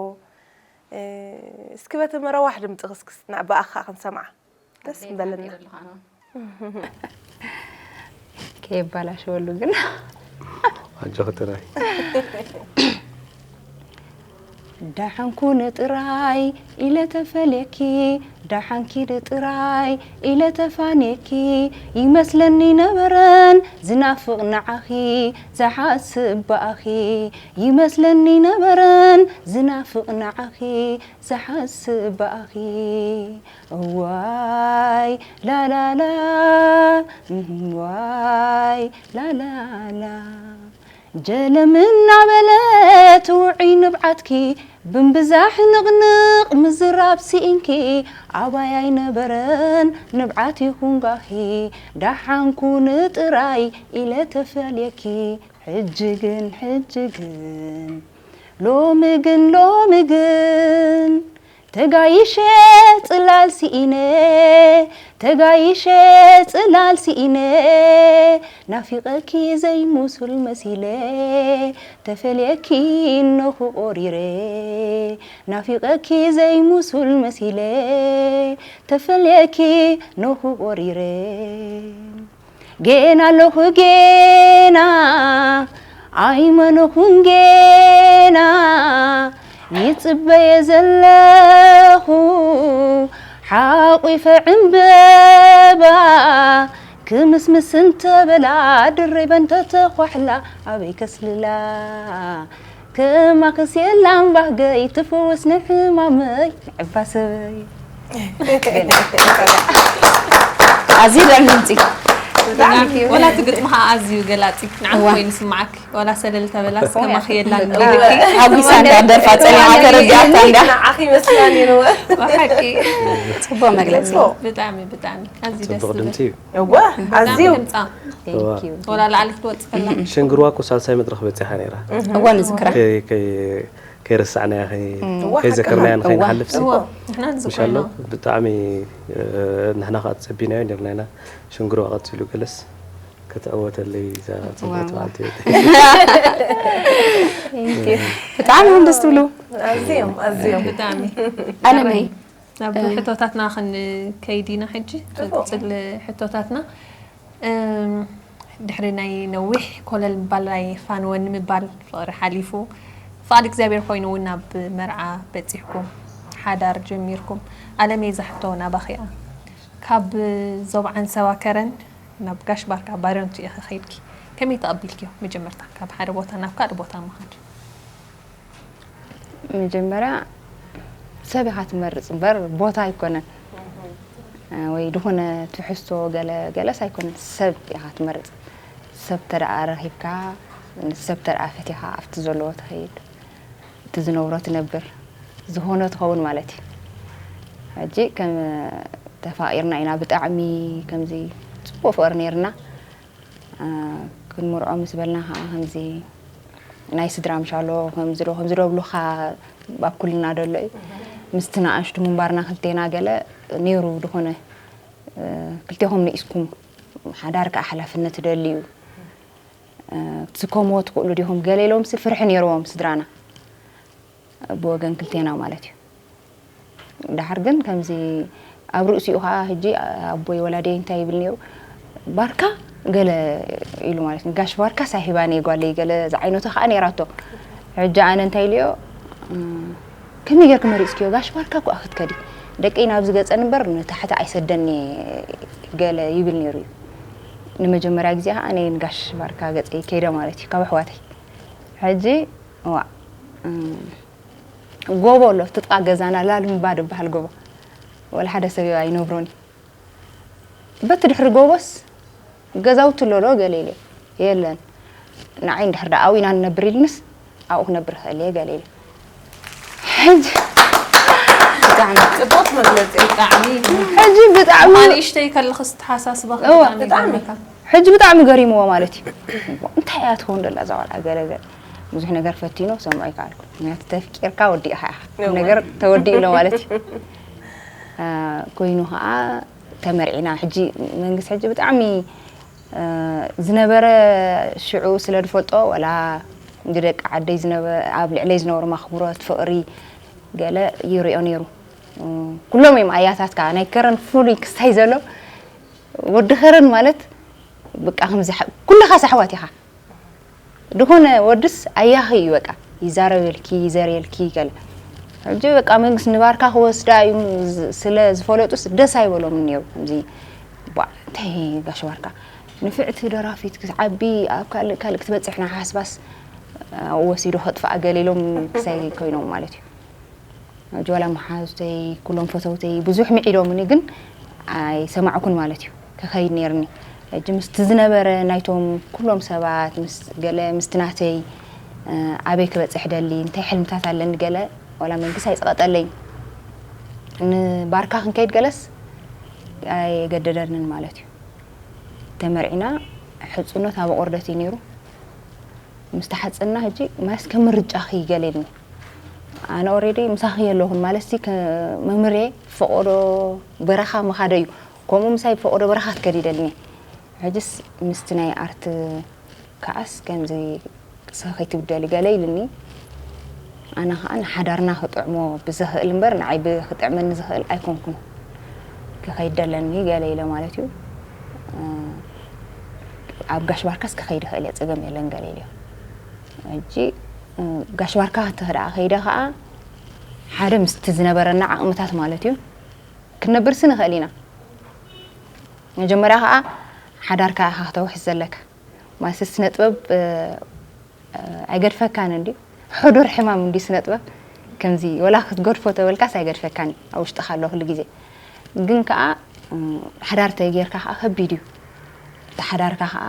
እስኪ በቲ መረዋሕ ድምፅኺ እስኪ ንዕ ብኣኻ ክንሰምዓ ደስ ምበለና። ከየባላሸወሉ ግን ኣጆኺ ጥራይ። ደሓንኩ ንጥራይ ኢለ ተፈልየኪ፣ ደሓንኪ ንጥራይ ኢለ ተፋንየኪ፣ ይመስለኒ ነበረን ዝናፍቕ ንዓኺ፣ ዝሓስብ ብኣኺ፣ ይመስለኒ ነበረን ዝናፍቕ ንዓኺ፣ ዝሓስብ ብኣኺ። እዋይ ላላላ፣ እዋይ ላላላ። ጀለም እናበለት ውዑይ ንብዓትኪ፣ ብንብዛሕ ንቕንቕ ምዝራብ ስኢንኪ፣ ኣባይ ኣይነበረን ንብዓት ይኹን ጋኺ። ደሓንኩ ንጥራይ ኢለ ተፈልየኪ፣ ሕጂ ግን፣ ሕጂ ግን፣ ሎሚ ግን፣ ሎሚ ግን፣ ተጋይሸ ጽላል ስኢነ፣ ተጋይሸ ጽላል ስኢነ፣ ናፊቐኪ ዘይምሱል መሲለ፣ ተፈልየኪ እነኹ ቆሪረ፣ ናፊቐኪ ዘይምሱል መሲለ፣ ተፈልየኪ እነኹ ቆሪረ። ጌና ኣለኹ ጌና፣ ኣይመነኹን ጌና፣ ይጽበየ ዘለኹ ሓቑፈ ዕምበባ፣ ክምስምስ እንተበላ፣ ድሪበ እንተተኳሕላ፣ ኣበይ ከስልላ? ከማኽስ የላን ባህገይ፣ ትፍውስ ንሕማመይ፣ ንዕባ ሰበይ። ኣዝዩ ጥዑም ድምጺ። ወላ እቲ ግጥሚ ኸዓ ኣዝዩ ገላጺ፣ ንዓኺ እዋ። ኮይኑ ይስምዓኪ። ወላ ሰለል ተበላስ እዋ። ከማኺ የላን ኢልኪ። ሓጒሳ እንዳ ደርፋ ጸኒሓ ተረዲኣታ እንዳ። ንዓኺ ይመስላ ነይሩ። ብሓቂ። ጽቡቕ መግለጺ። ብጣዕሚ፣ ብጣዕሚ። ኣዝዩ ደስ ጽቡቕ ዝብል። ድምጺ እዩ። እዋ፣ ብጣዕሚ ኣዝዩ። ድምጻ። Thank you። ወላ ላዕሊ ክትወጽእ ከላ። ሽንግርዋ እኮ ሳልሳይ መድረኽ በጺሓ ነይራ። እዋ፣ ንዝክራ። ከይ-፣ ከይ-፣ ከይረሳዕናያ፣ ከይ-፣ እዋ፣ ከይዘከርናያ ሓቅኻ። ንኸይንሓልፍ ሲ። እዋ፣ ንሕና ንዝክሮ ምሻሎ ኢና። ብጣዕሚ፣ እ፣ ንሕና ኸዓ ጸቢናዮ ነርና ኢና። ሽንግርዋ ቀጺሉ ገለስ ክትዕወተለይ እዛ ጽብቕቲ ዋው። በዓልቲ ቤተይ። Thank you። ብጣዕሚ እዮም ደስ ትብሉ። ኣዝዮም፣ ኣዝዮም። ብጣዕሚ። ኣለመይ። ናብ እ። ሕቶታትና ክንከይድ ኢና ሕጂ፣ ጽቡቕ። ክንቅጽል ሕቶታትና። እም፣ ድሕሪ ናይ ነዊሕ ኮለል ምባል፣ ናይ ፋንወኒ ምባል፣ ፍቕሪ ሓሊፉ፣ ፍቓድ እግዚኣብሔር ኮይኑ እውን ናብ መርዓ በጺሕኩም፣ ሓዳር ጀሚርኩም። ኣለመይ፣ እዛ ሕቶ ናባኺ እያ። ካብ ዞባ ዓንሰባ ከረን ናብ ጋሽ ባርካ ባርዮንቱ ኢኺ ኸይድኪ። ከመይ ተቐቢልክዮ? መጀመርታ ካብ ሓደ ቦታ ናብ ካልእ ቦታ ምኻድ። መጀመርያ ሰብ ኢኻ ትመርጽ እምበር ቦታ ኣይኮነን። እ፣ ወይ ዝኾነ ትሕዝቶ ገለ ገለስ ኣይኮነን። ሰብ ኢኻ ትመርጽ። ሰብ ተደኣ ረኺብካ፣ ሰብ ተደኣ ፈቲኻ ኣብቲ ዘለዎ ትኸይድ። እቲ ዝነብሮ ትነብር። ዝኾነ ትኸውን ማለት እዩ። ሕጂ ከም ተፋቒርና ኢና ብጣዕሚ ከምዚ ጽቡቕ ፍቕሪ ነይርና። እ፣ ክንምርዖ ምስ በልና ኸዓ ከምዚ ናይ ስድራ ምሻሎ ከምዚ ዶ፣ ከምዚ ዶ ብሉኻ ኣብ ኩልና ደሎ እዩ። ምስቲ ንኣሽቱ ምንባርና ክልቴና ገለ ነይሩ ዝኾነ፣ እ፣ ክልቴኹም ንኢስኩም ሓዳር ከኣ ሓላፍነት ይደሊ እዩ። እ፣ ክትስከምዎ ትኽእሉ ዲኹም ገለ ኢሎምሲ ፍርሒ ነይርዎም ስድራና። ብወገን ክልቴና ማለት እዩ። ደሓር ግን ከምዚ ኣብ ርእሲኡ ኸዓ ሕጂ ኣቦይ ወላዲየይ እንታይ ይብል ነይሩ፣ ባርካ ገለ ኢሉ ማለት እዩ። ጋሽ ባርካ ሳሂባኒ ጓለይ ገለ ዝዓይነቱ ኸዓ ነይራቶ። ሕጂ ኣነ እንታይ ኢለዮ፣ እም፣ ከመይ ጌርኪ መሪጽክዮ? ጋሽ ባርካ እኮ ክትከዲ። ደቀይ ናብዚ ገጸን እምበር ንታሕቲ ኣይሰደኒ ገለ ይብል ነይሩ እዩ። ንመጀመርያ ግዜ ኸዓ ኣነ ንጋሽ ባርካ ገጸይ ከይደ ማለት እዩ ካብ ኣሕዋተይ። ሕጂ እዋእ፣ እም፣ ጎቦ ኣሎ፣ ኣብቲ ጥቓ ገዛና ላልምባ ድበሃል ጎቦ። ወላ ሓደ ሰብ ኣይነብሮን እዩ። በቲ ድሕሪ ጎቦስ ገዛውቲ ኣሎ ዶ ገለ ኢለ፣ የለን። ንዓይ እንድሕር ደኣ ኣብኡ ኢና ንነብር ኢልንስ፣ ኣብኡ ክነብር ይኽእል እየ ገለ ኢለ። ሕጂ ብጣዕሚ ጽቡቅ መግለጺ። ብጣዕሚ ሕጂ ብጣዕሚ ኣንእሽተይ ከለኽስ ተሓሳስባ እወ፣ ብጣዕሚ ብጣዕሚ ይገርመካ። ሕጂ ብጣዕሚ ገሪምዎ ማለት እዩ። እንታይ እያ ትኸውን ደላ እዛ ቆልዓ ገለ ገለ ብዙሕ ነገር ፈቲኖ ክሰምዖ ይከኣልኩ። ምክንያቱ ተፍቂርካ ወዲእካ ኢኻ። እወ። ነገር ተወዲኡ ኣሎ ማለት እዩ። አ፣ ኮይኑ ከዓ ተመርዒና ሕጂ መንግስቲ ሕጂ ብጣዕሚ እ፣ ዝነበረ ሽዑ ስለ ዝፈልጦ ወላ ንደቂ ዓደይ ዝነበ ኣብ ልዕለይ ዝነበሩ ማኽብሮት ፍቕሪ ገለ ይሪኦ ነይሩ። እ፣ ኩሎም እዮም ኣያታት ከዓ ናይ ከረን ፍሉይ ክስታይ ዘሎ ወዲ ከረን ማለት በቃ ከምዚ ሓ- ኩልኻ ሳሕዋት ኢኻ ዝኾነ ወድስ ኣያኺ እዩ በቃ ይዛረበልኪ ይዘርየልኪ ገለ ሕጂ በቃ መንግስቲ ንባርካ ክወስዳ እዩ ዝ- ስለ ዝፈለጡስ ደስ ኣይበሎም ነይሩ ከምዚ ቧ እንታይ ጋሽ ባርካ ንፍዕቲ ደራፊት ክትዓቢ ኣብ ካልእ ካልእ ክትበፅሕ ና ሓስባስ ኣብኡ ወሲዱ ከጥፍኣ ገለ ኢሎም ክሳይ ኮይኖም ማለት እዩ ሕጂ ዋላ መሓዙተይ ኩሎም ፈተውተይ ብዙሕ ምዒዶምኒ ግን ኣይሰማዕኩን ማለት እዩ ክኸይድ ነይርኒ ሕጂ ምስቲ ዝነበረ ናይቶም ኩሎም ሰባት ምስ ገለ ምስቲ ናተይ እ፣ ኣበይ ክበፅሕ ደሊ እንታይ ሕልምታት ኣለኒ ገለ ዋላ መንግስቲ ኣይፀቐጠለይ ንባርካ ክንከይድ ገለስ ኣይገደደንን ማለት እዩ ተመርዒና ሕፁነት ኣብ ኣቆርደት እዩ ነይሩ ምስ ተሓፀና ሕጂ ማስ ከም ምርጫኺ ገለ ኢልኒ ኣነ ኦሬዲ ምሳኺ የለኹን ማለት ሲ መምሬ ፈቆዶ በረኻ ምኻደ እዩ ከምኡ ምሳይ ፈቆዶ በረኻ ክትከድ ይደልኒ ሕጅስ ምስቲ ናይ ኣርት ከዓስ ከምዚ ሰኺ ትብደሊ ገለ ኢልኒ ኣነ ከዓ ንሓዳርና ክጥዕሞ ብዝኽእል እምበር ንዓይ ክጥዕመኒ ዝኽእል ኣይኮንኩን ክኸይድ ደለኒ ገለ ኢለ ማለት እዩ ኣብ ጋሽ ባርካስ ክኸይድ ይኽእል እየ ፀገም የለን ገለ ኢለ ሕጂ ጋሽ ባርካ ተኽዳ ከይደ ከዓ ሓደ ምስቲ ዝነበረና ዓቕምታት ማለት እዩ ክንነብርሲ ንኽእል ኢና መጀመርያ ከዓ ሓዳርካ ኢኻ ክተውሕስ ዘለካ ማለት ስነ ጥበብ ኣይገድፈካን እንዲ ሕዱር ሕማም እንዲ ስነ ጥበብ ከምዚ ወላ ክትገድፎ ተበልካስ ኣይገድፈካን ኣብ ውሽጥኻ ኣሎ ኩሉ ግዜ ግን ከዓ ሓዳር ተጌርካ ከዓ ከቢድ እዩ እቲ ሓዳርካ ከዓ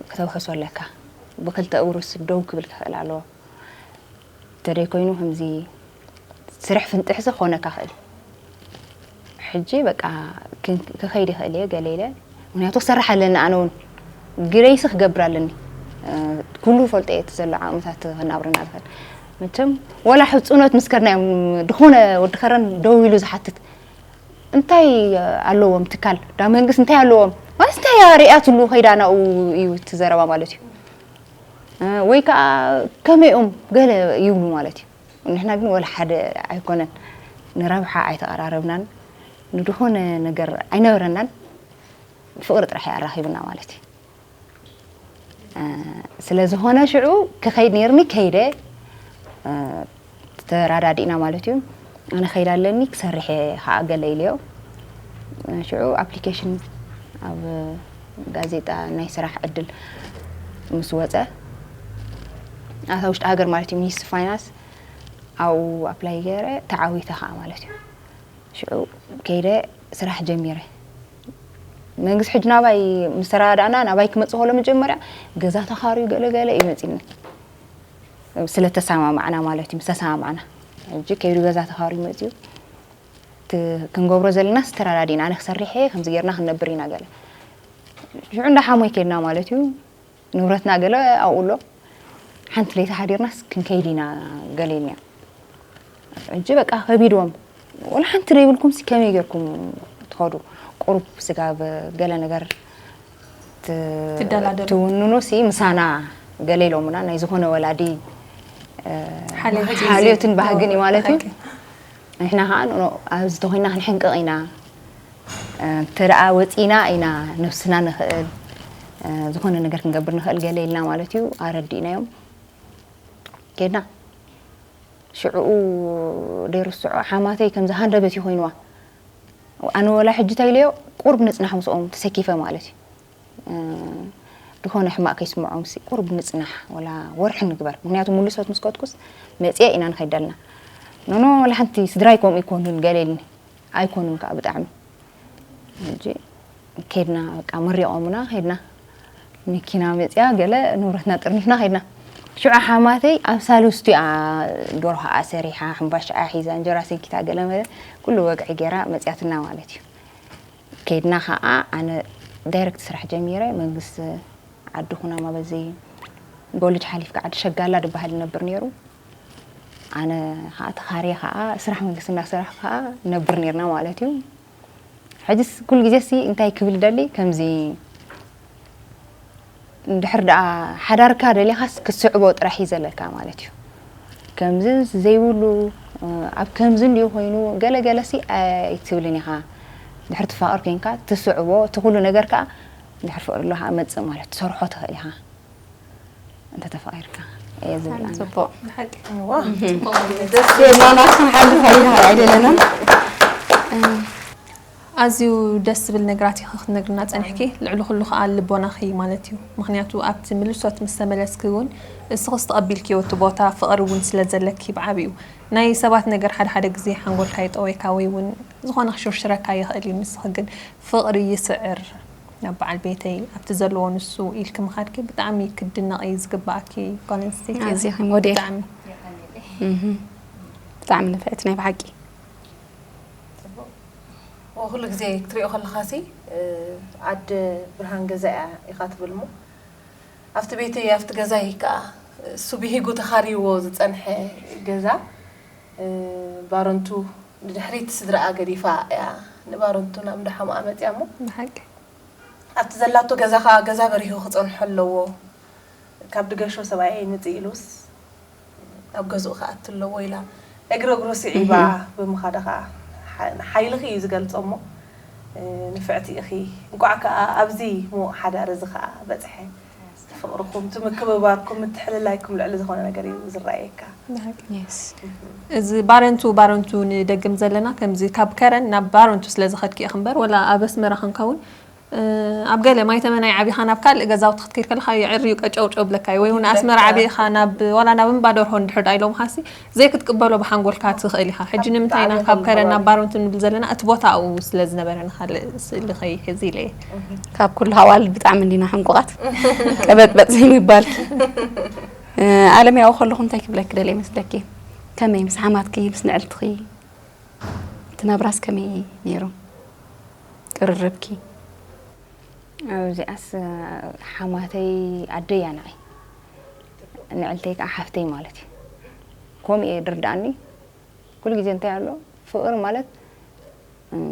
ክተውሕሶ ኣለካ ብክልተ እግሩስ ደው ክብል ክኽእል ኣለዎ ተደይ ኮይኑ ከምዚ ስርሕ ፍንጥሕ ዝኾነካ ክእል ሕጂ በቃ ክኸይድ ይኽእል እየ ገለ ኢለ ምክንያቱ ክሰርሕ ኣለኒ ኣነ እውን ግሬሲ ክገብር ኣለኒ ኩሉ ፈልጦ እየ እቲ ዘሎ ዓቕምታት ክናብረና ዝኽእል መቸም ወላ ሕፁኖት ምስ ከድናዮም ዝኾነ ወዲ ከረን ደው ኢሉ ዝሓትት እንታይ ኣለዎም ትካል ዳ መንግስት እንታይ ኣለዎም ማለት እንታይ ሪኣትሉ ከይዳ ናኡ እዩ እቲ ዘረባ ማለት እዩ ወይ ከዓ ከመይኦም ገለ ይብሉ ማለት እዩ ንሕና ግን ወላ ሓደ ኣይኮነን ንረብሓ ኣይተቐራረብናን ንድኾነ ነገር ኣይነበረናን ፍቕሪ ጥራሕ ኣራኺብና ማለት እዩ ስለ ዝኾነ ሽዑ ክኸይድ ነይርኒ ከይደ ተራዳዲእና ማለት እዩ ኣነ ከይድ ኣለኒ ክሰርሕ ከዓ ገለ ኢለዮ ሽዑ ኣፕሊኬሽን ኣብ ጋዜጣ ናይ ስራሕ ዕድል ምስ ወፀ ኣታ ውሽጢ ሃገር ማለት እዩ ሚኒስትሪ ፋይናንስ ኣብኡ ኣፕላይ ገይረ ተዓዊተ ከዓ ማለት እዩ ሽዑ ከይደ ስራሕ ጀሚረ መንግስቲ ሕጂ ናባይ ምስ ተረዳዳእና ናባይ ክመፅእ ከሎ መጀመርያ ገዛ ተኻርዩ ገለገለ እዩ መፂኒ ስለ ተሰማማዕና ማለት እዩ ምስ ተሰማማዕና ሕጂ ከይዱ ገዛ ተኻርዩ መፅዩ ክንገብሮ ዘለና ዝተረዳዲእና ኣነ ክሰርሕ እየ ከምዚ ጌርና ክንነብር ኢና ገለ ሽዑ እንዳ ሓሞይ ከድና ማለት እዩ ንብረትና ገለ ኣብኡ ኣሎ ሓንቲ ለይቲ ሓዲርናስ ክንከይድ ኢና ገለ ኢልና ሕጂ በቃ ከቢድዎም ወላ ሓንቲ ዘይብልኩም ሲ ከመይ ጌርኩም ትኸዱ ቁሩብ ስጋብ ገለ ነገር ትውንኑ ሲ ምሳና ገለ ኢሎምና ናይ ዝኾነ ወላዲ ሓልዮትን ባህግን እዩ ማለት እዩ ንሕና ከዓ ኣብዚ ተኮይና ክንሕንቅቕ ኢና እንተ ደኣ ወፂና ኢና ነብስና ንኽእል ዝኾነ ነገር ክንገብር ንኽእል ገለ ኢልና ማለት እዩ ኣረዲእናዮም ኬድና ሽዕኡ ደይርስዖ ሓማተይ ከምዚ ሃንደበት እዩ ኮይንዋ ኣነ ወላ ሕጂ ተይለዮ ቁርብ ንፅናሕ ምስኦም ተሰኪፈ ማለት እዩ ዝኾነ ሕማቅ ከይስምዖም ሲ ቁርብ ንፅናሕ ወላ ወርሒ ንግበር ምክንያቱ ሙሉሶት ምስ ከድኩስ መፅየ ኢና ንኸይድ ደልና ኖኖ ወላ ሓንቲ ስድራይ ከምኡ ይኮኑን ገለ ኢልኒ ኣይኮኑን ከዓ ብጣዕሚ ሕጂ ከድና በቃ መሪቆምና ከድና መኪና መፅያ ገለ ንብረትና ጥርኒፍና ከድና ሽዑ ሓማተይ ኣብ ሳልስቱ እያ ደርሆኣ ሰሪሓ፣ ሕምባሻኣ ሒዛ፣ እንጀራ ሰንኪታ፣ ገለ መለ ኩሉ ወግዒ ገይራ መጽያትና ማለት እዩ። ከይድና ኸኣ ኣነ ዳይረክት ስራሕ ጀሚረ። መንግስቲ ዓዲ ኩናማ በዚ ጎልጅ ሓሊፍካ ዓዲ ሸጋላ ዝበሃል ይነብር ነይሩ። ኣነ ኸኣ ተኻርየ ኸኣ ስራሕ መንግስቲ እናሰራሕኩ ኸኣ ነብር ነርና ማለት እዩ። ሕጅስ ኩሉ ግዜ ሲ እንታይ ክብል ደሊ ከምዚ እንድሕር ደኣ ሓዳርካ ደሊኻስ ክትስዕቦ ጥራሕ እዩ ዘለካ ማለት እዩ። ከምዚ ዘይብሉ ኣብ ከምዚ እንዲዩ ኮይኑ ገለ ገለ ሲ ኣይትብልን ኢኻ። ድሕር ትፋቕር ኮይንካ ትስዕቦ እቲ ኩሉ ነገር ከኣ ድሕር ፍቕሪ ኣሎ ከኣ መጽእ ማለት ትሰርሖ ትኽእል ኢኻ። እንተ ተፋቒርካ እየ ዝብል ኣነ። ጽቡቕ። ብሓቂ ዋ፣ ደስ የላና ክንሓልፍ ኣይደለናን። ኣዝዩ ደስ ዝብል ነገራት ኢኺ ክትነግርና ጸኒሕኪ። ልዕሊ ኩሉ ከኣ ልቦናኺ ማለት እዩ። ምኽንያቱ ኣብቲ ምልሶት ምስ ተመለስኪ እውን እስኺስ ተቐቢልክዮ እቲ ቦታ ፍቕሪ እውን ስለ ዘለኪ ብዓቢኡ። ናይ ሰባት ነገር ሓደ ሓደ ግዜ ሓንጎልካ ይጠወይካ ወይ እውን ዝኾነ ክሽርሽረካ ይኽእል እዩ። ንስኺ ግን ፍቕሪ ይስዕር ናብ በዓል ቤተይ ኣብቲ ዘለዎ ንሱ ኢልኪ ምኻድኪ ብጣዕሚ ክትድነቒ ዝግባኣኪ ጓል ኣንስተይቲ ኢኺ። ኣዚኺ ሞዴል። ብጣዕሚ። እህ። ብጣዕሚ ንፍዕቲ ናይ ብሓቂ። ጽቡቕ። ወ-፣ ኩሉ ግዜ ክትሪኦ ከለኻሲ፣ እ፣ ኣደ ብርሃን ገዛ እያ ኢኻ ትብል እሞ፣ ኣብቲ ቤተይ፣ ኣብቲ ገዛይ ከኣ እሱ ብሂጉ ተኻርይዎ ዝጸንሐ ገዛ፣ እ፣ ባረንቱ ንድሕሪት ስድራኣ ገዲፋ እያ ንባረንቱ ናብ እንዳ ሓሙኣ መጽያ እሞ፣ ብሓቂ። ኣብቲ ዘላቶ ገዛ ከኣ ገዛ በሪሁ ክጸንሖ ኣለዎ። ካብ ድገሾ ሰብኣየይ ምጽእ ኢሉስ ኣብ ገዝኡ ክኣቱ ኣለዎ ኢላ እግሪ እግሩ ስዒባ ብምኻዳ ከኣ ሓ-፣ ሓይልኺ እዩ ዝገልጾ እሞ፣ እ፣ ንፍዕቲ ኢኺ። እንቋዕ ከኣ ኣብዚ ምዉቕ ሓዳር እዚ ከኣ በጽሐ። ፍቕርኹም፣ እቲ ምክብባርኩም፣ ምትሕልላይኩም ልዕሊ ዝኾነ ነገር እዩ ዝረኣየካ። ብሓቂ። የስ። እዚ ባረንቱ ባረንቱ ንደግም ዘለና ከምዚ ካብ ከረን ናብ ባረንቱ ስለ ዝኸድኪ ኢኺ እምበር ወላ ኣብ ኣስመራ ክንከውን እ፣ ኣብ ገለ ማይ ተመናይ ዓቢኻ ናብ ካልእ ገዛውቲ ክትከይድ ከለኻ የዕርዩ ቀጨውጨው ብለካ እዩ። ወይ እውን ኣስመራ ዓቢኻ ናብ ዋላ ናብ እምባ ደርሆ እንድሕር ደኣ ኢሎምኻሲ ዘይክትቅበሎ ብሓንጎልካ ትኽእል ኢኻ። ሕጂ ንምንታይ ኢና ካብ ከረን ናብ ባረንቱ ንብል ዘለና? እቲ ቦታ ኣብኡ ስለ ዝነበረ ንኻልእ ስእሊ ከይሕዝ ኢለ እየ። ካብ ኩሉ ኣዋልድ ብጣዕሚ እንዲና ሕንቁቓት። ቀበጥበጥ ዘይምባልኪ። እ፣ ኣለምያዊ ከለኹ እንታይ ክብለኪ ደልየ መስለኪ? ከመይ ምስ ሓማትኪ፣ ምስ ንዕልትኺ? እቲ ናብራስ ከመይ ነይሩ? ቅርርብኪ? ኣብዚኣስ ሓማተይ ኣደይ እያ ንዓይ። ንዕልተይ ከኣ ሓፍተይ ማለት እዩ። ከምኡ እየ ድርድኣኒ። ኩሉ ግዜ እንታይ ኣሎ? ፍቕሪ ማለት፣ እም፣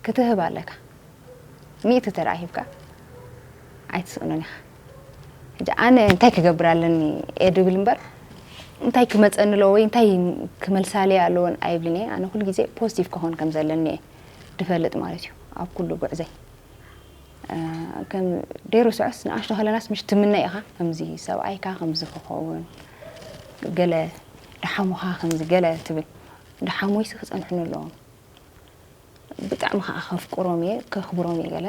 ክትህብ ኣለካ። ሚእቲ እንተ ደኣ ሂብካ ኣይትስእኖን ኢኻ። ሕጂ ኣነ እንታይ ክገብር ኣለኒ እየ ድብል እምበር፣ እንታይ ክመጸኒ ኣለዎ ወይ እንታይ ክመልሳለይ ኣለዎን ኣይብልን እየ። ኣነ ኩሉ ግዜ ፖዚቲቭ ክኾን ከም ዘለኒ እየ ድፈልጥ ማለት እዩ፣ ኣብ ኩሉ ጉዕዘይ። እ፣ ከም ደይሩ ስዑስ ንኣሽቱ ከለናስ ምሽ ትምነ ኢኻ፣ ከምዚ ሰብኣይካ ከምዚ ክኸውን፣ ገለ ደሓሙኻ ከምዚ ገለ ትብል። ደሓሞይሲ ክጸንሑኒ ኣለዎም። ብጣዕሚ ከኣ ከፍቅሮም እየ፣ ከኽብሮም እየ ገለ።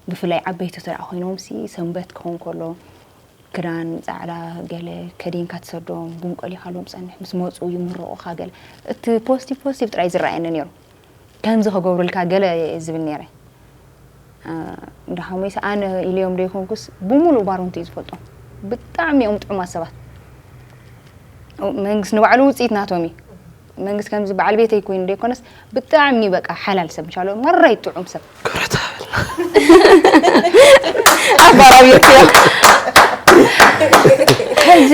ብፍላይ ዓበይቲ ተደኣ ኮይኖምሲ ሰንበት ክኸውን ከሎ ክዳን ጻዕዳ ገለ ከዲንካ ትሰዶም፣ ጉም ቆሊኻሎም ትጸንሕ፣ ምስ መጹ ይምርቑኻ ገለ። እቲ ፖዚቲቭ ፖዚቲቭ ጥራይ ዝረኣየኒ ነይሩ። ከምዚ ክገብሩልካ ገለ እየ ዝብል ነይረ። እ፣ ደሓሞይሲ ኣነ ኢለዮም ደይኮንኩስ ብምሉእ ባረንቱ እዩ ዝፈልጦም። ብጣዕሚ እዮም ጥዑማት ሰባት። መንግስቲ ንባዕሉ ውጽኢት ናቶም እዩ። መንግስቲ ከምዚ በዓል ቤተይ ኮይኑ ደይኮነስ ብጣዕሚ በቃ ሓላል ሰብ ምሻሎ መራይ ጥዑም ሰብ። ክብረት ሃበልና። ኣባራቢርክዮ። ሕጂ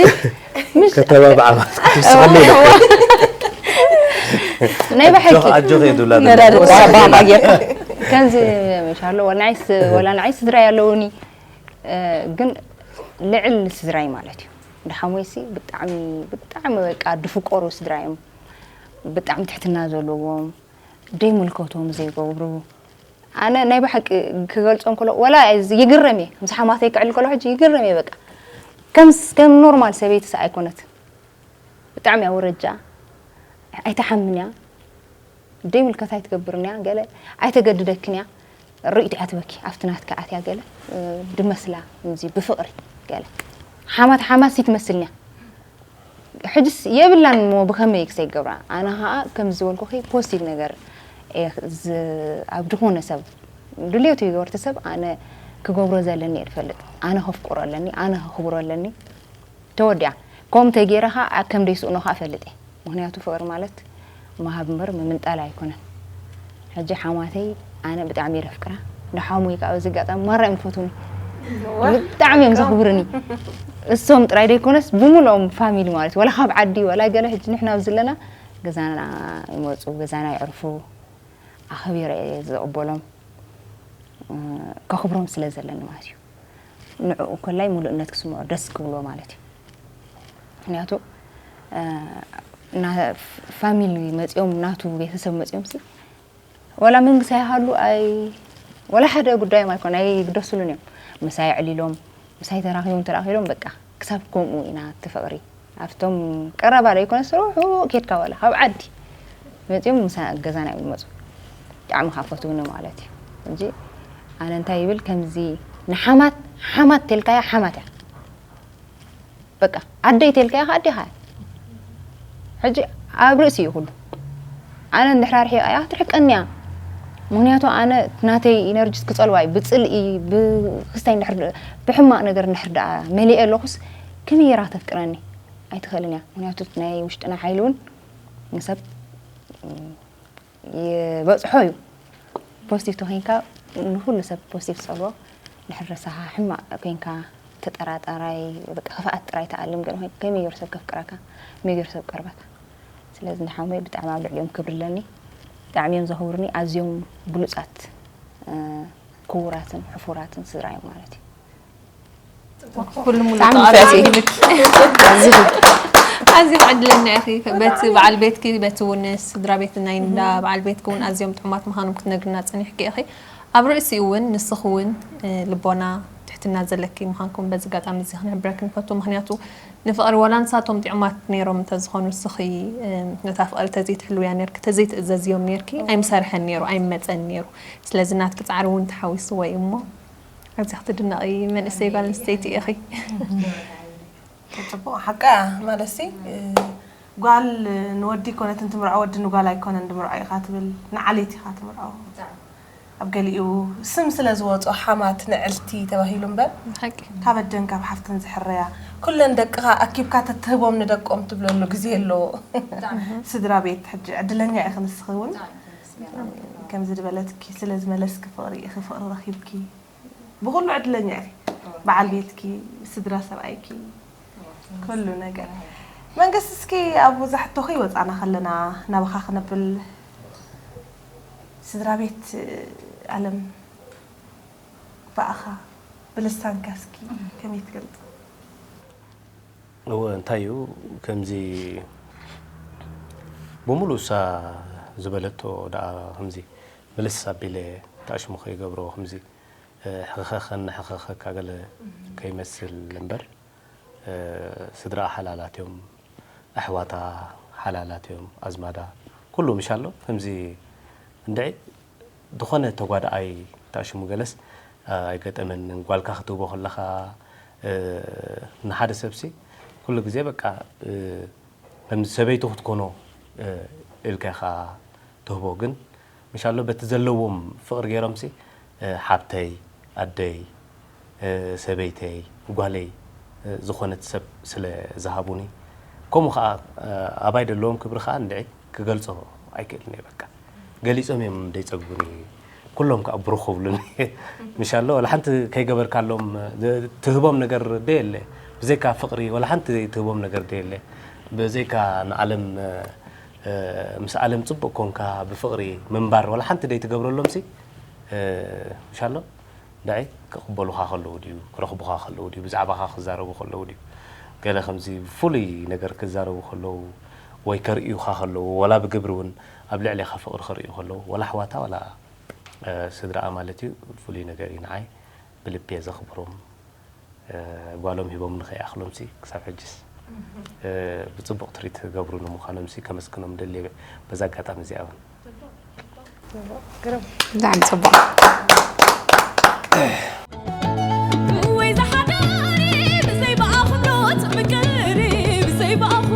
ከተባብዓ ማለት ክስኸለ ናይ ብሓቂ ኣጆኺ እየ ዝብላ ነዳዲ ዘለኹ። ጻባ ማጌርካ። ከምዚ ምሻሎ ወላ ንዓይስ ወላ ንዓይ ስድራይ ኣለውኒ፣ እ፣ ግን ልዕል ስድራይ ማለት እዩ። ደሓሞይሲ ብጣዕሚ ብጣዕሚ በቃ ድፍቀሩ ስድራ እዮም። ብጣዕሚ ትሕትና ዘለዎም፣ ደይምልከቶም ዘይገብሩ። ኣነ ናይ ብሓቂ ክገልጾም ከሎ ወላ ይግረም እየ። ምስ ሓማተይ ክዕል ከሎ ሕጂ ይግረም እየ በቃ። ከምስ ከም ኖርማል ሰበይቲ ሰ ኣይኮነትን። ብጣዕሚ እያ ወረጃ። ኣይትሓምን እያ። ደይምልከታ ኣይትገብርን እያ። ገለ ኣይተገድደክን እያ። ርእይቶ እያ ትበኪ። ኣብቲ ናትካ ኣትያ ገለ፣ እ፣ ድመስላ፣ እዚ ብፍቕሪ ገለ። ሓማት ሓማሲ ትመስልኒ እያ። ሕጅስ የብላን እሞ ብኸመይ ክሰይ ገብራ? ኣነ ኸኣ ከም ዝበልኩኺ ፖዚቲቭ ነገር እየ ዝ-፣ ኣብ ዝኾነ ሰብ ድልየቱ ይገበርቲ ሰብ ኣነ ክገብሮ ዘለኒ እየ ዝፈልጥ። ኣነ ከፍቅሮ ኣለኒ፣ ኣነ ከኽብሮ ኣለኒ። ተወዲኣ። ከምኡ ተገይረ ኸዓ ኣብ ከም ደይስእኖ ኸዓ እፈልጥ እየ። ምኽንያቱ ፍቕሪ ማለት ምሃብ እምበር ምምንጣል ኣይኮነን። ሕጂ ሓማተይ ኣነ ብጣዕሚ እየ ዘፍቅራ። ንሓሙይ ከዓ በዚ ኣጋጣሚ ማራ እዮም ዝፈትዉኒ። ብጣዕሚ እዮም ዘኽብሩኒ። እሶም ጥራይ ዘይኮነስ ብምልኦም ፋሚሊ ማለት እዩ። ዋላ ካብ ዓዲ ዋላ ገለ ሕጂ ንሕና ኣብዚ ኣለና ገዛና ይመፁ፣ ገዛና የዕርፉ። ኣኽቢረ እየ ዝቕበሎም። ከኽብሮም ስለ ዘለኒ ማለት እዩ። ንዕኡ ኮላይ ምሉእነት ክስምዖ ደስ ክብሎ ማለት እዩ። ምኽንያቱ ፋሚሊ መፂኦም ናቱ ቤተሰብ መፂኦም ሲ ዋላ መንግስቲ ኣይሃሉ ኣይ ዋላ ሓደ ጉዳዮም ኣይኮነ ኣይግደስሉን እዮም። ምሳይ ዕሊሎም ምሳይ ተራኺቦም ተራኺሎም በቃ ክሳብ ከምኡ ኢና እቲ ፍቕሪ ኣብቶም ቀረባ ዘይኮነ ስርሑ ኬድካ ዋላ ካብ ዓዲ መፂኦም ምሳ ገዛና እዮም ዝመፁ። ብጣዕሚ ካብ ፈትውኒ ማለት እዩ። እንጂ ኣነ እንታይ ይብል ከምዚ ንሓማት ሓማት ተልካያ ሓማት እያ በቃ ኣደይ ተልካያ ከዓ ኣዴኻ እያ። ሕጂ ኣብ ርእሲ እዩ ኩሉ። ኣነ እንድሕር ኣርሒቐያ ትርሕቀኒ እያ። ምክንያቱ ኣነ ናተይ ኢነርጂስ ክፀልዋ እዩ ብፅልኢ ብክስታይ እንድሕር ብሕማቕ ነገር እንድሕር ደኣ መሊአ ኣለኹስ ከመይ ጌራ ክተፍቅረኒ ኣይትኽእልን እያ። ምክንያቱ ናይ ውሽጥና ሓይሊ እውን ንሰብ ይበፅሖ እዩ። ፖዚቲቭ ተኮይንካ ንኩሉ ሰብ ፖዚቲቭ ትፀልዎ። ድሕር ረሳኻ ሕማቅ ኮይንካ ተጠራጣራይ በቃ ክፍኣት ጥራይ ተኣልም ገለ ኮይንካ ከመይ ገይሩ ሰብ ከፍቅረካ ከመይ ገይሩ ሰብ ቀርበካ። ስለዚ ንሓሙይ ብጣዕሚ ኣብ ልዕሊኦም ክብሪ ኣለኒ። ብጣዕሚ እዮም ዘኽብሩኒ። ኣዝዮም ብሉፃት ክቡራትን ሕፉራትን ስድራ እዮም ማለት እዩ። ኩሉ ሙሉ ጠቓላሊ ኣዝዩ ዕድለኛ ኢኺ በቲ በዓል ቤትኪ በቲ እውን ስድራ ቤት ናይ እንዳ በዓል ቤትኪ እውን ኣዝዮም ጥዑማት ምዃኖም ክትነግርና ፀኒሕኪ ኢኺ። ኣብ ርእሲኡ እውን ንስኺ እውን ልቦና ትሕትና ዘለኪ ምዃንኩም በዚ ኣጋጣሚ እዚ ክንሕብረኪ ንፈቱ። ምኽንያቱ ንፍቕሪ ዋላ ንሳቶም ጥዑማት ነይሮም እንተዝኾኑ ንስኺ ነታ ፍቕሪ ተዘይትሕልውያ ነርኪ ተዘይትእዘዝዮም ነርኪ ኣይምሰርሐን ነይሩ ኣይምመፀን ነይሩ። ስለዚ ናትኪ ፃዕሪ እውን ተሓዊስዎ እዩ እሞ ኣዚኺ ትድነቒ መንእሰይ ጓል ኣንስተይቲ ኢኺ። ጽቡቕ ሓቃ ማለትሲ ጓል ንወዲ ኮነት እንትምርዖ ወዲ ንጓል ኣይኮነን ድምርዖ ኢኻ ትብል ንዓሌት ኢኻ ትምርዖ ኣብ ገሊኡ ስም ስለ ዝወጾ ሓማት ንዕልቲ ተባሂሉ እምበር ካብ ኣደን ካብ ሓፍትን ዝሕረያ ኩለን ደቅኻ ኣኪብካ ተትህቦም ንደቆም ትብለሉ ግዜ ኣለዎ ስድራ ቤት ሕጂ ዕድለኛ ኢኺ ንስኺ እውን ከምዚ ዝበለትኪ ስለ ዝመለስኪ ፍቕሪ ኢኺ ፍቕሪ ረኺብኪ ብኹሉ ዕድለኛ ኢኺ። በዓል ቤትኪ፣ ስድራ ሰብኣይኪ፣ ኩሉ ነገር። መንግስቲ እስኪ ኣብ ዝሓቶኺ ወፃና ከለና ናባኻ ክነብል ስድራ ቤት ኣለም ብኣኻ ብልሳንካ እስኪ ከመይ ትገልፆ? እወ እንታይ እዩ ከምዚ ብሙሉእ እሳ ዝበለቶ ደኣ ከምዚ ምልስ ኣቢለ ተኣሽሙ ከይገብሮ ከምዚ ሕኸኸን ሕኸኸካ ገለ ከይመስል እምበር ስድራኣ ሓላላት እዮም፣ ኣሕዋታ ሓላላት እዮም፣ ኣዝማዳ ኩሉ ምሽ ኣሎ። ከምዚ እንድዒ ዝኾነ ተጓዳኣይ ተኣሽሙ ገለስ ኣይገጠመንን። ጓልካ ክትህቦ ከለኻ ንሓደ ሰብሲ ኩሉ ግዜ በቃ ከምዚ ሰበይቱ ክትኮኖ ኢልካ ኢኻ ትህቦ ግን ምሻሎ በቲ ዘለዎም ፍቕሪ ገይሮምሲ ሓብተይ ኣደይ ሰበይተይ ጓለይ ዝኾነት ሰብ ስለ ዝሃቡኒ ከምኡ ከዓ ኣባይ ዘለዎም ክብሪ ከዓ እንድዒ ክገልፆ ኣይክእልን እየ በቃ ገሊፆም እዮም ደይፀግቡኒ ኩሎም ከዓ ብሩኽ ክብሉኒ ምሻሎ ወላ ሓንቲ ከይገበርካሎም ትህቦም ነገር ደየለ ብዘይካ ፍቕሪ ወላ ሓንቲ ትህቦም ነገር ደየለ ብዘይካ ንዓለም ምስ ዓለም ፅቡቕ ኮንካ ብፍቕሪ ምንባር ዋላ ሓንቲ ደይትገብረሎም ሲ ምሻሎ እንድዒ ክቕበሉኻ ከለዉ ድዩ ክረኽቡኻ ከለዉ ድዩ ብዛዕባኻ ክዛረቡ ከለዉ ድዩ ገለ ከምዚ ፍሉይ ነገር ክዛረቡ ከለዉ ወይ ከርእዩኻ ከለዉ ዋላ ብግብሪ እውን ኣብ ልዕሌኻ ፍቕሪ ከርእዩ ከለዉ ዋላ ኣሕዋታ ዋላ ስድራኣ ማለት እዩ ፍሉይ ነገር እዩ ንዓይ ብልቢ እየ ዘኽብሮም ጓሎም ሂቦም ንኸይኣኽሎም ሲ ክሳብ ሕጅስ ብፅቡቕ ትሪት ገብሩ ንምዃኖም ሲ ከመስግኖም ደልየ በዛ ኣጋጣሚ እዚኣ እውን ብጣዕሚ ፅቡቕ ወይ ዝሓዳሪ ብዘይ ብኣኽብሮት ምቅሪ ብዘይ ብኣኹ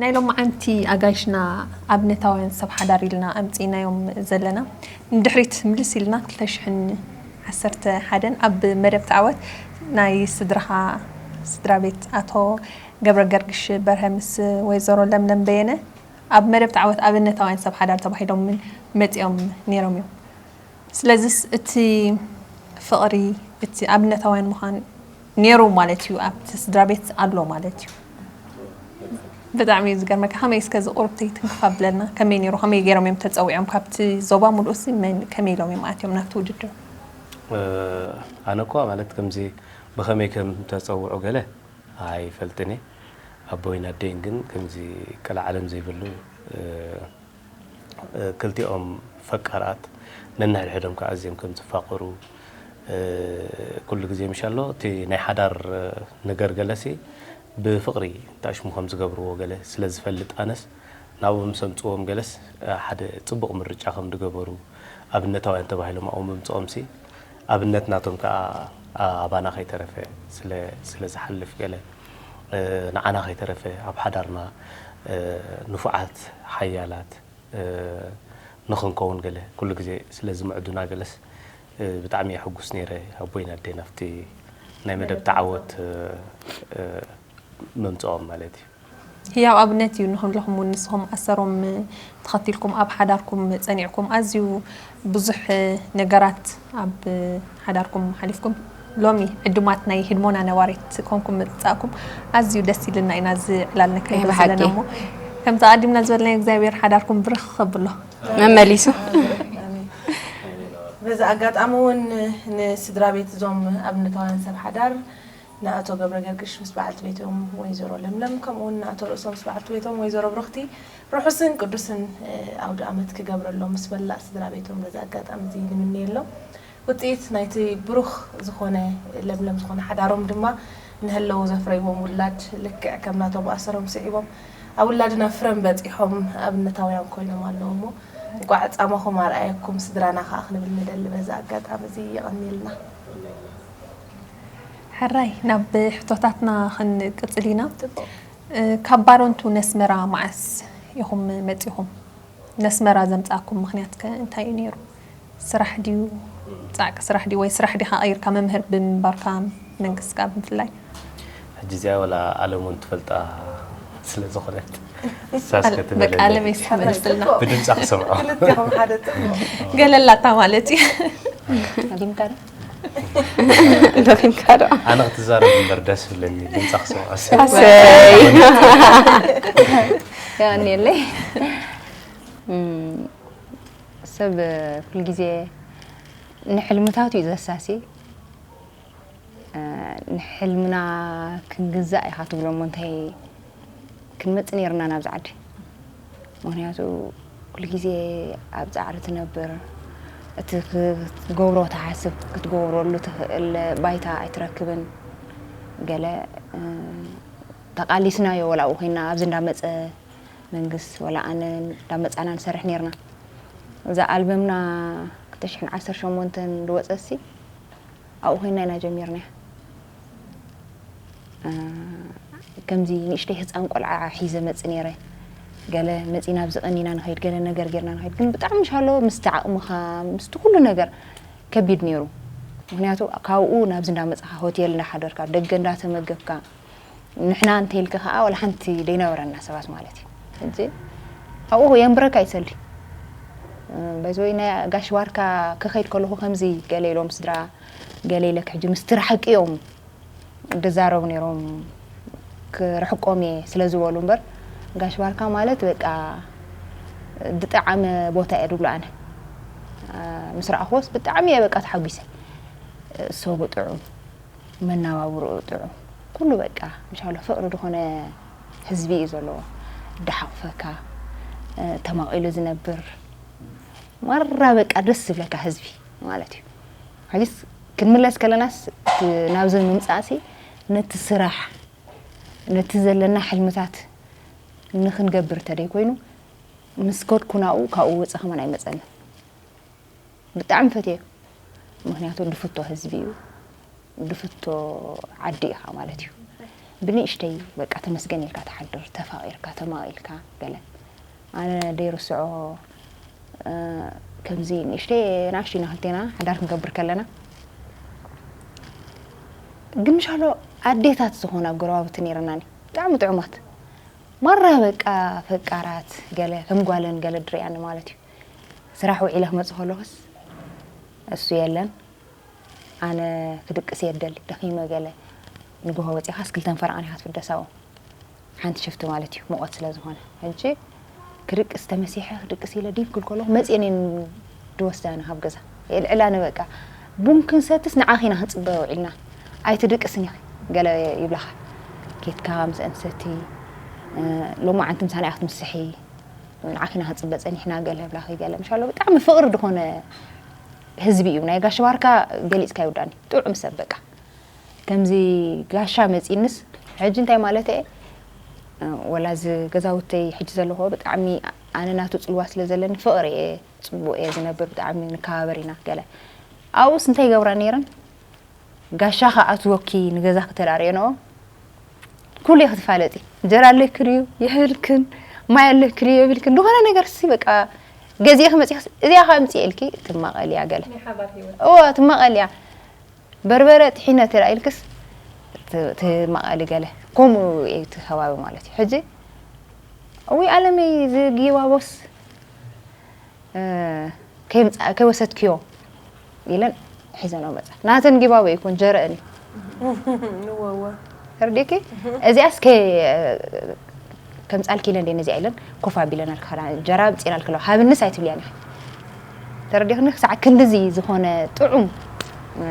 ናይ ሎማዓንቲ ኣጋይሽና ኣብነታውያን ሰብ ሓዳር ኢልና ኣምፂእናዮም ዘለና ንድሕሪት ምልስ ኢልና ክልተ ሽሕን ዓሰርተ ሓደን ኣብ መደብ ተዓወት ናይ ስድራኻ ስድራ ቤት ኣቶ ገብረ ገርግሽ በርሀ ምስ ወይዘሮ ለምለም በየነ ኣብ መደብ ተዓወት ኣብነታውያን ሰብ ሓዳር ተባሂሎም መፂኦም ነይሮም እዮም። ስለዚስ እቲ ፍቕሪ እቲ ኣብነታውያን ምዃን ነይሩ ማለት እዩ፣ ኣብቲ ስድራ ቤት ኣሎ ማለት እዩ። ብጣዕሚ እዩ ዝገርመካ። ከመይ እስከ እዚ ቁርብተይ ትንክፍ ኣብለና፣ ከመይ ነይሩ፣ ከመይ ገይሮም እዮም ተፀዊዖም ካብቲ ዞባ ሙሉእሲ መን ከመይ ኢሎም እዮም ኣትዮም ናብቲ ውድድር? ኣነ እኳ ማለት ከምዚ ብኸመይ ከም ተፀውዑ ገለ ኣይፈልጥን እየ። ኣቦይን ኣደይን ግን ከምዚ ቀልዓለም ዘይብሉ ክልቲኦም ፈቃራት ነንሕድሕዶም ከዓ ኣዝዮም ከም ዝፋቀሩ ኩሉ ግዜ ምሻሎ እቲ ናይ ሓዳር ነገር ገለሲ ብፍቅሪ ታሽሙ ከም ዝገብርዎ ገለ ስለ ዝፈልጥ ኣነስ ናብኡ ምስ ኣምፅዎም ገለስ ሓደ ፅቡቅ ምርጫ ከም ዝገበሩ ኣብነታውያን ተባሂሎም ኣብኡ ምምፅኦምሲ ኣብነት ናቶም ከዓ ኣባና ከይተረፈ ስለ ዝሓልፍ ገለ ንዓና ከይተረፈ ኣብ ሓዳርና ንፉዓት ሓያላት ንኽንከውን ገለ ኩሉ ግዜ ስለ ዝምዕዱና ገለስ ብጣዕሚ እየ ሕጉስ ነይረ ኣቦይን ኣደይን ኣብቲ ናይ መደብ ተዓወት ምምፅኦም ማለት እዩ። ህያው ኣብነት እዩ ንኹልኹም እውን ንስኹም ኣሰሮም ተኸቲልኩም ኣብ ሓዳርኩም ፀኒዕኩም ኣዝዩ ብዙሕ ነገራት ኣብ ሓዳርኩም ሓሊፍኩም ሎሚ ዕዱማት ናይ ህድሞና ነባሪት ኮንኩም ምምፃእኩም ኣዝዩ ደስ ኢልና ኢና እዚ ዕላል ነካይዶ ዘለና እሞ ከምቲ ኣቐዲምና ዝበልናዮ እግዚኣብሔር ሓዳርኩም ብርኽ ከብሎ መመሊሱ በዚ ኣጋጣሚ እውን ንስድራ ቤት እዞም ኣብነታውያን ሰብ ሓዳር ንኣቶ ገብረ ገርግሽ ምስ በዓልቲ ቤቶም ወይዘሮ ለምለም ከምኡ እውን ንኣቶ ርእሶም ምስ በዓልቲ ቤቶም ወይዘሮ ብርኽቲ ርሑስን ቅዱስን ኣውደ ኣመት ክገብረሎም ምስ መላእ ስድራ ቤቶም በዚ ኣጋጣሚ እዚ ንምነየሎም። ውፅኢት ናይቲ ብሩኽ ዝኾነ ለምለም ዝኾነ ሓዳሮም ድማ ንሀለዉ ዘፍረይዎም ውላድ ልክዕ ከም ናቶም ኣሰሮም ስዒቦም ኣብ ውላድና ፍረም በፂሖም ኣብነታውያን ኮይኖም ኣለዉ እሞ እንቋዕ ፃማኹም ኣርኣየኩም ስድራና ከዓ ክንብል ንደሊ በዚ ኣጋጣሚ እዚ የቐንየልና። ሕራይ ናብ ሕቶታትና ክንቅፅል ኢና። ካብ ባረንቱ ነስመራ መዓስ ኢኹም መፂኹም? ነስመራ ዘምፃኩም ምክንያት ከ እንታይ እዩ ነይሩ? ስራሕ ድዩ? ፃዕቂ ስራሕ ድዩ ወይ ስራሕ ዲካ ቀይርካ መምህር ብምንባርካ መንግስቲ ከኣ ብምፍላይ? ሕጂ እዚኣ ወላ ኣለም እውን ትፈልጣ ስለ ዝኾነት ሳስ በቃ ኣለም ከተመለለ ይስሓብ መስልና ብድምፃ ክሰምዖ ክልቲኹም ሓደ ጥቕሚ ገለላታ ማለት እዩ። ደኺምካ ዶ ደኺምካ ዶ ኣነ ክትዛረብ እምበር ደስ ብለኒ ድምፃ ክሰምዖ ኣሰይ ያኔለይ ሰብ ኩልግዜ ንሕልምታቱ እዩ ዘሳሲ ንሕልምና ክንግዛእ ኢኻ ትብሎ እሞ እንታይ ክንመፅእ ነይርና ናብዚ ዓዲ ምክንያቱ ኩሉ ግዜ ኣብ ፃዕሪ ትነብር እቲ ክትገብሮ ትሓስብ ክትገብረሉ ትኽእል ባይታ ኣይትረክብን ገለ ተቃሊስናዮ ወላ ኣብኡ ኮይና ኣብዚ እንዳመፀ መንግስት ወላ ኣነ እንዳመፃና ንሰርሕ ነይርና እዛ ኣልበምና ክልተ ሽሕን ዓሰርተ ሸሞንተን ዝወፀሲ ኣብኡ ኮይና ኢና ጀሚርና ከምዚ ንእሽተይ ህፃን ቆልዓ ሒዘ መፅ ነይረ ገለ መፂና ኣብዚ ቀኒና ንኸይድ ገለ ነገር ጌርና ንኸይድ ግን ብጣዕሚ ሻሎ ምስቲ ዓቕምኻ ምስቲ ኩሉ ነገር ከቢድ ነይሩ ምክንያቱ ካብኡ ናብዚ እንዳመፅኻ ሆቴል እንዳሓደርካ ደገ እንዳተመገብካ ንሕና እንተይልካ ከዓ ወላ ሓንቲ ደይነበረና ሰባት ማለት እዩ ሕጂ ኣብኡ የንብረካ ይሰሊ በዚ ናይ ጋሽ ዋርካ ክኸይድ ከለኹ ከምዚ ገለ ኢሎም ስድራ ገለ ኢለክ ሕጂ ምስቲ ርሓቂ እዮም ድዛረቡ ነይሮም ክርሕቆም እየ ስለ ዝበሉ እምበር ጋሽ ዋርካ ማለት በቃ ዝጠዓመ ቦታ እየ ድብሎ ኣነ ምስ ረኣኽዎስ ብጣዕሚ እየ በቃ ተሓጒሰ ሰቡ ጥዑም መናባብርኡ ጥዑም ኩሉ በቃ ምሻሎ ፍቅሪ ዝኾነ ህዝቢ እዩ ዘለዎ እንዳሓቕፈካ ተማቒሉ ዝነብር ማራ በቃ ደስ ዝብለካ ህዝቢ ማለት እዩ ሕጅስ ክንምለስ ከለናስ ናብዚ ምምፃእሲ ነቲ ስራሕ ነቲ ዘለና ሕልምታት ንክንገብር ተደይ ኮይኑ ምስ ከድኩ ናብኡ ካብኡ ወፀ ከማን ኣይመፀንን ብጣዕሚ ፈትየ ምክንያቱ ድፍቶ ህዝቢ እዩ ድፍቶ ዓዲ ኢኻ ማለት እዩ ብንእሽተይ በቃ ተመስገን ኢልካ ትሓድር ተፋቂርካ ተማቒልካ ገለ ኣነ ደይርስዖ ከምዚ ንእሽተይ ናእሽቱ ኢና ክልቴና ሓዳር ክንገብር ከለና ግን ምሻሎ ኣዴታት ዝኾና ጎረባብቲ ነይረናኒ፣ ብጣዕሚ ጥዑማት። ማራ በቃ ፈቃራት፣ ገለ ከም ጓለን ገለ ድርያኒ ማለት እዩ። ስራሕ ውዒለ ክመጽእ ከለኹስ እሱ የለን። ኣነ ክድቅስ እየ ደሊ፣ ደኺመ ገለ። ንግሆ ወጺኻስ ክልተን ፈረቓን ኢኻ ትፍደስ ኣብኡ። ሓንቲ ሽፍቲ ማለት እዩ፣ ሙቐት ስለ ዝኾነ። ሕጂ ክድቅስ ተመሲሐ፣ ክድቅስ ኢለ ዲንክል ከለኹ መጺኤን እየን ድወስዳኒ ካብ ገዛ። የልዕላኒ በቃ። ቡን ክንሰትስ ንዓኺ ኢና ክንጽበ ውዒልና። ኣይትድቅስን ኢኺ ገለ ይብላኻ። ኬድካ ምስአን ሰቲ፣ እ፣ ሎማዓንቲ ምሳና ኢኻ ክትምስሒ፣ ንዓኺ ኢና ክንጽበ ጸኒሕና ገለ ይብላኺ ገለ። ምሻሎ ብጣዕሚ ፍቕሪ ዝኾነ ህዝቢ እዩ። ናይ ጋሽ ባርካ ገሊጽካ ይውዳኒ። ጥዑም ሰብ በቃ። ከምዚ ጋሻ መጺንስ፣ ሕጂ እንታይ ማለት እየ? ወላ እዚ ገዛውተይ ሕጂ ዘለኹ ብጣዕሚ ኣነ ናቱ ጽልዋ ስለ ዘለኒ ፍቕሪ እየ፣ ጽቡቕ እየ ዝነብር፣ ብጣዕሚ ንከባበር ኢና ገለ። ኣብኡስ እንታይ ይገብራ ነይረን? ጋሻ ከኣትወኪ ንገዛ ክተዳርየንኦ፣ ኩሉ ክትፋለጢ። እንጀራ ኣለኪ ድዩ? የብልክን። ማይ ኣለኪ ድዩ? የብልክን። ዝኾነ ነገር ሲ በቃ ገዚእኺ መጺእኺ፣ እዚኣ ከ ኣምጽኤልኪ፣ ትማቐልያ ገለ። ናይ ሓባር ህይወት። እወ፣ ትማቐልያ። በርበረ ጥሒነ ተላኢልክስ፣ ት-፣ ትማቐሊ ገለ። ከምኡ እዩ እቲ ከባቢ ማለት እዩ። ሕጂ፣ እውይ ኣለመይ፣ እዚ ጊባቦስ፣ እ፣ ከይምጻ-፣ ከይወሰድክዮ ኢለን ሒዘንኦ መጻ። ናተን ጊባቦ ይኩን ጀረአን እዩ። ንወወ። ተረዲእኪ? እዚኣስ ከ-፣ ከምጻልኪ ኢለን ደን እዚኣ ኢለን ኮፍ ኣቢለን ኣልክኸዳ፣ እንጀራ ኣምጺእና ኣልክሎ፣ ሃብንስ ኣይትብልያን ኢኺ። ተረዲእክኒ? ክሳዕ ክንድዚ ዝኾነ ጥዑም፣ እ፣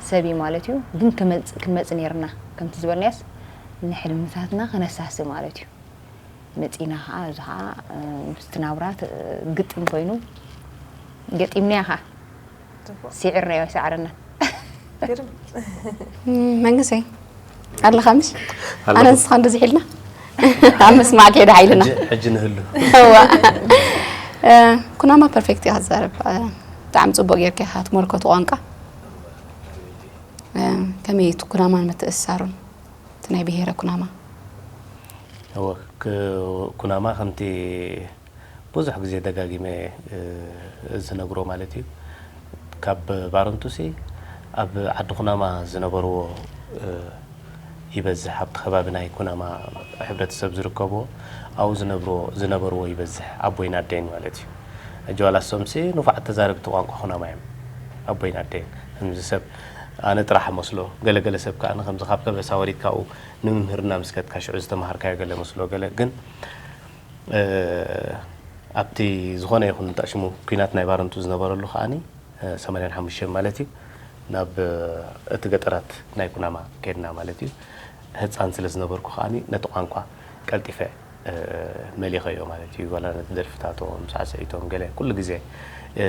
ሰብ እዩ ማለት እዩ። ግን ክመጽ-፣ ክንመጽእ ነይርና። ከምቲ ዝበልናዮስ፣ ንሕልምታትና ክነሳሲ ማለት እዩ። መጺና ኸዓ፣ እዚ ኸዓ፣ እ፣ ምስቲ ናብራ ት-፣ ግጥም ኮይኑ፣ ገጢምናዮ ኸዓ። ጽቡቕ። ስዒርናዮ ኣይሰዓረናን። ግርም። እም፣ መንግሰይ፣ ኣለኻ ምሽ? ኣለኹ። ኣነ ንስኻ እንደዚ ሒልና፣ ኣብ ምስማዕ ከይደ ሓይልና። ሕጂ፣ ሕጂ ንህሉ። እዋ። እ፣ ኩናማ ፐርፌክት እያ ክትዛረብ። እ፣ ብጣዕሚ ጽቡቕ ጌርካ ኢኻ ትመልከቱ ቋንቋ። እ፣ ከመይ እቲ ኩናማን ምትእስሳሩን? እቲ ናይ ብሄረ ኩናማ? እወ፣ ክ-፣ ኩናማ ከምቲ ብዙሕ ግዜ ደጋጊመ፣ እ፣ ዝነግሮ ማለት እዩ። ካብ ባረንቱሲ ኣብ ዓዲ ኩናማ ዝነበርዎ፣ እ፣ ይበዝሕ፣ ኣብቲ ከባቢ ናይ ኩናማ ሕብረተሰብ ዝርከብዎ፣ ኣብኡ ዝነብርዎ፣ ዝነበርዎ ይበዝሕ፣ ኣቦይን ኣደይን ማለት እዩ። ሕጂ ዋላ እሶምሲ ንፉዓት ተዛረብቲ ቋንቋ ኩናማ እዮም፣ ኣቦይን ኣደይን። ከምዚ ሰብ ኣነ ጥራሕ መስሎ፣ ገለገለ ሰብ ከኣ ከምዚ ካብ ከበሳ ወሪድካ ኣብኡ ንምምህርና ምስ ከድካ ሽዑ ዝተማሃርካዮ ገለ መስሎ፣ ገለ ግን፣ እ፣ ኣብቲ ዝኾነ ይኹን እንተሽሙ ኲናት ናይ ባረንቱ ዝነበረሉ ከኣኒ፣ እ፣ ሰማንያን ሓሙሽተን ማለት እዩ፣ ናብ፣ እ፣ እቲ ገጠራት ናይ ኩናማ ከድና ማለት እዩ። ህጻን ስለ ዝነበርኩ ከኣኒ ነቲ ቋንቋ ቀልጢፈ፣ እ፣ መሊኸዮ ማለት እዩ። ዋላ ነቲ ደርፍታቶም፣ ሳዕስዒቶም፣ ገለ ኩሉ ግዜ፣ እ፣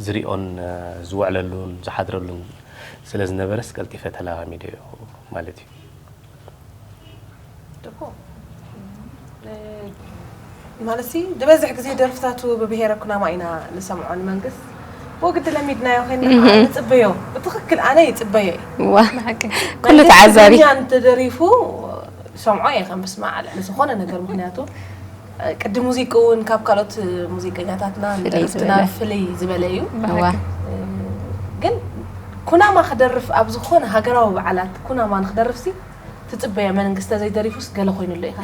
ዝሪኦን፣ እ፣ ዝውዕለሉን ዝሓድረሉን ስለ ዝነበረስ ቀልጢፈ ተለማሚደዮ ማለት እዩ። ጽቡቕ። እ፣ ማለትሲ፣ ዝበዝሕ ግዜ ደርፍታቱ ብብሄረ ኩናማ ኢና ንሰምዖ፣ ንመንግስት። ወግዲ ለሚድናዮ ኮይንና እህ። ከዓ ንጽበዮ። ብትኽክል ኣነ ይጽበዮ እየ። ዋ። ብሓቂ። ናይ ኩሉ ደስ ተዓዛቢ። ትግርኛ እንተደሪፉ፣ ሰምዖ እየ ከም ምስማዕ፣ ልዕሊ ዝኾነ ነገር፣ ምኽንያቱ፣ እ፣ ቅዲ ሙዚቅ እውን ካብ ካልኦት ሙዚቀኛታትና ፍልይ ደረፍትና ዝበለ። ፍልይ ዝበለ እዩ። ዋ። እ፣ ግን ኩናማ ክደርፍ ኣብ ዝኾነ ሃገራዊ በዓላት ኩናማ ንክደርፍሲ ትጽበዮ፣ መንግስተ ዘይደሪፉስ ገለ ኮይኑሎ ኢኻ።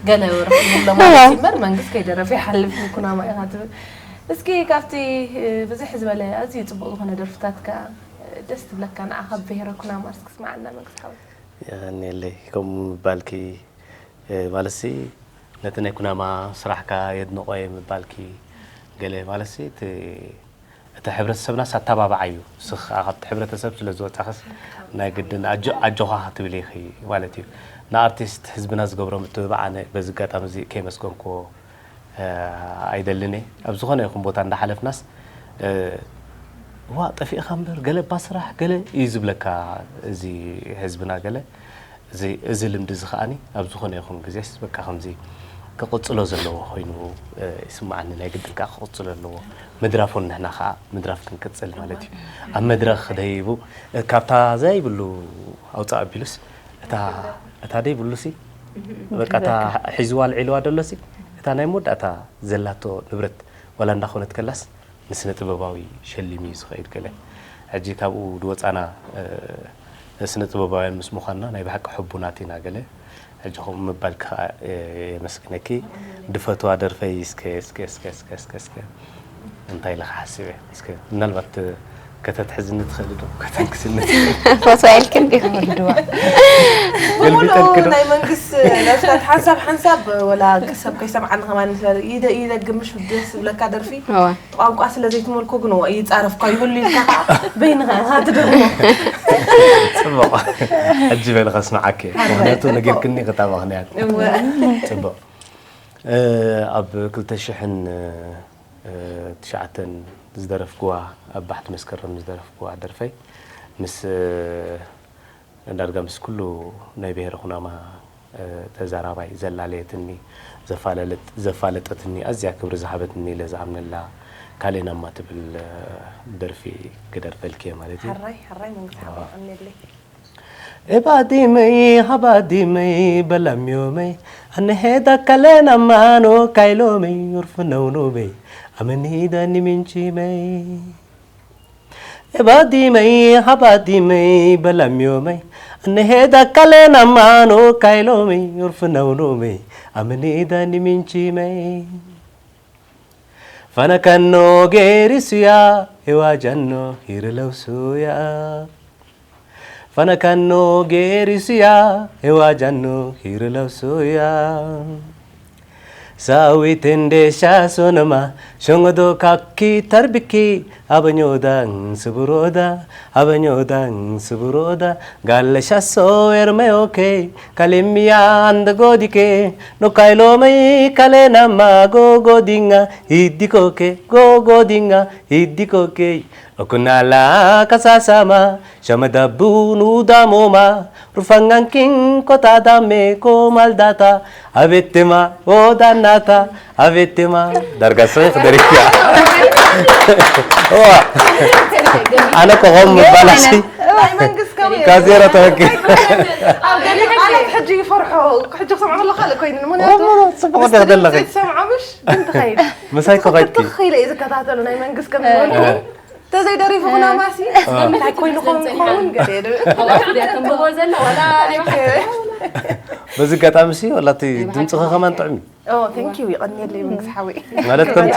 ገለ ወረ ኮይኑሎ ማለት እዋ። እምበር መንግስት ከይደረፈ ይሓልፍ ኩናማ ኢኻ ትብል። እስኪ ካብቲ፣ እ፣ ብዝሕ ዝበለ ኣዝዩ ጽቡቕ ዝኾነ ደርፍታትካ፣ እ፣ ደስ ትብለካ ንዓኻ ብሄረ ኩናማ እስኪ ስምዓልና መንግስት ሓወይ። የቐንየለይ። ከምኡ ምባልኪ፣ እ፣ ማለትሲ ነቲ ናይ ኩናማ ስራሕካ የድንቖ እየ ምባልኪ፣ ገለ ማለትሲ እቲ፣ እቲ ሕብረተሰብናስ ኣተባባዓይ እዩ። ንስኺ ከኣ ካብቲ ሕብረተሰብ ስለ ዝወጻኽስ ናይ ግድን ኣጆ-፣ ኣጆኻ ክትብሊ ኢኺ ማለት እዩ። ንኣርቲስት ህዝብና ዝገብሮ ምትብባዕ ኣነ በዚ ኣጋጣሚ እዚ ከየመስገንክዎ እ፣ ኣይደልን እየ። ኣብ ዝኾነ ይኹን ቦታ እንዳሓለፍናስ፣ እ፣ "ዋ፣ ጠፊእኻ እምበር፣ ገለ እባ ስራሕ፣ ገለ" እዩ ዝብለካ እዚ ህዝብና ገለ። እዚ፣ እዚ ልምዲ እዚ ከኣኒ ኣብ ዝኾነ ይኹን ግዜስ በቃ ከምዚ ክቕጽሎ ዘለዎ ኮይኑ፣ እ፣ ይስምዓኒ። ናይ ግድን ከኣ ክቕጽሎ ኣለዎ። ምድራፍ እውን ንሕና ከኣ ምድራፍ ክንቅጽል ማለት እዩ። ኣብ መድረኽ ደይቡ፣ እ፣ ካብታ ዘይብሉ ኣውጻእ ኣቢሉስ፣ እታ፣ እታ ደይብሉሲ፣ በቃ እታ ሒዝዋ ኣልዒልዋ ደሎሲ፣ እታ ናይ መወዳእታ ዘላቶ ንብረት ዋላ እንዳኾነት ከላስ ንስነ ጥበባዊ ሸሊም እዩ ዝኸይድ ገለ። ሕጂ ካብኡ ዝወጻና ስነ ጥበባውያን ምስ ምዃንና ናይ ብሓቂ ሕቡናት ኢና። ገለ ሕጂ ከምኡ ምባልኪ ከዓ የመስግነኪ። ድፈትዋ ደርፈይ እስከ እስከ እስከ እስከ እስከ እስከ እንታይ ኢለ ክሓስብ እየ። እስከ ምናልባት ከተትሕዝኒ ትኽእሊ ዶ? ከተንክስኒ ትኽእሊ? ፈትዋ ኢልክን ዲኹም? ገልቢጠልኪ ዶ? ናይ መንግስት ደርፍታት ሓንሳብ ሓንሳብ ወላ ሰብ ከይሰምዓኒ ከማን ይደ- ይደግምሽ ደስ ዝብለካ ደርፊ እዋ። ቋንቋ ስለ ዘይትመልኮ ግን ዋ ይጻረፍካ ይህሉ ኢልካ ከዓ በይንኻ ኢኻ ትደርፎ። ጽቡቕ። ሕጂ በለ ከስምዓኪ። ምኽንያቱ ነጊርክኒ ክታ ምኽንያት። እወ። ጽቡቕ። ኣብ ክልተ ሽሕን ትሽዓተን ዝደረፍክዋ ኣብ ባሕቲ መስከረም ዝደረፍክዋ ደርፈይ ምስ ዳርጋ ምስ ኩሉ ናይ ብሄረ ኩናማ ተዛራባይ ዘላለየትኒ ዘፋለለጥ- ዘፋለጠትኒ ኣዝያ ክብሪ ዝሃበትኒ ኢለ ዝኣምነላ ካሌናማ ትብል ደርፊ ክደርፈልኪ እየ ማለት እዩ። ሕራይ ሕራይ መንግስቲ ሓወይ ቀንየለይ። ኤባዲመይ ሃባዲመይ በላሚዮመይ ኣነሄዳ ካሌናማ ኖ ካይሎመይ ኡርፍነውኖመይ ኣመኒዳ ኒሚንቺመይ ኤባዲመይ ሃባዲመይ በላሚዮመይ ኣነሄዳ ካሌናማ ኖ ካይሎመይ ኡርፍነውኖመይ ኣመኒዳ ኒሚንቺመይ ፈነከኖ ጌሪሱያ ኤዋጃኖ ሂርለውሱያ ፈነከኖ ጌሪሱያ ኤዋጃኖ ሂርለውሱያ ሳዊት እንዴሻ ሶነማ ሾንጎዶ ካኪ ተርቢኪ ኣበኞዳ ስቡሮዳ ኣበኞዳ ስቡሮዳ ጋለሻሶ ኤርመዮኬ ካሌሚያ አንደጎዲኬ ኖካይሎመይ ካሌናማ ጎጎዲኛ ሂዲኮኬ ጎጎዲኛ ሂዲኮኬ ኦኩናላ ካሳሳማ ሸመዳቡ ኑዳሞማ ሩፋንጋንኪን ኮታዳሜ ኮማልዳታ ኣቤቴማ ኦዳናታ ኣቤቴማ ዳርጋ ስኺ ክደሪፍያ ኣነ ኮኾም ምባላሲ ናይ መንግስት ከመይ ካብ ዜሮ ተወኪ ኣብ ገለ ቃላት ሕጂ ይፈርሖ ሕጂ ክሰምዖ ከሎ ካልእ ኮይኑ ንምክንያቱ ጽቡቕ ዲኺ ዘለኺ ትሰምዖ ምሽ ግን ትኸይድ ምሳይ ኮኸይድኪ ትኽ ኢለ እዩ ዝከታተሉ ናይ መንግስት ከም ዝበልኩ ተዘይደሪፉ ኩናማሲ እንታይ ኮይኑ ኸውን ኸውን ገለ ዶ ተንብቦ ዘሎ ዋላ ናይ ባሕቲ በዚ ኣጋጣሚ ሲ ወላ እቲ ድምፅኺ ከማን ጥዑም እዩ ኦ ቴንክ ዩ ይቐንየለይ መንግስት ሓወይ ማለት ከም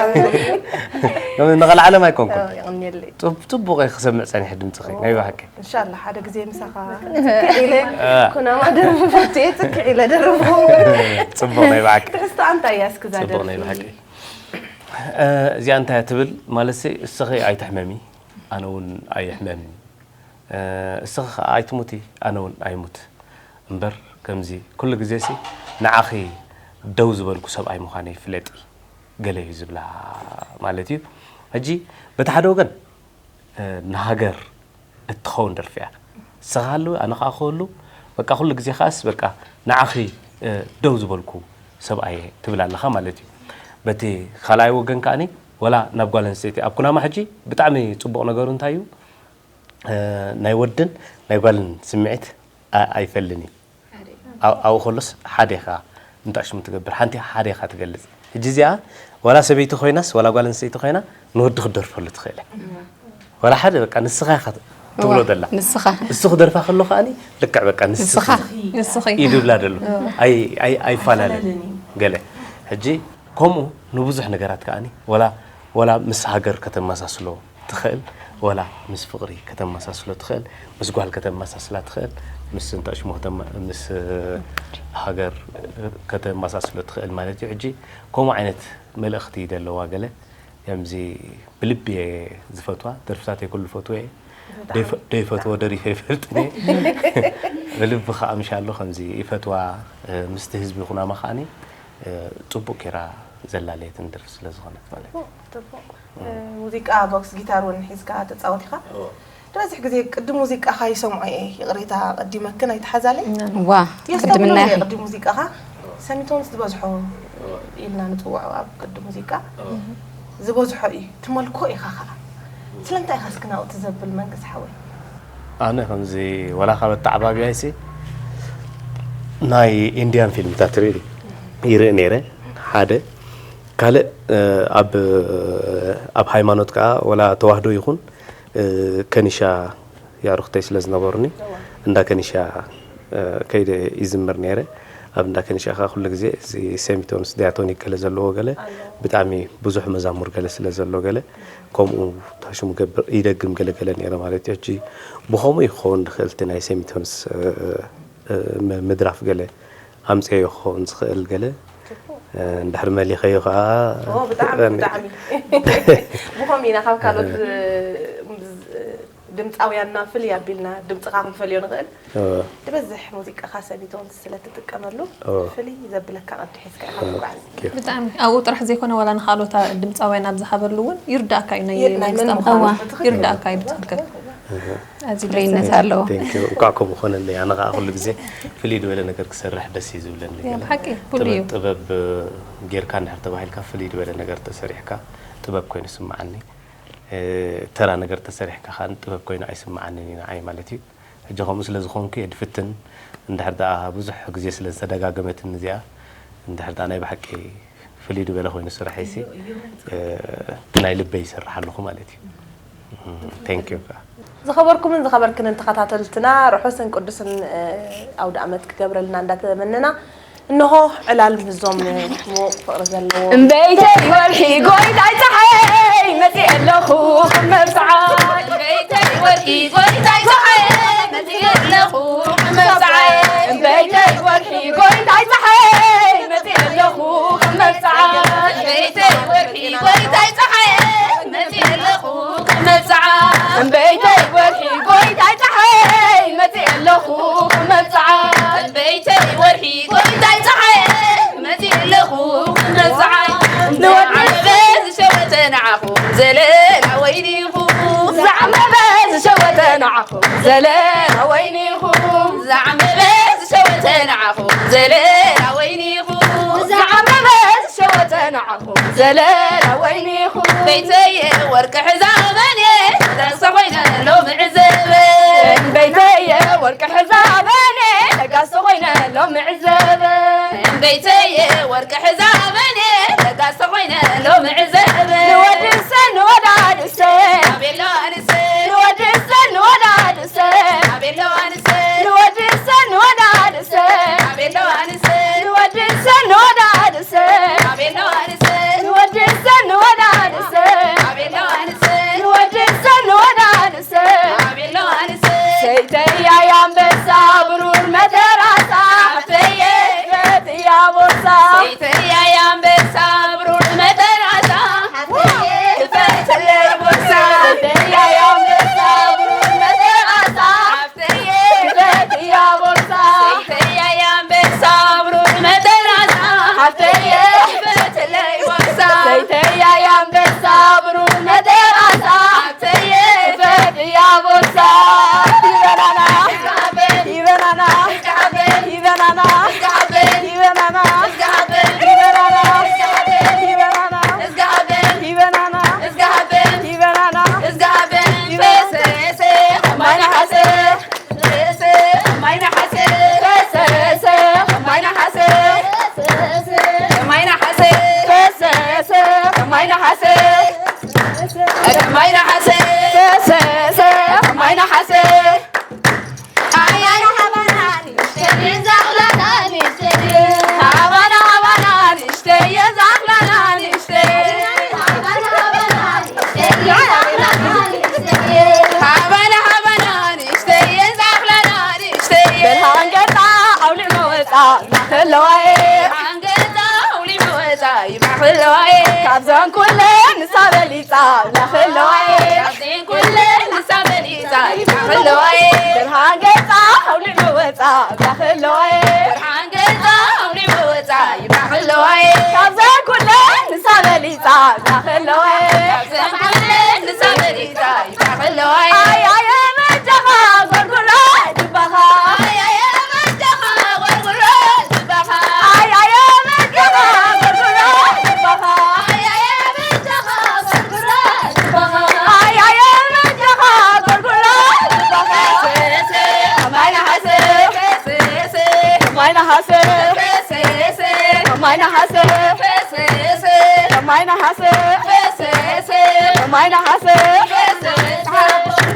ከም ንቐልዓለም ኣይኮንኩን ይቐንየለይ ጽቡቕ እየ ክሰምዕ ፀኒሐ ድምፅኺ ናይ ብሓቂ እንሻላ ሓደ ግዜ ምሳኻ ኢለ ኩናማ ደርፊ ፈትየ ጽክዕ ኢለ ደርፎ ጽቡቕ ናይ ብሓቂ ትሕዝቶ ኣንታ እያ እስክዛ ጽቡቕ ናይ ደርፊ ብሓቂ እዚኣ እንታይ እያ ትብል ማለት እስኺ ኣይትሕመሚ ኣነ እውን ኣይሕመምኒ እስኺ ከዓ ኣይትሙቲ ኣነ እውን ኣይሙት እምበር ከምዚ ኩሉ ግዜ ሲ ንዓኺ ደው ዝበልኩ ሰብኣይ ምዃነይ ፍለጢ ገለ እዩ ዝብላ ማለት እዩ ሕጂ በቲ ሓደ ወገን ንሃገር እትኸውን ደርፊ እያ። ንስኻ ሃልው ኣነ ኸዓ ክህሉ በቃ ኩሉ ግዜ ኸዓስ በቃ ንዓኺ ደው ዝበልኩ ሰብኣየ ትብል ኣለኻ ማለት እዩ። በቲ ካልኣይ ወገን ከዓኒ ወላ ናብ ጓል ኣንስተይቲ ኣብ ኩናማ ሕጂ ብጣዕሚ ጽቡቕ ነገሩ እንታይ እዩ ናይ ወድን ናይ ጓልን ስምዒት ኣይፈልን እዩ። ኣብኡ ከሎስ ሓደ ኢኻ ንጣሽሙ ትገብር ሓንቲ ሓደ ኢኻ ትገልጽ። ሕጂ እዚኣ ዋላ ሰበይቲ ኮይናስ ዋላ ጓል ኣንስተይቲ ኮይና ንወዲ ክትደርፈሉ ትኽእል እያ። ዋላ ሓደ በቃ ንስኻ ኢኻ ትብሎ ዘላ። ንስኻ። እሱ ክደርፋ ከሎ ከኣኒ ልክዕ በቃ ንስኻ ንስኻ። ንስኺ። ኢዱ ብላ ደሎ። ኣይ ኣይ ኣይፈላለን። ኣይፈላለን እዩ። ገለ ሕጂ ከምኡ ንብዙሕ ነገራት ከኣኒ ዋላ ዋላ ምስ ሃገር ከተመሳስሎ ትኽእል፣ ዋላ ምስ ፍቕሪ ከተመሳስሎ ትኽእል፣ ምስ ጓል ከተመሳስላ ትኽእል፣ ምስ እንተሽሞ ምስ ሃገር ከተመሳስሎ ትኽእል ማለት እዩ። ሕጂ ከምኡ ዓይነት መልእኽቲ ደለዋ ገለ ከምዚ ብልቢ እየ ዝፈትዋ፣ ደርፍታተይ ኩሉ ፈትወ እየ። ደይፈትዎ ደሪፈ ይፈልጥን እየ። ብልቢ ከዓ ምሻሎ ከምዚ ይፈትዋ ምስቲ ህዝቢ ኩናማ ከዓኒ ፅቡቅ ጌራ ዘላለየትን ደርፊ ስለ ዝኾነት ማለት እዩ። ጽቡቕ። ሙዚቃ ቦክስ ጊታር እውን ሒዝካ ትጻወት ኢኻ። ዝበዝሕ ግዜ ቅዲ ሙዚቃኻ ይሰምዖ እየ። ይቕሬታ ቀዲመክን ኣይትሓዛለይ። ዋ የስተብህሎ ቅድምና እየ ኢኺ። ቅዲ ሙዚቃኻ ሰሚቶንስ ዝበዝሖ ኢልና ንጽውዖ ኣብ ቅዲ ሙዚቃ ዝበዝሖ እዩ። ትመልኮ ኢኻ ኸዓ። ስለምንታይ ኢኻ እስኪ ናብኡ ትዘብል መንግስ ሓወይ? ኣነ ከምዚ ወላ ካብ ኣተዓባብያይሲ ናይ ኢንድያን ፊልምታት ሪሊ ይርኢ ነይረ ሓደ ካልእ ኣብ ኣብ ሃይማኖት ከዓ ወላ ተዋህዶ ይኹን ከኒሻ የዕሩኽተይ ስለ ዝነበሩኒ እንዳ ከኒሻ ከይደ ይዝምር ነይረ። ኣብ እንዳ ከኒሻ ከዓ ኩሉ ግዜ እዚ ሴሚቶንስ ዲያቶኒክ ገለ ዘለዎ ገለ ብጣዕሚ ብዙሕ መዛሙር ገለ ስለ ዘሎ ገለ ከምኡ ታሽሙ ገብር ይደግም ገለ ገለ ነይረ ማለት እዩ። ሕጂ ብኸምኡ ይኸውን ዝኽእል እቲ ናይ ሴሚቶንስ ምድራፍ ገለ ኣምፅዮ ክኸውን ዝኽእል ገለ እንድሕር መሊኸዮ ከዓ ብጣዕሚ ብጣዕሚ ብኸም ኢና ካብ ካልኦት ድምፃውያንና ፍልይ ኣቢልና ድምፅኻ ክንፈልዮ ንኽእል ዝበዝሕ ሙዚቃኻ ሰሚቶን ስለትጥቀመሉ ፍልይ ዘብለካ ቅዲ ሒዝካ ኢኻ ትጓዓዝ። ብጣዕሚ ኣብኡ ጥራሕ ዘይኮነ ዋላ ንካልኦት ድምፃውያን ኣብ ዝሃበሉ እውን ይርዳእካ እዩ ናይ ናይ መግጣም መግጣም ይርዳእካ እዩ ብትክክል። ኣዝዩ ደስ ርኢነት ዝብል። ኣለዎ። Thank you። እንኳዕ ከምኡ ኮነለይ። ኣነ ከዓ ኩሉ ግዜ ፍልይ ዝበለ ነገር ክሰርሕ ደስ እዩ ዝብለኒ። ያ፣ ብሓቂ፣ ፍሉይ እዩ። ጥበብ፣ ጥበብ ጌርካ እንድሕር ተባሂልካ ፍልይ ዝበለ ነገር ተሰሪሕካ ጥበብ ኮይኑ ይስምዓኒ። እ፣ ተራ ነገር ተሰሪሕካ ከዓ ጥበብ ኮይኑ ኣይስምዓንን እዩ ንዓይ ማለት እዩ። ሕጂ ከምኡ ስለ ዝኾንኩ እየ ድፍትን። እንድሕር ደኣ ብዙሕ ግዜ ስለ ዝተደጋገመትኒ እዚኣ፣ እንድሕር ደኣ ናይ ብሓቂ ፍልይ ዝበለ ኮይኑ ስርሐይሲ፣ እ፣ ብናይ ልበይ ይሰርሕ ኣለኹ ማለት እዩ። Thank you ከዓ። ዝኸበርኩምን ዝኸበርክንን ተኸታተልትና ርሑስን ቅዱስን ኣውደ ኣመት ክገብረልና እንዳተመነና እንሆ ዕላል ምስዞም ሕሙቕ ፍቕሪ ዘለዎም እምበይተይ ወርሒ ጎይታይ ፀሓይ መፂአ ኣለኹ መብፅዓይ እምበይተይ ወርሒ ጎይታይ ፀሓይ መፂአ ኣለኹ መብፅዓይ እምበይተይ ወርሒ ጎይታይ ፀሓይ መፂአ ኣለኹ መብፅዓይ እምበይተይ ወርሒ ጎይታይ ፀሓይ መፂአ ኣለኹ መብፅዓ እምበይተይ ወርሒ ጎይታይ ፀሓይ መፂአ ኣለኹ መብፅዓ እምበይተይ ወርሒ ጎይታይ ፀሓይ መፂአ ኣለኹ መብፅዓ ንወዲ ዝሸወተ ንዓኹም ዘለላ ወይኒ ኢኹም ዝዓመበ ዝሸወተ ንዓኹም ዘለላ ወይኒ ኢኹም ዝዓመበ ዝሸወተ ንዓኹም ዘለላ ወይኒ ኢኹም ዝዓመበ ዝሸወተ ንዓኹም ዘለላ ወይኒ ኢኹም ቤተየ ወርቂ ሕዛበን እየ ተስፋ ኮይነ ሎሚ ዕዘበ ቤተየ ወርቂ ሕዛበን እየ ተጋዝተ ኮይነ ሎሚ ዕዘበ ቤተየ ወርቂ ሕዛበን እየ ተጋዝተ ኮይነ ሎሚ ዕዘበ ንወድሰ ንወዳድሰ ኣቤሎ ኣንሰ ንወድሰ ንወዳድሰ ኣቤሎ ኣንሰ ንወድሰ ንወዳድሰ ኣቤሎ ኣንሰ ንወድሰ ንወዳድሰ ኣቤሎ ኣንሰ ንወድሰ ንወዳድሰ ኣቤሎ ኣንሰ ንወድሰ ንወዳድሰ ኣቤሎ ኣንሰ ሰይተያ ያንበሳ ብሩር መተራሳ ሓፍተየ ፈትያ ቦርሳ ሰይተያ ያንበሳ ብሩር መተራሳ ክፈትለይ ቦርሳ ሰይተያ ያንበሳ ብሩር መተራሳ ሓፍተየ ክፈትያ ቦርሳ ሰይተያ ያንበሳ ብሩር መተራሳ ሓፍተየ ክፈትለይ ቦርሳ ሰይተያ ያንበሳ ብሩር መተራሳ ሓፍተየ ክፈትያ ቦርሳ ይበናና ይበናና ይበናና ይበናና ይበናና ይበናና ይበናና ይበናና ይበናና ይበናና ማይ ነሓሰ ማይ ነሓሰ ማይ ነሓሰ ማይ ነሓሰ ማይ ነሓሰ ማይ ነሓሰ ማይ ነሓሰ ካብዘን ኩለን ንሳ በሊፃ ኣምላኽ ኣለዋየ ካብዘን ኩለን ንሳ በሊፃ ይባርኽ ኣለዋየ ብርሃን ገፃ ኣውሊዑ ወፃ ኣምላኽ ኣለዋየ ብርሃን ገፃ ኣውሊዑ ወፃ ይባርኽ ኣለዋየ ካብዘን ኩለን ንሳ በሊፃ ኣምላኽ ኣለዋየ ካብዘን ኩለን ንሳ በሊፃ ይባርኽ ኣለዋየ ኣያየ መጃኻ ጎርጉሮ ልባኻ ኣያየ መጃኻ ጎርጉሮ ልባኻ ኣያየ መጃኻ ጎርጉሮ ልባኻ ኣያየ መጃኻ ጎርጉሮ ልባኻ ኣያየ መጃኻ ጎርጉሮ ልባኻ ማይ ነሓሰ ማይ ነሓሰ ማይ ነሓሰ ማይ ነሓሰ ማይ ነሓሰ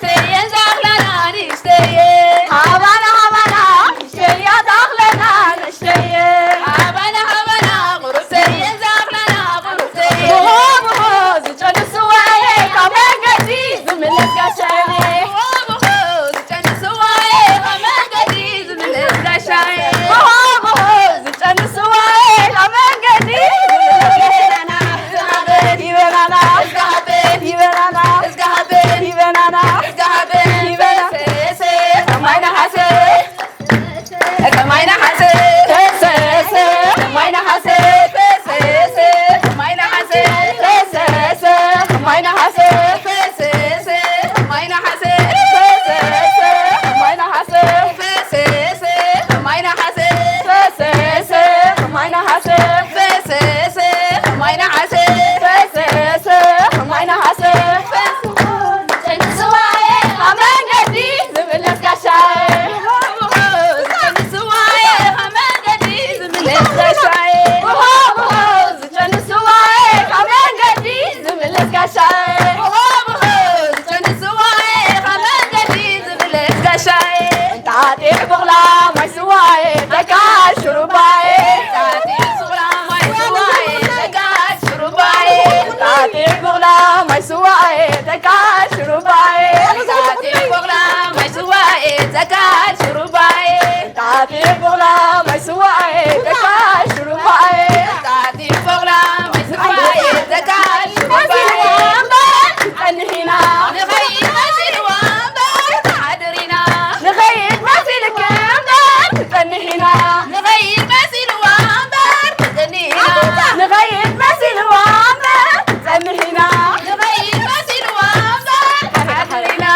ንእሽተየ ዛኽላና ንእሽተየ። ሃባና ሃባና ንእሽተያ ዛኽላና ንእሽተየ። ሃባና ሃባና ቁሩብተየ ዛኽላና ቁሩብተየ። ብሆ ብሆ ዝጨንስዋየ ካብ መንገዲ ዝምለስ ጋሻየ። ብሆ ብሆ ዝጨንስዋየ ካብ መንገዲ ዝምለስ ጋሻየ። ብሆ ብሆ ዝጨንስዋየ ካብ መንገዲ ይበናና። ይበናና። ይበናና። እንጣጢዕ ቡቕላ ማይ ስዋኤ ተካል ሽሩባኤ። እንጣጢዕ ቡቕላ ማይ ስዋኤ ተካል ሽሩባኤ። እንጣጢዕ ቡቕላ ማይ ስዋኤ ተካል ሽሩባኤ። እንጣጢዕ ቡቕላ ማይ ስዋኤ ተካል ሽሩባኤ። እንጣጢዕ ቡቕላ ማይ ስዋኤ ተካል ሽሩባኤ። እንጣጢዕ ቡቕላ ማይ ስዋኤ ተካል ሽሩባኤ። ጸኒሕና ንኸይድ መሲልዋ እምበር ንሓድር ኢና። ንኸይድ መሲልኪ እምበር ንጸንሕ ኢና። ንኸይድ መሲልዋ እምበር ንጸንሕ ኢና። ንኸይድ መሲልዋ እምበር ንጸንሕ ኢና። ንኸይድ መሲልዋ እምበር ንሓድር ኢና።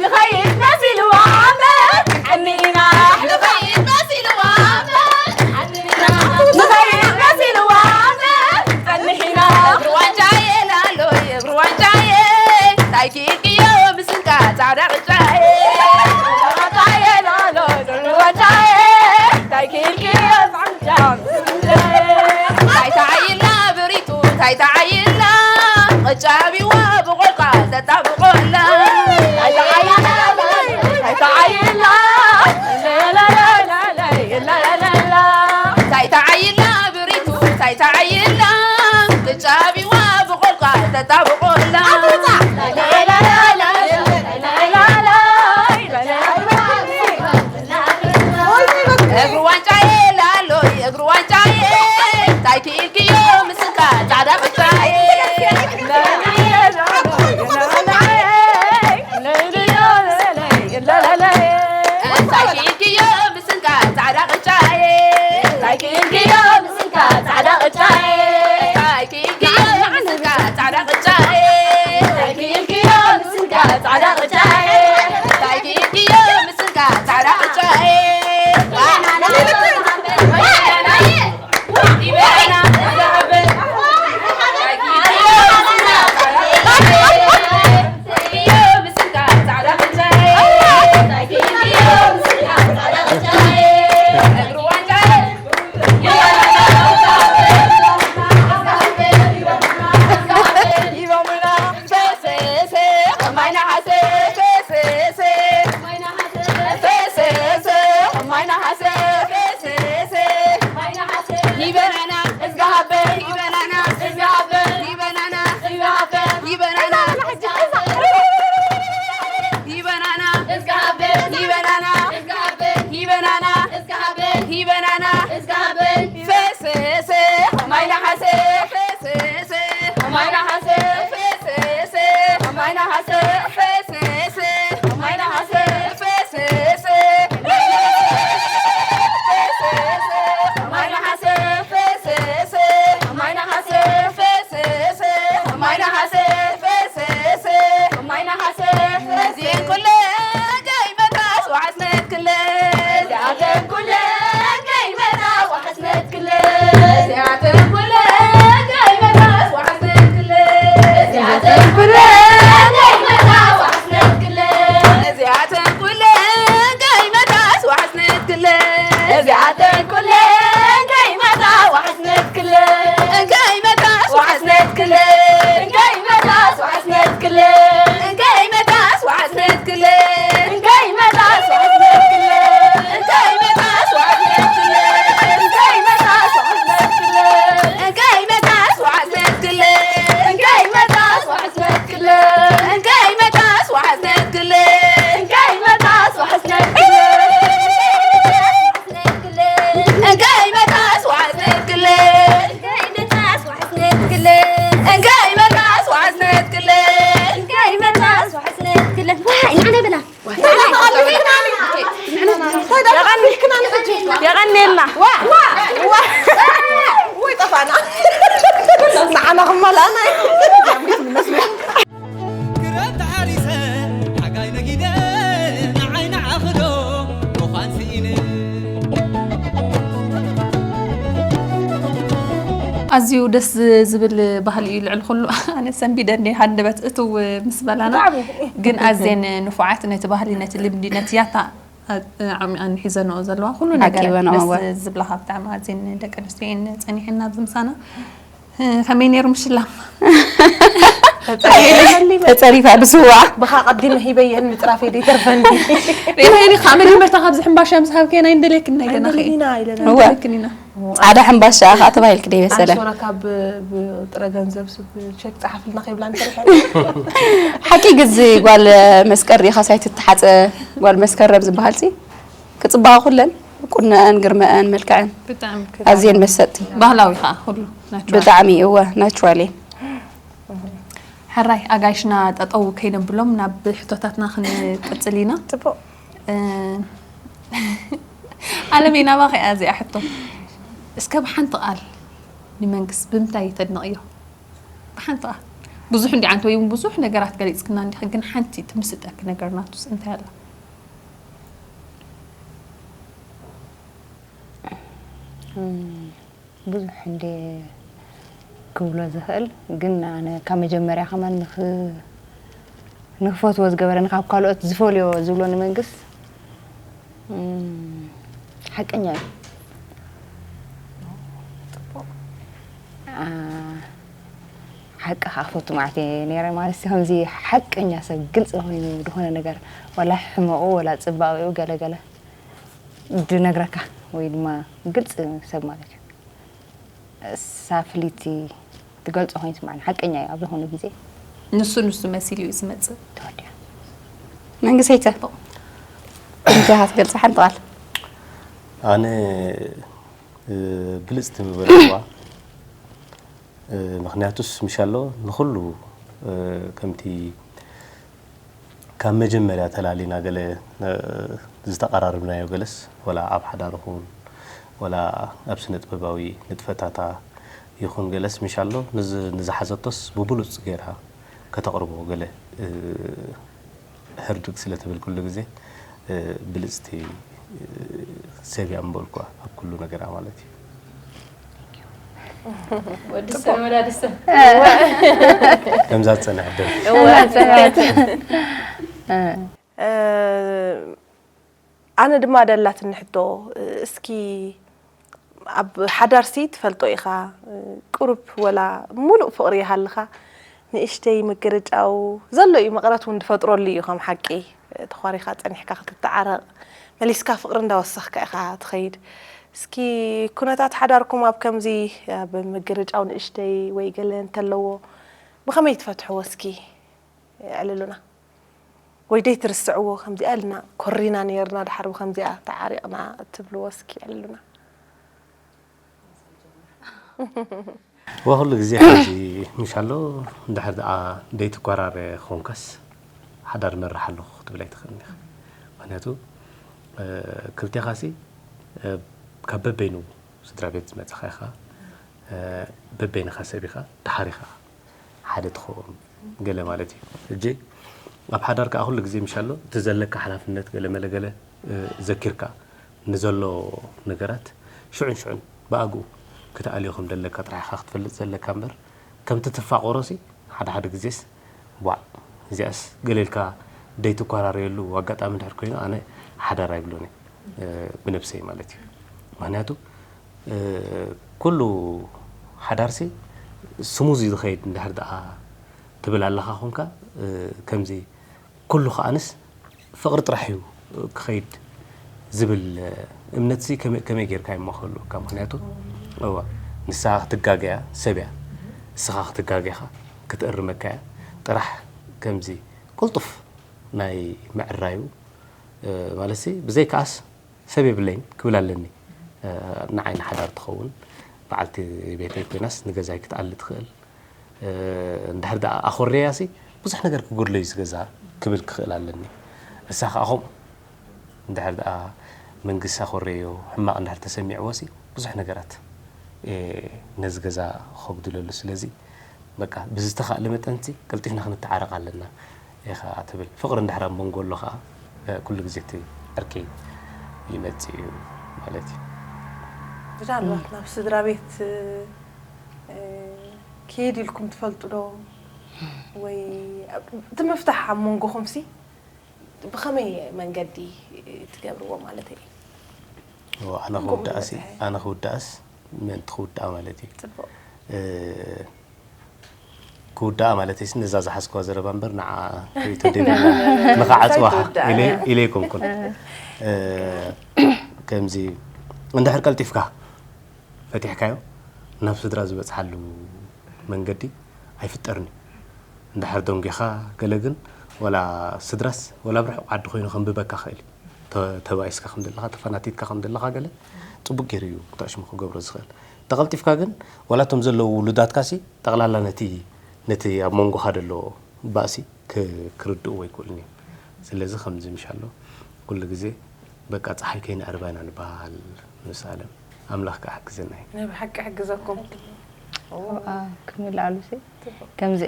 ንኸይድ መሲልዋ እምበር ንጸንሕ ኢና። ንኸይድ መሲልዋ እምበር ንኸይድ መሲልዋ እምበር ንጸንሕ ኢና። እግሪ ዋንጫየ ላሎየ እግሪ ዋንጫየ እንታይ ኪኢልክዮ ምስንካ ጻዕዳ ቅጫየ። እግሪ ዋንጫየ ላሎየ እግሪ ዋንጫየ እንታይ ኪኢልክዮ ጻዕዳ እንታይ ተዓይልና ብሪቱ እንታይ ተዓይልና ቅጫ ቢዋ ብቆልቋ ዘጣብቆላ። እንታይ ተዓይልና እንታይ ተዓይልና ብሪቱ እንታይ ተዓይልና ቅጫ ቢዋ ብቆልቋ ዘጣብቆላ። እግሪ ዋንጫየ ላሎይ እግሪ ዋንጫየ እንታይ ክኢልክዮ ምስንካ ጻዕዳ ቅጫየ። እንታይ ክኢልክዮ ምስንካ ጻዕዳ ቅጫየ። እንታይ ክኢልክዮ ምስንካ ጻዕዳ ቅጫየ። እንታይ ክኢልክዮ ምስንካ ጻዕዳ ቅጫየ። እንታይ ክኢልክዮ ምስንካ ጻዕዳ ቅጫየ። እንታይ ክኢልክዮ ምስንካ ጻዕዳ ቅጫየ። ዋ፣ ንዓና በላ። የቐንየልና። ወይ ጠፋና። ንዓና ክመላእና እዩ። ክረምቲ ሓሪሰ ሓጋይ ነጊደ ንዓይ ንዓኽዶ ምዃን ስኢነ። ኣዝዩ ደስ ዝብል ባህሊ እዩ። ልዕሊ ኩሉ ኣነ ሰንቢደ እንደ ሃንደበት እትው ምስ በላና፣ ግን ኣዝየን ንፉዓት ነቲ ባህሊ፣ ነቲ ልምዲ፣ ነቲ ያታ ዓሚቐን ሒዘንኦ ዘለዋ ኩሉ ነገር ዓቂበንኦ፣ ደስ እወ። ዝብላኻ። ብጣዕሚ ኣዝየን ደቂ ኣንስትዮ እየን ጸኒሐን ኣብዚ ምሳና። ከመይ ነይሩ ምሽላም? ተጸሪፋ ብስዋ። ብኻ ቀዲመ ሂበየን ምጽራፈይ ደይተርፈኒ። ሪኢኻኒ ካብ መጀመርታ ካብዚ ሕምባሻ ምስ ሃብከ ናይ እንደልየክን ናይ ገና ኸ ኢና ኢለና። እወ። እንደልየክን ኢና። ጻዕዳ ሕምባሻ ከኣ ተባሂልክ ደይበሰለ። ኣንሶራ ካብ ብ- ጥረ ገንዘብ ስብ ቸክ ጸሓፍልና ከይብላ እንተሪሐ ሓቂ ግዚ ጓል መስቀል ሪኢኻ ሳይት ትሓፀ ጓል መስከረም ዝበሃል ሲ ክፅባቐ ኩለን ቁነአን ግርመአን መልክዐን ብጣዕሚ ኣዝየን መሰጥቲ ባህላዊ ከዓ ኩሉ ናቹራል። ብጣዕሚ እወ ናቹራል እየን። ሕራይ ኣጋይሽና ጠጠው ከይነብሎም ናብ ሕቶታትና ክንቅፅል ኢና። ጽቡቅ። እ፣ ኣለመይ ናባኸ እያ እዚኣ ሕቶ። እስከ ብሓንቲ ቃል ንመንግስት ብምንታይ ተድንቕዮ? ብሓንቲ ቃል። ብዙሕ እንዲ ዓንተ ወይ እውን ብዙሕ ነገራት ገሊፅክና እንዲኺ፣ ግን ሓንቲ ትምስጠኪ ነገር ናቱስ እንታይ ኣላ? ብዙሕ እንደ ክብሎ ዝኽእል፣ ግን ኣነ ካብ መጀመርያ ከማን ንኽ- ንኽፈትዎ ዝገበረኒ ካብ ካልኦት ዝፈልዮ ዝብሎ ንመንግስት እም፣ ሓቀኛ እዩ። አ፣ ሓቂ ከዓ ክፈቱ ማለት እየ ነይረ። ማለት ከምዚ ሓቀኛ ሰብ ግልፂ ኮይኑ ዝኾነ ነገር ዋላ ሕመቑ ዋላ ፅባቂኡ ገለገለ ድነግረካ ወይ ድማ ግልፂ ሰብ ማለት እዩ። እሳ ፍልይቲ ትገልፆ ኮይኑ ይስማዕኒ ሓቀኛ እዩ ኣብ ዝኾነ ግዜ ንሱ ንሱ መሲሉ እዩ ዝመፅእ። ተወዲያ መንግሰይተ እንታይ ክትገልፂ ሓንቲ ቃል? ኣነ እ፣ ብልፅቲ ምበልዋ ምክንያቱስ ምሻሎ ንኩሉ እ፣ ከምቲ ካብ መጀመርያ ተላሊና ገለ እ፣ ዝተቐራርብናዮ ገለስ ወላ ኣብ ሓዳር ይኹን ወላ ኣብ ስነ ጥበባዊ ንጥፈታታ ይኹን ገለስ ምሻሎ ንዝ- ንዝሓዘቶስ ብብሉፅ ገይራ ከተቕርቦ ገለ እ፣ ህርድግ ስለ ትብል ኩሉ ግዜ እ፣ ብልፅቲ እ፣ ሰብ እያ ምበልኳ ኣብ ኩሉ ነገራ ማለት እዩ። ወዲ ሰብ ወላዲ ሰብ ከምዛ ዝፀንሐ ደርፊ ኣነ ድማ ደላትኒ ሕቶ እስኪ ኣብ ሓዳርሲ ትፈልጦ ኢኻ ቁሩብ ወላ ሙሉእ ፍቕሪ ይሃልኻ ንእሽተይ መገረጫው ዘሎ እዩ መቕረት እውን ዝፈጥረሉ እዩ ከም ሓቂ ተዃሪኻ ጸኒሕካ ክትተዓረቕ መሊስካ ፍቕሪ እንዳወሰኽካ ኢኻ ትኸይድ እስኪ ኩነታት ሓዳርኩም ኣብ ከምዚ ኣብ መገረጫው ንእሽተይ ወይ ገለ እንተለዎ ብኸመይ ትፈትሕዎ እስኪ የዕልሉና ወይ ደይትርስዕዎ ከምዚኣ ኢልና ኮሪና ነይርና ድሓር ብከምዚኣ ተዓሪቕና እትብልዎ እስኪ የዕልሉና። ወኩሉ ግዜ ሕጂ ምሽ ኣሎ እንድሕር ደኣ ደይትኮራረ ኮንካስ ሓዳር መራሕ ኣለኹ ክትብል ኣይትኽእልን ኢኻ። ምክንያቱ ክልቴኻሲ ካብ በበይኑ ስድራ ቤት ዝመፅኻ ኢኻ በበይንኻ ሰብ ኢኻ ደሓር ኢኻ ሓደ ትኸውን ገለ ማለት እዩ። ሕጂ ኣብ ሓዳር ከዓ ኩሉ ግዜ ምሽ ኣሎ እቲ ዘለካ ሓላፍነት ገለ መለ ገለ ዘኪርካ ንዘሎ ነገራት ሽዑን ሽዑን ብኣግኡ ክትኣልዮ ከም ደለካ ጥራሕ ኢኻ ክትፈልጥ ዘለካ እምበር ከምቲ ትፋቆሮሲ ሓደ ሓደ ግዜስ ዋዕ እዚኣስ ገለ ኢልካ ደይትኮራረየሉ ኣጋጣሚ እንድሕር ኮይኑ ኣነ ሓዳር ኣይብሎን እየ ብነብሰይ ማለት እዩ። ምክንያቱ ኩሉ ሓዳርሲ ስሙዝ እዩ ዝኸይድ እንድሕር ደኣ ትብል ኣለኻ ኮንካ ከምዚ ኩሉ ከኣንስ ፍቕሪ ጥራሕ እዩ ክኸይድ ዝብል እምነትሲ ከመይ ጌርካ ይመኸሉ እካ ምክንያቱ እዋ ንሳ ክትጋገያ ሰብ እያ ንስኻ ክትጋገኻ ክትእርመካ እያ ጥራሕ ከምዚ ቅልጡፍ ናይ ምዕራዩ ማለትሲ ብዘይከኣስ ሰብ የብለይን ክብል ኣለኒ ንዓይ ንሓዳር ትኸውን በዓልቲ ቤተይ ኮይናስ ንገዛይ ክትኣሊ ትኽእል እንድሕር ደኣ ኣኾረያ ሲ ብዙሕ ነገር ክጎድሎ እዩ ዝገዛ ክብል ክኽእል ኣለኒ። እሳ ኸዓ ኸምኡ እንድሕር ደኣ መንግስቲ ኣኾረዮ ሕማቕ እንድሕር ተሰሚዕዎ ሲ ብዙሕ ነገራት ነዚ ገዛ ከጉድለሉ። ስለዚ በቃ ብዝተኻእለ መጠን ሲ ቀልጢፍና ክንተዓረቕ ኣለና ኢኻ ትብል። ፍቕሪ እንድሕር ኣብ መንጎ ኣሎ ኸዓ ኩሉ ግዜ እቲ ዕርቂ ይመጽእ እዩ ማለት እዩ። ምናልባት ናብ ስድራ ቤት ኪድ ኢልኩም ትፈልጡ ዶ? ወይ እቲ ምፍታሕ ኣብ መንጎኹም ሲ ብኸመይ መንገዲ ትገብርዎ ማለት እዩ? ኣነ ክውዳእሲ ኣነ ክውዳእስ ምእንቲ ክውዳእ ማለት እዩ። ክውዳኣ ማለት ሲ ነዛ ዝሓዝክዋ ዘረባ እምበር ንዓ ርእቶ ደብና ንኸዓፅዋ ኢለ ኣይኮንኩን። ከምዚ እንድሕር ቀልጢፍካ ፈቲሕካዮ ናብ ስድራ ዝበፅሓሉ መንገዲ ኣይፍጠርን እዩ። እንድሕር ደንጒኻ ገለ ግን ወላ ስድራስ ወላ ኣብ ርሑቕ ዓዲ ኮይኑ ከንብበካ ክእል እዩ። ተባኢስካ ከም ዘለኻ ተፈናቲትካ ከም ዘለኻ ገለ ፅቡቅ ገይሩ እዩ ተዕሽሙ ክገብሮ ዝኽእል። ተቐልጢፍካ ግን ዋላ እቶም ዘለዉ ውሉዳትካ ሲ ጠቕላላ ነቲ ነቲ ኣብ መንጎኻ ዘሎ ባእሲ ክርድእዎ ኣይክእሉን እዮም። ስለዚ ከምዚ ምሽ ኣሎ ኩሉ ግዜ በቃ ፀሓይ ከይነዕርባ ኢና ንበሃል ምስ ኣለም ኣምላኽ ከዓ ሓግዘና እዩ። ናይ ብሓቂ ሕግዘኩም። ክምልኣሉ ሲ ከምዚ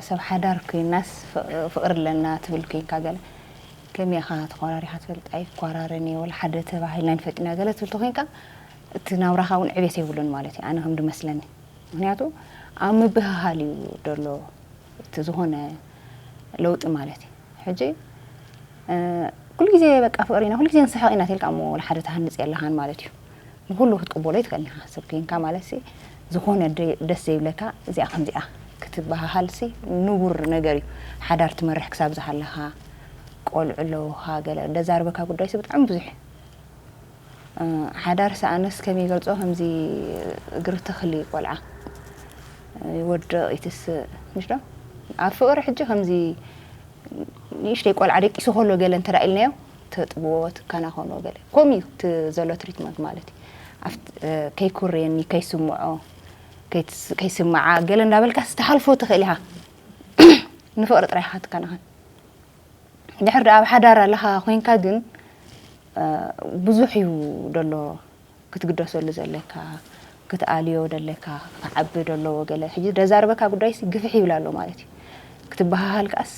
ሰብ ሓዳር ኮይናስ ፍቕሪ ኣለና ትብል ኮይንካ ገለ ከመይ ኢኻ ተኾራሪኻ ትፈልጥ ኣይኳራረን እየ ወላ ሓደ ተባሂልና ንፈልጥና ገለ ትብል ተኮይንካ እቲ ናብራኻ እውን ዕቤት የብሉን ማለት እዩ ኣነ ከም ድመስለኒ ምክንያቱ ኣብ ምብህሃል እዩ ደሎ እቲ ዝኾነ ለውጢ ማለት እዩ ሕጂ ኩሉ ግዜ በቃ ፍቕሪ ኢና ኩሉ ግዜ ንስሕቕ ኢና ተልካ እሞ ወላ ሓደ ትሃንፅ የለኻን ማለት እዩ ንኩሉ ክትቅበሎ ይትኽእል ኢኻ ሰብ ኮይንካ ማለት ሲ ዝኾነ ደስ ዘይብለካ እዚኣ ከምዚኣ ክትበሃሃል ሲ ንቡር ነገር እዩ ሓዳር ትመርሕ ክሳብ ዝሃለኻ ቆልዑ ኣለውኻ ገለ ደዛርበካ ጉዳይ ሲ ብጣዕሚ ብዙሕ ሓዳር ሲ ኣነስ ከመይ ይገልፆ ከምዚ እግሪ ተኽሊ ቆልዓ ይወድቕ ይትስእ ምሽ ዶ ኣብ ፍቕሪ ሕጂ ከምዚ ንእሽተይ ቆልዓ ደቂሱ ከሎ ገለ እንተ ኢልናዮ ተጥብዎ ትከናኸኖ ገለ ከምኡ እዩ እቲ ዘሎ ትሪትመንት ማለት እዩ ከይኩርየኒ ከይስምዖ ከይስምዓ ገለ እንዳበልካ ዝተሓልፎ ትኽእል ኢኻ ንፍቕሪ ጥራይ ኢኻ ትከናኸን ድሕር ደኣ ኣብ ሓዳር ኣለኻ ኮይንካ ግን ብዙሕ እዩ ደሎ ክትግደሰሉ ዘለካ ክትኣልዮ ደለካ ክዓቢ ደለዎ ገለ ሕጂ ደዛርበካ ጉዳይሲ ግፍሕ ይብል ኣሎ ማለት እዩ ክትበሃሃል ከኣስ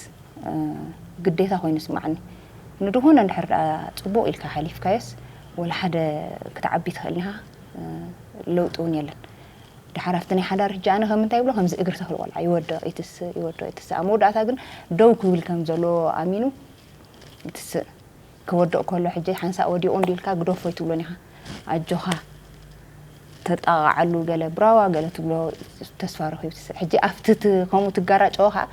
ግዴታ ኮይኑ ስማዕኒ ንድኾነ እንድሕር ደኣ ፅቡቕ ኢልካ ሓሊፍካዮስ ወላ ሓደ ክትዓቢ ትኽእል ኢኻ ለውጢ እውን የለን ድሓር ኣብቲ ናይ ሓዳር ሕጂ ኣነ ከም እንታይ ይብሎ ከምዚ እግሪ ተኽሊ ቆልዓ ይወድቕ ይትስእ ይወድቕ ይትስእ ኣብ መወዳእታ ግን ደው ክብል ከም ዘለዎ ኣሚኑ ይትስእ ክወድቕ ከሎ ሕጂ ሓንሳእ ወዲቑ እንዲ ኢልካ ግደፎ ኣይትብሎን ኢኻ ኣጆኻ ተጣቓዓሉ ገለ ብራዋ ገለ ትብሎ ተስፋ ረኺቡ ትስእ ሕጂ ኣብቲ ከምኡ ትጋራጨዎ ከዓ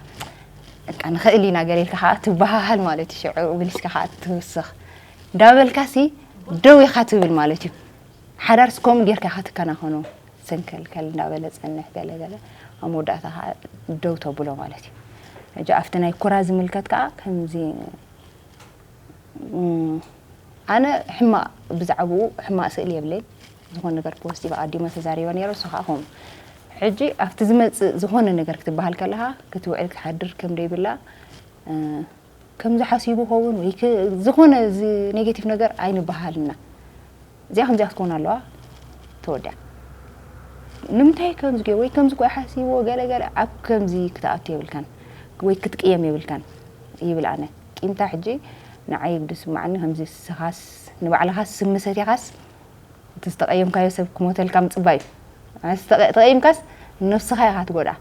በቃ ንኽእል ኢና ገለ ኢልካ ከዓ ትበሃሃል ማለት እዩ ሽዑ መሊስካ ከዓ ትውስኽ እንዳበልካሲ ደው ኢኻ ትብል ማለት እዩ ሓዳርስ ከምኡ ጌርካ ኢኻ ትከናኸኖ ሰንከልከል እንዳበለ ጸንሕ ገለ ገለ ኣብ መወዳእታ ከዓ ደው ተብሎ ማለት እዩ ሕጂ ኣብቲ ናይ ኩራ ዝምልከት ከዓ ከምዚ ኣነ ሕማቕ ብዛዕባኡ ሕማቕ ስእሊ የብለይን ዝኾነ ነገር ፖስቲቭ ኣዲመ ተዛሪበ ነይረ እሱ ከዓ ከምኡ ሕጂ ኣብቲ ዝመፅእ ዝኾነ ነገር ክትበሃል ከለኻ ክትውዕል ክትሓድር ከም ደይብላ ከምዚ ሓሲቡ ኸውን ወይ ዝኾነ እዚ ኔጌቲቭ ነገር ኣይንበሃልና እዚኣ ከምዚኣ ክትከውን ኣለዋ ተወዲኣ ንምንታይ ከምዚ ገይሩ ወይ ከምዚ ኮይ ሓሲብዎ ገለ ገለ ኣብ ከምዚ ክትኣቱ የብልካን ወይ ክትቅየም የብልካን ይብል ኣነ ቂምታ ሕጂ ንዓይ ብዝስማዓኒ ከምዚ ስኻስ ንባዕልኻስ ስሚ ሰቲኻስ እቲ ዝተቀየምካዮ ሰብ ክሞተልካ ምፅባይ እዩ ተቀይምካስ ነብስኻ ኢኻ ትጎድኣ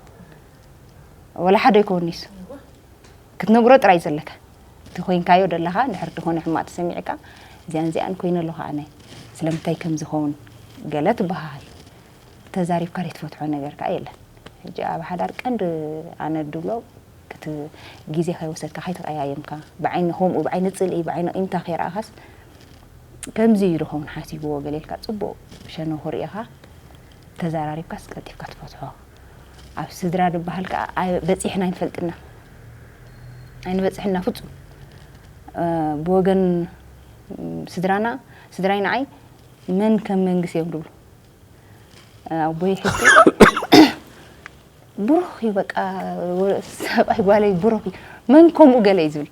ወላ ሓደ ይከውን ኒሱ ክትነግሮ ጥራይ ዘለካ እቲ ኮይንካዮ ደለኻ እንድሕር ዝኾነ ሕማቅ ተሰሚዕካ እዚኣን እዚኣን ኮይነ ኣለኹ ኣነ ስለምንታይ ከም ዝኸውን ገለ ትበሃል ተዛሪብካ ዘይትፈትሖ ነገር ከዓ የለን ሕጂ ኣብ ሓዳር ቀንዲ ኣነ ድብሎ እቲ ግዜ ከይወሰድካ ከይተቀያየምካ ብዓይኒ ከምኡ ብዓይኒ ፅልኢ ብዓይኒ ቂምታ ከይረኣኻስ ከምዚ እዩ ዝኸውን ሓሲብዎ ገለ ኢልካ ፅቡቅ ሸነኹ ርኢኻ ተዘራሪብካስ ቀልጢፍካ ትፈትሖ ኣብ ስድራ ዝበሃል ከዓ በፂሕና ኣይንፈልጥና ኣይንበፅሕና ፍፁም ብወገን ስድራና ስድራይ ንዓይ መን ከም መንግስቲ እዮም ድብሉ ኣቦይ ሕጂ ብሩኽ እዩ በቃ፣ ሰብኣይ ጓለይ ብሩኽ እዩ፣ መን ከምኡ ገለ እዩ ዝብል።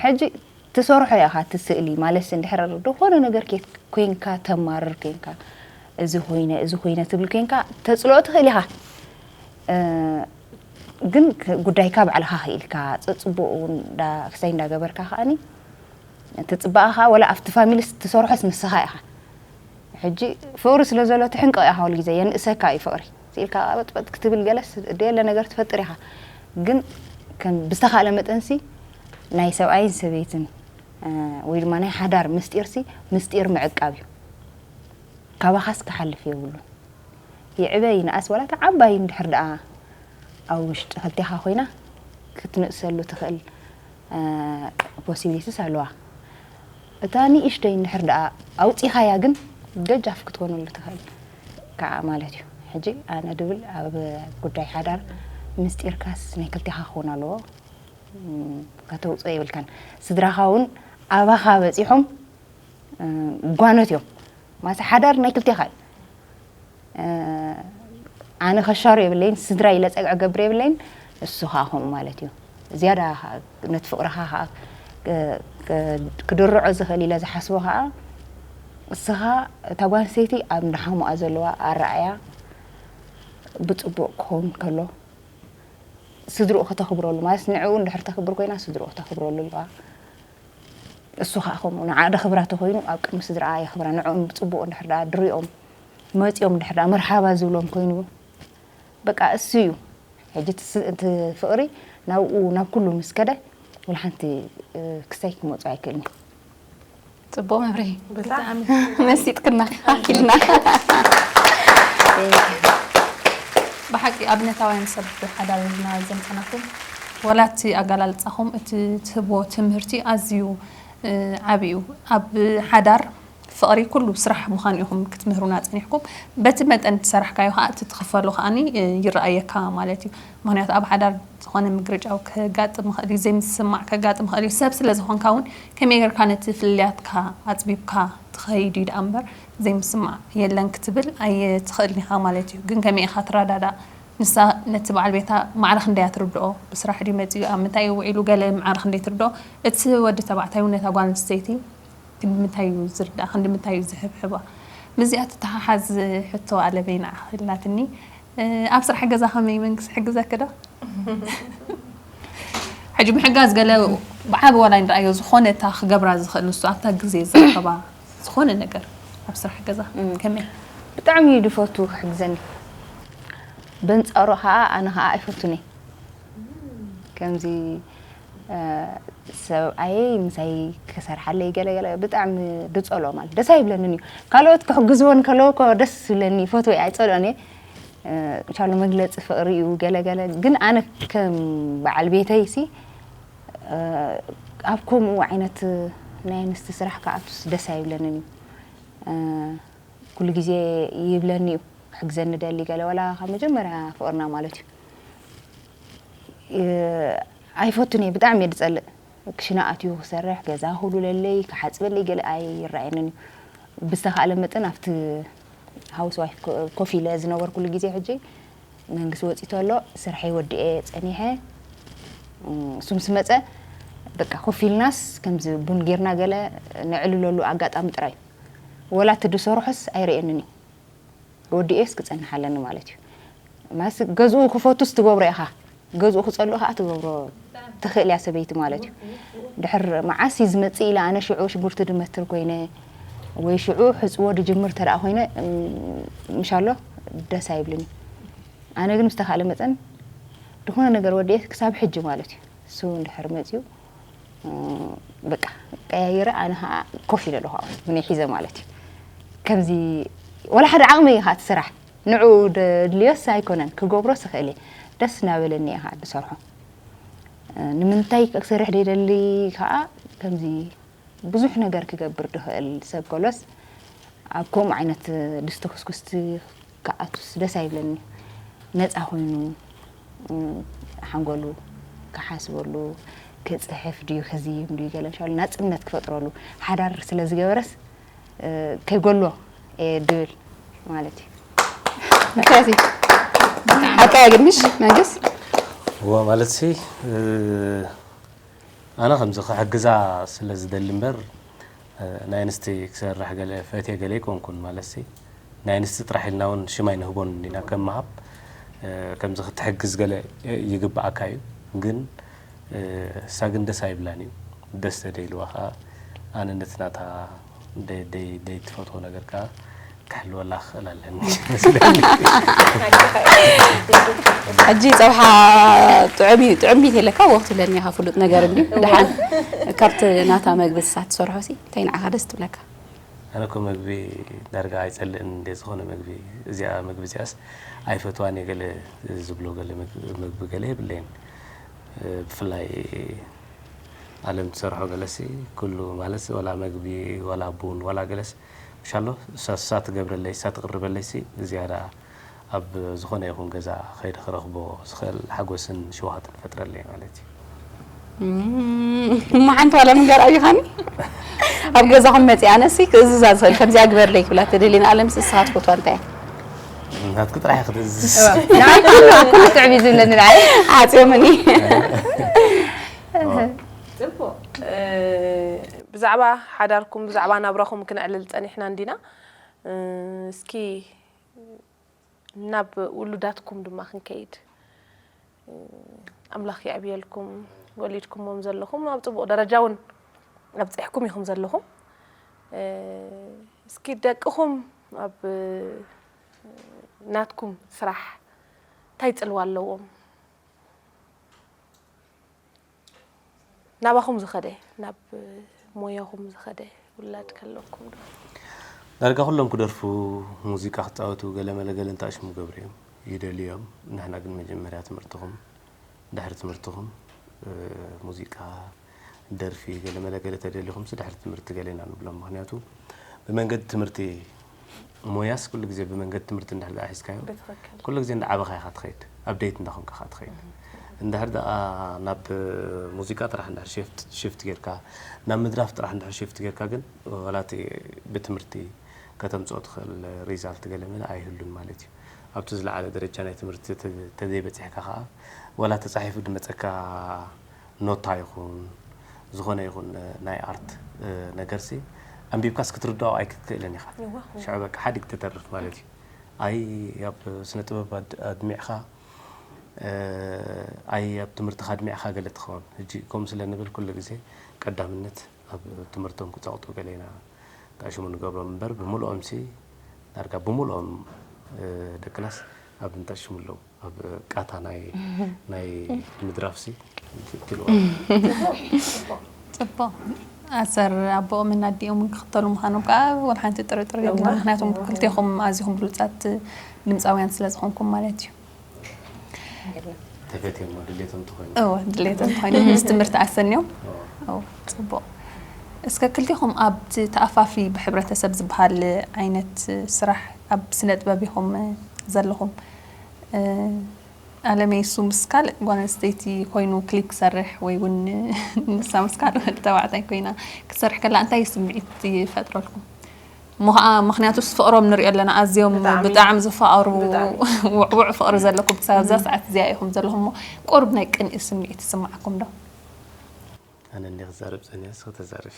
ሕጂ ትሰርሖ ኢኻ እቲ ስእሊ ማለት እንድሕር ዝኾነ ነገር ኬት- ኮይንካ፣ ተማርር ኮይንካ፣ እዚ ኮይነ እዚ ኮይነ ትብል ኮይንካ ተፅልኦ ትኽእል ኢኻ። እ፣ ግን ክ- ጉዳይካ ባዕልኻ ክኢልካ፣ ፅቡቅ እውን እንዳ- ክሳይ እንዳገበርካ ከኣኒ ትፅበኣ ከዓ ወላ ኣብቲ ፋሚሊስ ትሰርሖስ ንስኻ ኢኻ። ሕጂ ፍቕሪ ስለ ዘሎ ትሕንቀቕ ኢኻ፣ ኩሉ ግዜ የንእሰካ እዩ ፍቕሪ። ስኢልካ በጥበጥ ክትብል ገለስ ደየለ ነገር ትፈጥር ኢኻ። ግን ከም ብዝተኻእለ መጠንሲ ናይ ሰብኣይን ሰበይትን፣ እ፣ ወይ ድማ ናይ ሓዳር ምስጢርሲ ምስጢር ምዕቃብ እዩ። ካባኻስ ክሓልፍ የብሉን። ይዕበ ይንኣስ ዋላ እታ ዓባይ እንድሕር ደኣ ኣብ ውሽጢ ክልቴኻ ኮይና ክትንእሰሉ ትኽእል፣ እ፣ ፖሲቢሊቲስ ኣለዋ። እታ ንእሽተይ እንድሕር ደኣ ኣውጺኻያ ግን ደጃፍ ክትኮነሉ ትኽእል ከዓ ማለት እዩ። ሕጂ ኣነ ድብል ኣብ ጉዳይ ሓዳር ምስጢርካስ ናይ ክልቴኻ ክኸውን ኣለዎ። እም፣ ከተውፅኦ የብልካን። ስድራኻ እውን ኣባኻ በፂሖም፣ እ፣ ጓኖት እዮም። ማስ ሓዳር ናይ ክልቴኻ እዩ። እ፣ ኣነ ከሻሩ የብለይን፣ ስድራ ኢለ ጸግዒ ገብር የብለይን፣ እሱ ኸኣ ከምኡ ማለት እዩ። ዝያዳ ኸኣ ነቲ ፍቕርኻ ኸኣ ክ- ክ- ክድርዖ ዝኽእል ኢለ ዝሓስቦ ኸኣ፣ እስኻ እታ ጓል ኣንስተይቲ ኣብ እንዳ ሓሙኣ ዘለዋ ኣረኣእያ ብጽቡቕ ክኸውን ከሎ፣ ስድርኡ ከተኽብረሉ ማለት ንዕኡ እንድሕር ተኽብር ኮይና ስድርኡ ከተኽብረሉ ኣለዋ። እሱ ኸኣ ከምኡ ንዓ ደኽብራ ተኾይኑ ኣብ ቅድሚ ስድርኣ የኽብራ፣ ንዕኦም ብጽቡቕ እንድሕር ደኣ ድሪኦም መጺኦም እንድሕር ደኣ መርሓባ ዝብሎም ኮይኑ በቃ እሱ እዩ። ሕጂ እቲ ስ- እቲ ፍቕሪ ናብኡ ናብ ኩሉ ምስ ከደ ወላ ሓንቲ እ፣ ክሳይ ክመጹ ኣይክእልን እዩ። ጽቡቕ መብርሂ። ብጣዕሚ። መሲጥክና ኣኪልና። ብሓቂ ኣብነታውያን ሰብ ሓዳር ኢና ዘምጻናኩም። ወላ እቲ ኣገላልጻኹም እቲ ትህቦ ትምህርቲ ኣዝዩ እ፣ ዓቢ እዩ። ኣብ ሓዳር ፍቕሪ ኩሉ ስራሕ ምዃኑ ኢኹም ክትምህሩና ጸኒሕኩም። በቲ መጠን ትሰራሕካዮ ከዓ እቲ ትኽፈሎ ከዓኒ እ፣ ይረኣየካ ማለት እዩ። ምኽንያቱ ኣብ ሓዳር ዝኾነ ምግርጫው ከጋጥም ይኽእል እዩ፣ ዘይምስማዕ ከጋጥም ይኽእል እዩ። ሰብ ስለ ዝኾንካ እውን ከመይ ጌርካ ነቲ ፍልልያትካ ኣጽቢብካ ትኸይድ እዩ ደኣ እምበር ዘይምስማዕ የለን ክትብል ኣይትኽእልን ኢኻ ማለት እዩ። ግን ከመይ ኢኻ ትረዳዳእ? ንሳ ነቲ በዓል ቤታ ማዕረ ክንደይ እያ ትርድኦ? ብስራሕ ድዩ መጺኡ? ኣብ ምንታይ እዩ ውዒሉ? ገለ ማዕረ ክንደይ ትርድኦ? እቲ ወዲ ተባዕታይ እውን ነታ ጓል ኣንስተይቲ ክንዲ ምንታይ እዩ ዝርድኣ? ክንዲ ምንታይ እዩ ዝሕብሕባ? ምስዚኣ ትተሓሓዝ ሕቶ ኣለበይ ንዓኺ ኢላትኒ። እ፣ ኣብ ስራሕ ገዛ ከመይ መንግስቲ ይሕግዘኪ ዶ? ሕጂ ምሕጋዝ ገለ ብዓቢ ዋላ ንረኣዮ ዝኾነ እታ ክገብራ ዝኽእል ንሱ ኣብታ ግዜ ዝረኸባ ዝኾነ ነገር ኣብ ስራሕ ገዛ ከመይ? ብጣዕሚ እዩ ድፈቱ ክሕግዘኒ። በንጻሩ ኸኣ ኣነ ኸኣ ኣይፈቱን እየ። ከምዚ እ፣ ሰብኣየይ ምሳይ ክሰርሓለይ ገለ ገለ ብጣዕሚ ድጸልኦ ማለት ደስ ኣይብለንን እዩ። ካልኦት ክሕግዝዎ እንከለዉ እኮ ደስ ይብለኒ፣ ይፈትዎ እየ፣ ኣይጸልኦን እየ። እ፣ ቻሉ መግለጺ ፍቕሪ እዩ ገለ ገለ። ግን ኣነ ከም በዓል ቤተይ ሲ እ፣ ኣብ ከምኡ ዓይነት ናይ ኣንስቲ ስራሕ ክኣቱስ ደስ ኣይብለንን እዩ። እ፣ ኩሉ ግዜ ይብለኒ እዩ፣ ክሕግዘኒ ደሊ ገለ፣ ዋላ ካብ መጀመርያ ፍቕርና ማለት እዩ። እ፣ ኣይፈቱን እየ፣ ብጣዕሚ እየ ዝጸልእ። ክሽነ ኣትዩ ክሰርሕ፣ ገዛ ክውልውለለይ፣ ክሓጽበለይ ገለ ኣይረኣየንን እዩ። ብዝተኻእለ መጠን ኣብቲ ሃውስ ዋይፍ ኮ- ኮፍ ኢለ ዝነበርኩሉ ግዜ ሕጂ መንግስቲ ወጺኡ ተሎ ስርሐይ ወዲኤ ጸኒሐ፣ እም፣ እሱ ምስ መጸ በቃ ኮፍ ኢልናስ ከምዚ ቡን ጌርና ገለ ነዕልለሉ ኣጋጣሚ ጥራይ እዩ። ወላ እቲ ድሰርሖስ ኣይርእየንን እዩ። ወዲኤስ ክጸንሕ ኣለኒ ማለት እዩ። ማስ ገዝኡ ክፈቱስ ትገብሮ ኢኻ፣ ገዝኡ ክጸልኡ ከዓ ትገብሮ ትኽእል እያ ሰበይቲ ማለት እዩ። ድሕር መዓስ እዩ ዝመጽእ ኢለ ኣነ ሽዑ ሽጉርቲ ድመትር ኮይነ ወይ ሽዑ ሕጽዎ ድጅምር ተደኣ ኮይነ፣ እም፣ ምሻሎ ደስ ኣይብልን እዩ። ኣነ ግን ብዝተኻእለ መጠን ዝኾነ ነገር ወዲኤ ክሳብ ሕጂ ማለት እዩ እሱ እንድሕር መጽዩ በቃ ቀያይረ ኣነ ከዓ ኮፍ ኢለ ኣለኹ ኣብኡ ብናይ ሒዘ ማለት እዩ። ከምዚ ወላ ሓደ ዓቕመይ እዩ ከዓ እቲ ስራሕ ንዕኡ ደድልዮስ ኣይኮነን ክገብሮ ስኽእል እየ። ደስ እናበለኒ እየ ከዓ ዝሰርሖ። ንምንታይ ክሰርሕ ደይደሊ ከዓ ከምዚ ብዙሕ ነገር ክገብር ድኽእል ሰብ ከሎስ ኣብ ከምኡ ዓይነት ድስቲ ኩስኩስቲ ክኣቱስ ደስ ኣይብለኒ። ነፃ ኮይኑ ሓንጎሉ ክሓስበሉ ክፅሕፍ ድዩ ክዝይም ድዩ ገለ ምሻሉ ናፅነት ክፈጥረሉ ሓዳር ስለ ዝገበረስ ከይጎሎ እየ ድብል ማለት እዩ። ምክንያቱ ሓቃ ግን ምሽ መንግስ እዎ ማለት ሲ ኣነ ከምዚ ክሕግዛ ስለ ዝደሊ እምበር ናይ ኣንስቲ ክሰርሕ ገለ ፈትየ ገለ ኣይኮንኩን ማለት ሲ ናይ ኣንስቲ ጥራሕ ኢልና እውን ሽም ኣይንህቦን ኢና ከም መሃብ ከምዚ ክትሕግዝ ገለ ይግብኣካ እዩ ግን እሳ ግን ደስ ኣይብላን እዩ ደስ ተደይልዋ ከዓ ኣነ ነቲ ናታ ደይ ትፈትዎ ነገር ከዓ ክሕልወላ ክኽእል ኣለኒ መስለኒ ሕጂ ፀብሓ ጥዑም እዩ ጥዑም ቤት የለካ ወቅት ይብለኒ ኢኻ ፍሉጥ ነገር እንዲ ድሓን ካብቲ ናታ መግቢ ንሳ ትሰርሖ ሲ እንታይ ንዓኻ ደስ ትብለካ ኣነ እኮ መግቢ ዳርጋ ኣይፀልእን እንደ ዝኾነ መግቢ እዚኣ መግቢ እዚኣስ ኣይፈትዋን እየ ገለ ዝብሎ ገለ መግቢ ገለ የብለይን ብፍላይ ኣለም ትሰርሖ ገለሲ ኩሉ ማለት ዋላ መግቢ ዋላ ቡን ዋላ ገለስ ምሻሎ እሳ ትገብረለይ እሳ ትቅርበለይ ሲ ዝያዳ ኣብ ዝኾነ ይኹን ገዛ ኸይደ ክረኽቦ ዝኽእል ሓጎስን ሽውሃትን ፈጥረለይ ማለት እዩ እማ ሓንቲ ዋላ ምንጋር ኣብይኻኒ ኣብ ገዛኹም መፂ ኣነሲ ክእዝዛ ዝኽእል ከምዚኣ ግበርለይ ክብላ ተደልየን ኣለምስ እስኻ ትፈትዋ እንታይ ናትክ ጥራሕ ክትእዝዝ ኩሉ ጥዕም እዩ ዝብለኒ ንዓይ ዓፅዮምኒ ብዛዕባ ሓዳርኩም ብዛዕባ ናብራኹም ክነዕልል ፀኒሕና እንዲና እስኪ ናብ ውሉዳትኩም ድማ ክንከይድ ኣምላኽ የዕብየልኩም ወሊድኩሞም ዘለኹም ኣብ ፅቡቕ ደረጃ እውን ኣብፅሕኩም ኢኹም ዘለኹም እስኪ ደቅኹም ኣብ ናትኩም ስራሕ እንታይ ፅልዋ ኣለዎም ናባኹም ዝኸደ ናብ ሞያኹም ዝኸደ ውላድ ከለኩም ዶ ዳርጋ ኩሎም ክደርፉ ሙዚቃ ክፃወቱ ገለመለ ገለ እንታሽሙ ገብርዮም ይደልዮም ንሕና ግን መጀመርያ ትምህርትኹም ድሕሪ ትምህርትኹም ሙዚቃ ደርፊ ገለመለ ገለ ተደሊኹም ሲ ድሕሪ ትምህርቲ ገለ ኢና ንብሎም ምክንያቱ ብመንገዲ ትምህርቲ ሞያስ ኩሉ ግዜ ብመንገዲ ትምህርቲ እንድሕር ደኣ ሒዝካዮ ኩሉ ግዜ እንዳዓበኻ ኢኻ ትኸይድ ኣብ ደይት እንዳኾንካ ኢኻ ትኸይድ እንድሕር ደኣ ናብ ሙዚቃ ጥራሕ እንድሕር ሽፍት ጌርካ ናብ ምድራፍ ጥራሕ እንድሕር ሽፍት ጌርካ ግን ዋላ እቲ ብትምህርቲ ከተምፅኦ ትኽእል ሪዛልት ገለ መለ ኣይህሉን ማለት እዩ ኣብቲ ዝለዓለ ደረጃ ናይ ትምህርቲ ተዘይበፂሕካ ከዓ ዋላ ተፃሒፉ ድመፀካ ኖታ ይኹን ዝኾነ ይኹን ናይ ኣርት ነገርሲ ኣንቢብካስ ክትርድኦ ኣይክትክእልን ኢኻ ሽዑ በቃ ሓዲግ ትተርፍ ማለት እዩ ኣይ ኣብ ስነ ጥበብ ኣድሚዕኻ ኣይ ኣብ ትምህርትኻ ኣድሚዕኻ ገለ ትኸውን ሕጂ ከምኡ ስለ ንብል ኩሉ ግዜ ቀዳምነት ኣብ ትምህርቶም ክፀቕጡ ገለ ኢና ተኣሽሙ ንገብሮም እምበር ብምልኦም ሲ ዳርጋ ብምልኦም ደቅናስ ኣብ እንተሽሙ ኣለዉ ኣብ ቃታ ናይ ናይ ምድራፍሲ ትልዋ ፅቡቅ ኣሰር ኣቦኦምን ኣዲኦምን ክኽተሉ ምዃኖም ከዓ ወላ ሓንቲ ጥርጥር የብልና ምክንያቱም ክልቴኹም ኣዚኹም ብሉፃት ድምፃውያን ስለ ዝኾንኩም ማለት እዩ ተፈትየሞ ድሌቶም ተኾይኑ እወ ድሌቶም ተኾይኑ ምስ ትምህርቲ ኣሰንዮም እወ ፅቡቅ እስከ ክልቴኹም ኣብቲ ተኣፋፊ ብሕብረተሰብ ዝበሃል ዓይነት ስራሕ ኣብ ስነ ጥበብ ኢኹም ዘለኹም ኣለመይ እሱ ምስ ካልእ ጓል ኣንስተይቲ ኮይኑ ክሊፕ ክሰርሕ ወይ እውን ንሳ ምስ ካልእ ወዲ ተባዕታይ ኮይና ክትሰርሕ ከላ እንታይ ስምዒት ይፈጥረልኩም? እሞ ከዓ ምክንያቱስ ፍቅሮም ንሪኦ ኣለና ኣዝዮም ብጣዕሚ ዝፋቀሩ ውዕውዕ ፍቅሪ ዘለኩም ክሳብ እዛ ሰዓት እዚኣ ኢኹም ዘለኹም እሞ ቁሩብ ናይ ቅንኢ ስምዒት ይስማዓኩም ዶ? ኣነ እንዲ ክዛረብ ፀኒሐ ንስኺ ተዛረቢ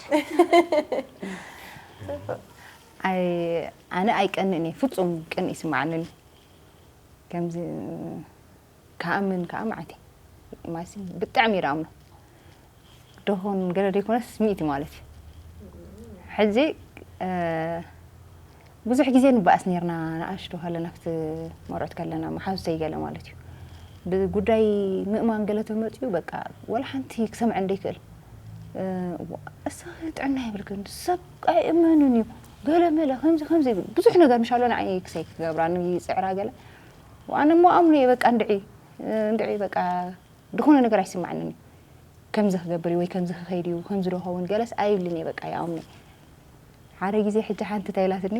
ኣነ ኣይቀንእን እየ ፍፁም ቅንኢ ይስማዓንን ከምዚ ክኣምን ከዓ መዓት እየ ማለትሲ ብጣዕሚ እየ ዝኣምኖ ደኾን ገለ ዘይኮነስ ሚእቲ ማለት እዩ ሕዚ ብዙሕ ግዜ ንበኣስ ነርና ንኣሽቱ ከለና ኣብቲ መርዑት ከለና መሓዙተይ ገለ ማለት እዩ ብጉዳይ ምእማን ገለ ተመፅኡ በቃ ወላ ሓንቲ ክሰምዐ እንደይክእል እሳ ጥዕና የብልክን ሰብ ኣይእመንን እዩ ገለ መለ ከምዚ ከምዚ ብዙሕ ነገር ምሻሎ ንዓይ ክሰይ ክገብራኒ ይፅዕራ ገለ ኣነ እሞ ኣምኖ እየ በቃ እንድዒ እንድዒ በቃ ዝኾነ ነገር ኣይስማዓንን እዩ ከምዚ ክገብር እዩ ወይ ከምዚ ክኸይድ እዩ ከምዚ ዶ ኸውን ገለስ ኣይብልን እየ በቃ ይኣምኖ ሓደ ግዜ ሕጂ ሓንቲ እንታይ ኢላትኒ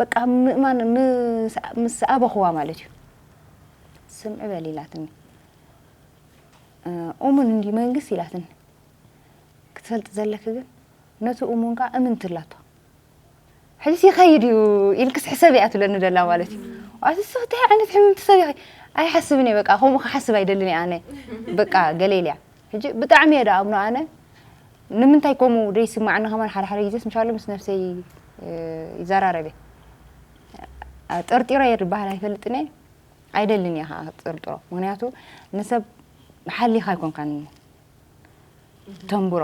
በቃ ምእማን ምስ ኣበኽዋ ማለት እዩ ስምዒ በል ኢላትኒ እሙን እንዲ መንግስት ኢላትኒ ክትፈልጥ ዘለኪ ግን ነቲ እሙን ከዓ እምንቲ ኣላቶ ሕጂ ይኸይድ እዩ ኢልክስ ሕሰብ እያ ትብለኒ ደላ ማለት እዩ። ኣቲ ሰው እንታይ ዓይነት ሕምም ትሰብ ይኸ ኣይሓስብን እየ። በቃ ከምኡ ክሓስብ ኣይደልን እየ ኣነ። በቃ ገለ ኢልያ። ሕጂ ብጣዕሚ እየ ደኣምኖ ኣነ። ንምንታይ ከምኡ ደይስማዕኒ ከማን ሓደ ሓደ ግዜስ ምሻሉ ምስ ነፍሰይ ይዘራረብ እየ። ጠርጢረ እየ ዝበሃል ኣይፈልጥን እየ። ኣይደልን እየ ከዓ ክጥርጥሮ። ምክንያቱ ንሰብ ሓሊኻ ኣይኮንካን ተንብሮ።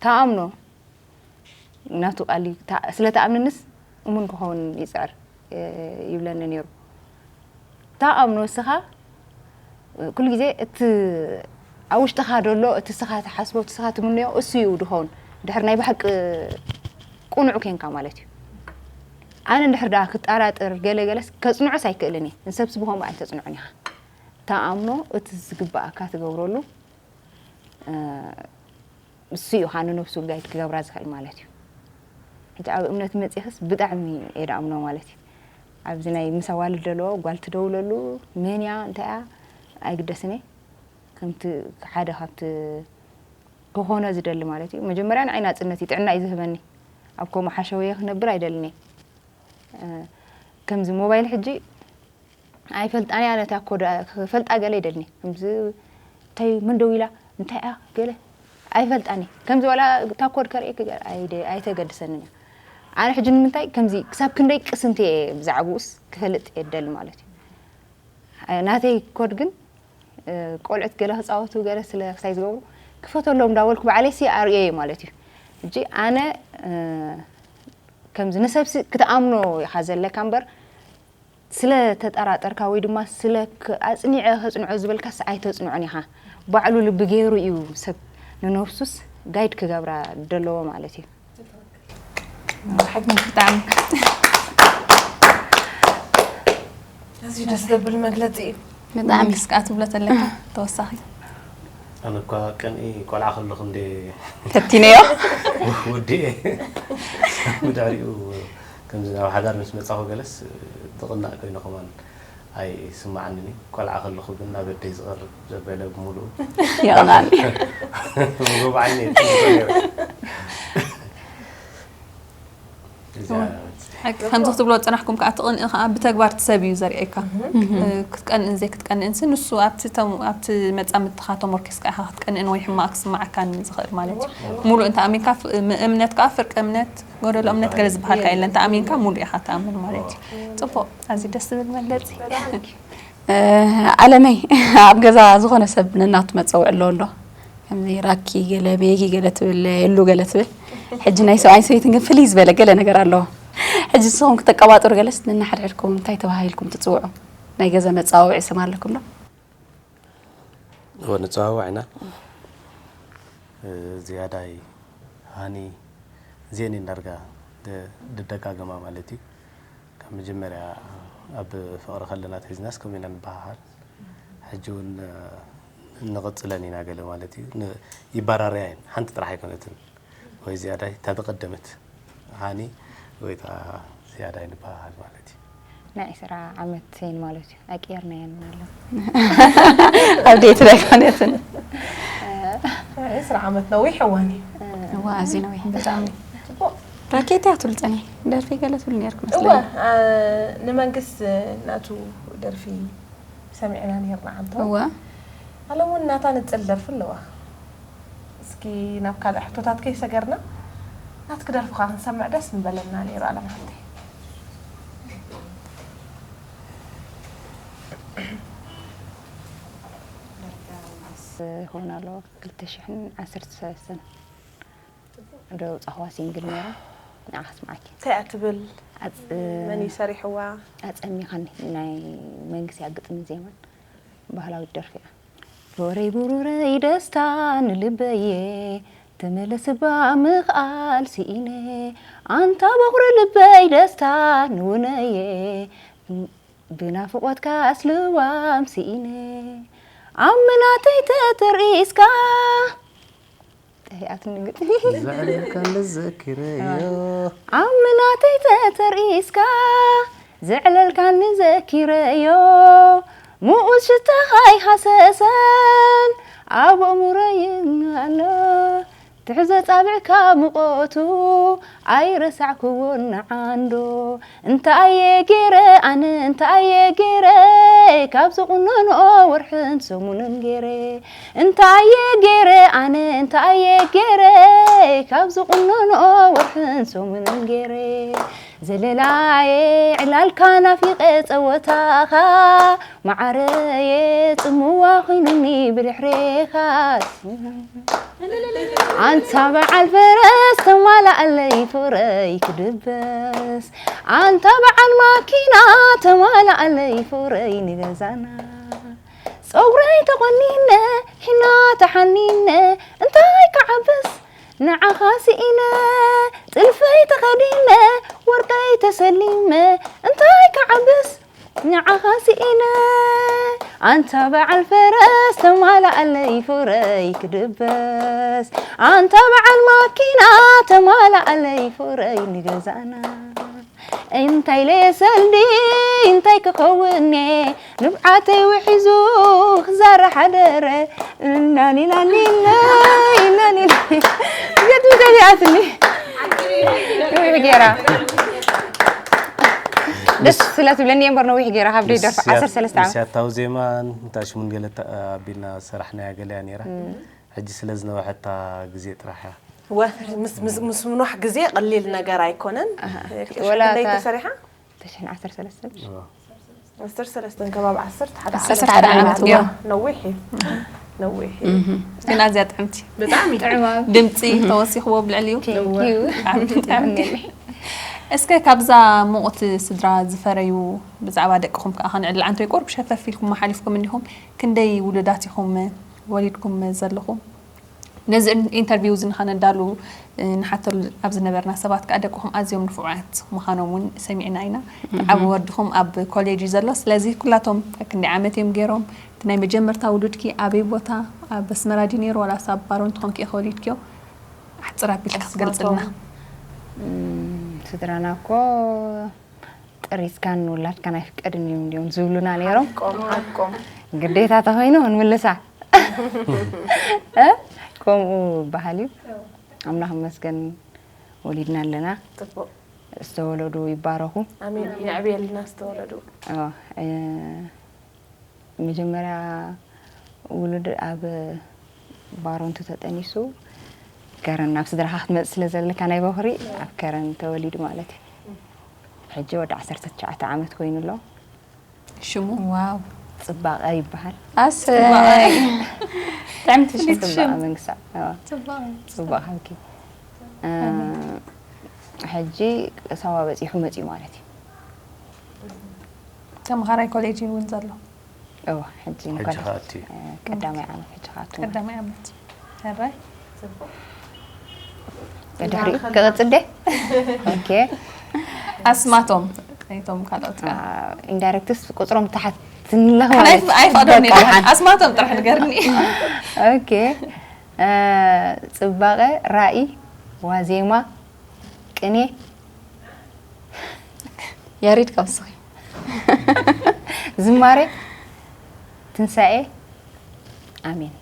ተኣምኖ ናቱ ቃል እዩ። ስለ ተኣምንንስ እሙን ክኸውን ይፅዕር ይብለኒ ነይሩ። ተኣምኖ እስኻ ኩሉ ግዜ እቲ ኣብ ውሽጥኻ ደሎ እቲ ስኻ ትሓስቦ እቲ ስኻ ትምንዮ እሱ እዩ ድኸውን ድሕር ናይ ብሓቂ ቁኑዕ ኮንካ ማለት እዩ። ኣነ እንድሕር ደኣ ክጠራጥር ገለ ገለስ ከጽንዖስ ኣይክእልን እየ። ንሰብሲ ብኸምኡ ኣይተጽንዖን ኢኻ። ተኣምኖ እቲ ዝግብኣካ ትገብረሉ እሱ እዩ ኻን ነብሱ ጋይድ ክገብራ ዝኽእል ማለት እዩ። ሕጂ ኣብ እምነት መጺኽስ ብጣዕሚ እየ ደኣምኖ ማለት እዩ። ኣብዚ ናይ ምስ ኣዋልድ ደለዎ ጓል ትደውለሉ መን እያ እንታይ እያ ኣይግደስን እየ። ከምቲ ሓደ ካብቲ ክኾኖ ዝደሊ ማለት እዩ። መጀመርያ ንዓይ ናጽነት እዩ፣ ጥዕና እዩ ዝህበኒ። ኣብ ከምኡ ሓሸወየ ክነብር ኣይደልን እየ። ከምዚ ሞባይል ሕጂ ኣይፈልጣን እያ ነታ ኮድ ክፈልጣ ገለ ይደልኒ። ከምዚ እንታይ መን ደው ኢላ እንታይ እያ ገለ ኣይፈልጣን እየ። ከምዚ ዋላ እታ ኮድ ከርእየኪ ገለ ኣይደ- ኣይተገድሰንን እያ። ኣነ ሕጂ ንምንታይ ከምዚ ክሳብ ክንደይ ቅስንቲ እየ ብዛዕባኡስ ክፈልጥ እየ ደሊ ማለት እዩ። ናተይ ኮድ ግን ቆልዑት ገለ ክፃወቱ ገለ ስለ ክሳይ ዝገብሩ ክፈተሎም እንዳበልኩ ባዕለይ ሲ ኣርእዮ እየ ማለት እዩ። ሕጂ ኣነ ከምዚ ንሰብሲ ክትኣምኖ ኢኻ ዘለካ እምበር ስለ ተጠራጠርካ ወይ ድማ ስለ ኣፅኒዐ ከፅንዖ ዝበልካስ ኣይተፅንዖን ኢኻ። ባዕሉ ልቢ ገይሩ እዩ ሰብ ንነብሱስ ጋይድ ክገብራ ደለዎ ማለት እዩ። ብጣዕሚ ኣዝዩ ደስ ዘብል መግለፂ እዩ። ብጣዕሚ እስካ ትብሎ ተለካ ተወሳኺ ኣነ እኳ ቅንኢ ቆልዓ ከለኹ እንደ ፈቲነዮ ውዲኤ ብድሕሪኡ ከምዚ ናብ ሓዳር ምስ መፃኹ ገለስ ትቕናእ ኮይኑ ከማን ኣይስማዓንን እዩ። ቆልዓ ከለኹ ግን ናብ ኣደይ ዝቐርብ ዘበለ ብምሉኡ ይቕናል መጎብዓኒ ከምዚ ክትብሎ ዝፅናሕኩም ከዓ ትቕንኢ ከዓ ብተግባር እቲ ሰብ እዩ ዘርእየካ ክትቀንእን ዘይክትቀንእንሲ ንሱ ኣብቲ መፃምድትኻ ተሞርኪስካ ኢኻ ክትቀንእን ወይ ሕማቕ ክስማዓካን ዝኽእል ማለት እዩ ሙሉእ እንተ ኣሚንካ እምነት ከዓ ፍርቂ እምነት ጎደሎ እምነት ገለ ዝበሃልካ የለን ተኣሚንካ ሙሉእ ኢኻ ተኣምን ማለት እዩ ፅቡቕ ኣዝዩ ደስ ዝብል መግለፂ ኣለመይ ኣብ ገዛ ዝኾነ ሰብ ነናቱ መፀውዒ ኣለዎ እንዶ ከምዚ ራኪ ገለ ቤጊ ገለ ትብል የሉ ገለ ትብል ሕጂ ናይ ሰብኣይን ሰበይትን ግን ፍልይ ዝበለ ገለ ነገር ኣለዎ ሕጂ ንስኹም ክተቀባጥሩ ገለስ ነናሓድሕድኩም እንታይ ተባሂልኩም ትፅውዑ ናይ ገዛ መፀዋውዒ ስም ኣለኩም ዶ እወ ንፀዋዋዕ ኢና ዝያዳይ ሃኒ ዜኒ እንዳርጋ ድደጋገማ ማለት እዩ ካብ መጀመርያ ኣብ ፍቕሪ ከለና ትሒዝናስ ከምኡ ኢና ንበሃሃል ሕጂ እውን ንቕፅለን ኢና ገለ ማለት እዩ ይባራርያ እየን ሓንቲ ጥራሕ ኣይኮነትን ወይ ዝያዳይ እታ ዝቐደመት ሃኒ ወይ ከዓ ዝያዳይ ንበሃል ማለት እዩ። ናይ ዕስራ ዓመት ሴን ማለት እዩ ኣቅየርናየን ኣሎ። ኣብዴት ኣይኮነትን። ዕስራ ዓመት ነዊሕ እዋን እዩ። እዋ ኣዝዩ ነዊሕ። ብጣዕሚ ራኬት እያ ትብል ፀኒ ደርፊ ገለ ትብል ነርኩ እወ መስለኒ። ንመንግስ ናቱ ደርፊ ሰሚዕና ነርና ዓንቶ እወ ኣለ እውን ናታ ንፅል ደርፊ ኣለዋ እስኪ ናብ ካልእ ሕቶታት ከይሰገርና ናትኪ ደርፊ ከዓ ክንሰምዕ ደስ ምበለና ነይሩ ኣለም ሓፍተይ ሆን ኣለዎ ክልተ ሽሕን ዓሰርተ ሰለስተን ዶ ውፃኹዋ ሲንግል ነይራ ንዓ ክስምዓኪ እንታይ እያ ትብል መን እዩ ሰሪሕዋ ኣፀሚኻኒ ናይ መንግስቲ ግጥምን ዜማን ባህላዊት ደርፊ እያ ወረይ ቡሩረይ ደስታ ንልበየ ተመለስባ ምኽኣል ስኢነ ኣንታ በኹሪ ልበይ ደስታ ንውነየ ብናፍቆትካ ኣስልዋም ስኢነ ኣብ ምናተይ ተተርኢስካ ጠፊኣትኒ ግጥሚ ዘዕለልካኒ ዘኪረዮ ኣብ ምናተይ ተተርኢስካ ዘዕለልካኒ ዘኪረዮ ምኡዝ ሽታኻ ኣይሃሰሰን ኣብ ኣእምሮይ ኣሎ ትሕዞ ጻብዕካ ሙቐቱ ኣይረሳዕክዎን ንዓንዶ። እንታይ እየ ገይረ ኣነ እንታይ እየ ገይረ ካብ ዝቑነንኦ ወርሕን ሰሙንን ገይረ። እንታይ እየ ገይረ ኣነ እንታይ እየ ገይረ ካብ ዝቑነንኦ ወርሕን ሰሙንን ገይረ። ዘለላየ ዕላልካ ናፊቐ ጸወታኻ ማዓረየ ጽምዋ ኮይኑኒ ብድሕሬኻ። ኣንታ በዓል ፈረስ ተማላኣለይ ፍቕረይ ክድበስ። ኣንታ በዓል ማኪና ተማላኣለይ ፍቕረይ ንገዛና። ጸጉረይ ተቖኒነ ሒና ተሓኒነ እንታይ ክዓብስ ንዓኻ ስኢነ። ጥልፈይ ተኸዲነ ወርቀይ ተሰሊመ እንታይ ክዓብስ ንዓኻ ስኢነ። ኣንታ በዓል ፈረስ ተማላኣለይ ፍቕረይ ክድበስ። ኣንታ በዓል ማኪና ተማላኣለይ ፍቕረይ ንገዛና። እንታይ ለየሰልዲ እንታይ ክኸውኔ ንብዓተይ ውሒዙ ክዛረ ሓደረ። እናኒናኒነ እናኒና ገድሚ ገሊኣትኒ። ነዊሕ ገይራ ደስ ስለ ትብለኒ እየ እምበር ነዊሕ ገይራ ካብ ደይደርፋ ዓሰርተ ሰለስተ ዓመት። ምስያታዊ ዜማን እንታይ ሽሙን ገለ ኣቢልና ዝሰራሕናያ ገለ እያ ነይራ። ሕጂ ስለ ዝነውሐታ ግዜ ጥራሕ እያ። ወ- ምስ- ምስ- ምስ ምኖሕ ግዜ ቀሊል ነገር ኣይኮነን። ኣሃ። ክጥሽ ወላ ክንደይ እታ ተሰሪሓ? ተሽሕን ዓሰርተ ሰለስተን። ኣዎ። ዓሰርተ ሰለስተን ከባቢ ዓሰርተ ሓደ ዓሰርተ ሓደ ዓመት ዓመት ገይሩ። ገይሩ። ነዊሕ እዩ። ነዊሕ እዩ። እህ። ግን ኣዝያ ጥዕምቲ። ብጣዕሚ። ጥዕማ። ድምፂ ተወሲኽዎ ብልዕሊኡ። Thank you። ብጣዕሚ ጥዕምቲ። እስከ ካብዛ ሙቕት ስድራ ዝፈረዩ ብዛዕባ ደቅኹም ከዓ ከነዕልል ኣንቶይ ቁርብ ሸፈፍ ኢልኩም ሓሊፍኩም እንዲኹም ክንደይ ውሉዳት ኢኹም ወሊድኩም ዘለኹም? ነዚ ኢንተርቪው እዚ ንኸነዳሉ ንሓተሉ ኣብ ዝነበርና ሰባት ከዓ ደቅኹም ኣዝዮም ንፉዓት ምዃኖም እውን ሰሚዕና ኢና። ዓቢ ወድኹም ኣብ ኮሌጅ እዩ ዘሎ። ስለዚ ኩላቶም ክንደይ ዓመት እዮም ገይሮም? እቲ ናይ መጀመርታ ውሉድኪ ኣበይ ቦታ ኣብ ኣስመራ ድዩ ነይሩ ዋላስ ኣብ ባሮ እንትኾንኪ ኢኺ ወሊድክዮ? ኣሕፅር ኣቢልካ ክትገልፅልና። ስድራና እኮ ጥሪዝካን ውላድካን ኣይፍቀድን እዮም እንዲዮም ዝብሉና ነይሮም። ሓቆም ሓቆም። ግዴታ ተኾይኑ ክንምልሳ። እ? ከምኡ ይበሃል እዩ። ኣምላኽ ይመስገን ወሊድና ኣለና። ጽቡቕ። ዝተወለዱ ይባረኹ። ኣሜን። የዕብየልና ዝተወለዱ። እዎ፣ እ፣ መጀመርያ ውሉድ ኣብ ባሮ እንተተጠኒሱ ከረን ናብ ስድራኻ ክትመጽእ ስለ ዘለካ ናይ በኹሪ ኣብ ከረን ተወሊዱ ማለት እዩ። ሕጂ ወዲ ዓሰርተ ትሽዓተ ዓመት ኮይኑ ኣሎ። ሽሙ? ዋው። ጽባቐ ይበሃል። ኣሰይ። ጥዕምቲ ሽም። ጽባቐ መንግስታ። ኣዎ። ጽባቐ። ጽባቐ ሃብኪ። እ፣ ሕጂ ሳዋ በጺሑ መጺኡ ማለት እዩ። ተምሃራይ ኮሌጅ እውን ዘሎ። እወ፣ ሕጂ ሕጂ ንኮሌጅ፣ ክኣቱ እዩ። እ፣ ቀዳማይ ዓመት ሕጂ ክኣቱ ማለት እዩ። ቀዳማይ ዓመት። ሕራይ። ድሕሪ ክቕጽል ደ? ኦኬ። ኣስማቶም፣ እቶም ካልኦት ከ? አ፣ ኢንዳይሬክትስ ቁጽሮም ተሓት ትንለኽ ኣነ ማለት ኣይፍ-፣ ኣይፈቕዶን እየ። በቃ። ኣስማቶም ጥራሕ ንገርኒ። ኦኬ። እ፣ ጽባቐ፣ ራኢ፣ ዋዜማ፣ ቅኔ፣ ያሬድ ካብ ስኺ። ዝማሬ፣ ትንሳኤ፣ ኣሜን።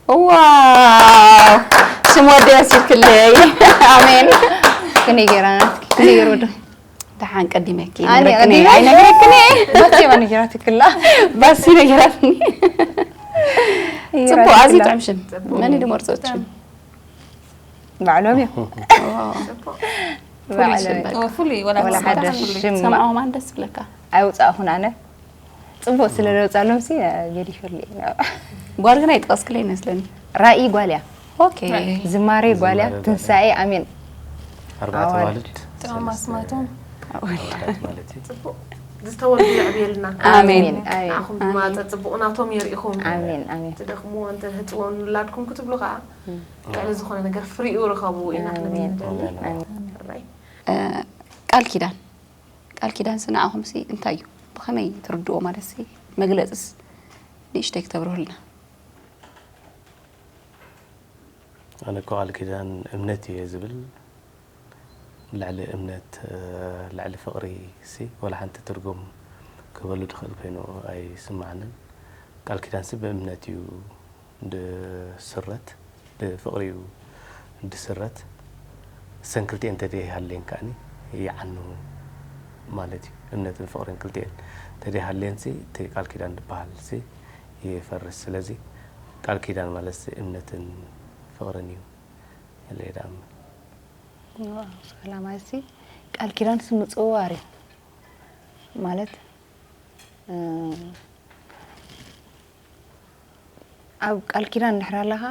ዋው! ሽም ወዲ ወሲድክለይ። ኣሜን። ክንደይ ገይራ ናትኪ? ክንደይ ገይሩ ወዲ? ደሓን ቀዲመኪ። ኣነ ነግረክኒ፣ ቀዲመ? ኣይነግረክኒ። ባሲ ነጊራትክላ። ባሲ ነጊራትኒ። ጽቡቕ፣ ኣዝዩ ጥዑም ሽም። መን እዩ ድመርጾ ሽም? ባዕሎም እዮም። ዋው። ባዕሎም ፍሉይ ሽም እዮም። በቃ። ኦ፣ ፍሉይ፣ ወላ ወላ ሓደ ሓደ ፍሉይ። ሽም ሰማዕኹም ኣን ደስ ብለካ። ኣይውጻእኹን ኣነ። ጽቡቕ ስለ ዘውጻሎም ሲ ገዲፈሉ እየ። ጓል ግን ኣይጠቐስክለይ ይመስለኒ። ራኢ ጓል እያ። ኦኬ። ራኢ። ዝማሬ ጓል እያ። ዝማሬ ጓል እያ። ትንሳኤ ኣሜን። ኣርባዕተ ኣዋልድ። ኣዋልድ። ጥዑም ሰለስተ ኣስማቶም። ኣዋልድ። ኣወዳት ማለት እዩ። ጽቡቕ። ዝተወልዱ የዕብየልና። ኣሜን። ኣሜን። ኣሜን። ንዓኹም ድማ ኣሜን። ጸጽብቑ ናቶም የርኢኹም። ኣሜን። ኣሜን። ትደኽምዎ እንተ ህጽዎ ንውላድኩም ክትብሉ ከኣ እም። ልዕሊ ዝኾነ ነገር ፍሪኡ ርኸቡ ኢና ክንብል ኣሜን። ንደሊ። ኣሜን። ኣሜን። ራይ። እ፣ ቃል ኪዳን። ቃል ኪዳን ሲ ንዓኹም ሲ እንታይ እዩ? ብኸመይ ትርድዎ ማለት ሲ መግለጽስ ንእሽተይ ክተብርሁልና? ኣነ እኮ ቃል ኪዳን እምነት እየ ዝብል። ልዕሊ እምነት፣ እ፣ ልዕሊ ፍቕሪ ሲ ወላ ሓንቲ ትርጉም ክህበሉ ድኽእል ኮይኑ ኣይስምዓንን። ቃል ኪዳን ሲ ብእምነት እዩ ድስረት፣ ብፍቕሪ እዩ ድስረት ሰን ክልቲኤን ተደይሃልየን ከኣኒ ይዓኑ ማለት እዩ። እምነትን ፍቕርን ክልቲኤን ተደይሃልየን ሲ እቲ ቃል ኪዳን ዝበሃል ሲ ይፈርስ። ስለዚ ቃል ኪዳን ማለት ሲ እምነትን ፍቕርን እዩ ኢለ ይድኣምን። ሰላማይ ሲ ቃል ኪዳን ሲ ምጽውዋር እዩ ማለት ኣብ ቃል ኪዳን እንድሕር ኣለኻ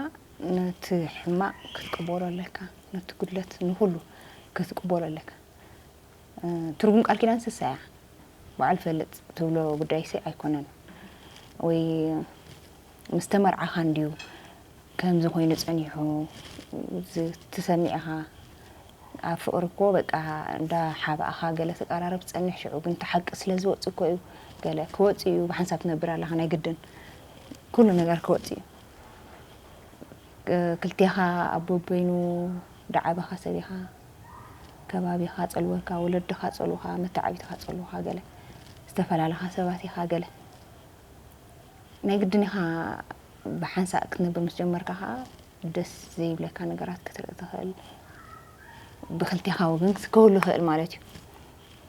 ነቲ ሕማቕ ክትቅበሎ ኣለካ፣ ነቲ ጉድለት ንኹሉ ክትቅበሎ ኣለካ። ትርጉም ቃል ኪዳን ስሳ እያ። በዓል ፈልጥ ትብሎ ጉዳይ ሲ ኣይኮነን። ወይ ምስ ተመርዓኻ እንድዩ ከምዚ ኮይኑ ጸኒሑ ትሰምዕ ኢኻ። ኣብ ፍቕሪ እኮ በቃ እንዳ ሓባእኻ ገለ ትቀራረብ ትጸንሕ ሽዑ ግን እቲ ሓቂ ስለ ዝወጽእ እኮ እዩ ገለ ክወጽእ እዩ ብሓንሳብ ትነብር ኣለኻ ናይ ግድን ኩሉ ነገር ክወጽእ እዩ። ክልቴኻ ኣቦ በይኑ ደዓበኻ ሰብ ኢኻ ከባቢኻ ጸልወካ ወለድኻ ጸልውኻ መተዓቢትኻ ጸልውኻ ገለ ዝተፈላለኻ ሰባት ኢኻ ገለ ናይ ግድን ኢኻ ብሓንሳእ ክትነብር ምስ ጀመርካ ከዓ ደስ ዘይብለካ ነገራት ክትርኢ ትኽእል። ብክልቴኻ ወገን ክህሉ ይኽእል ማለት እዩ።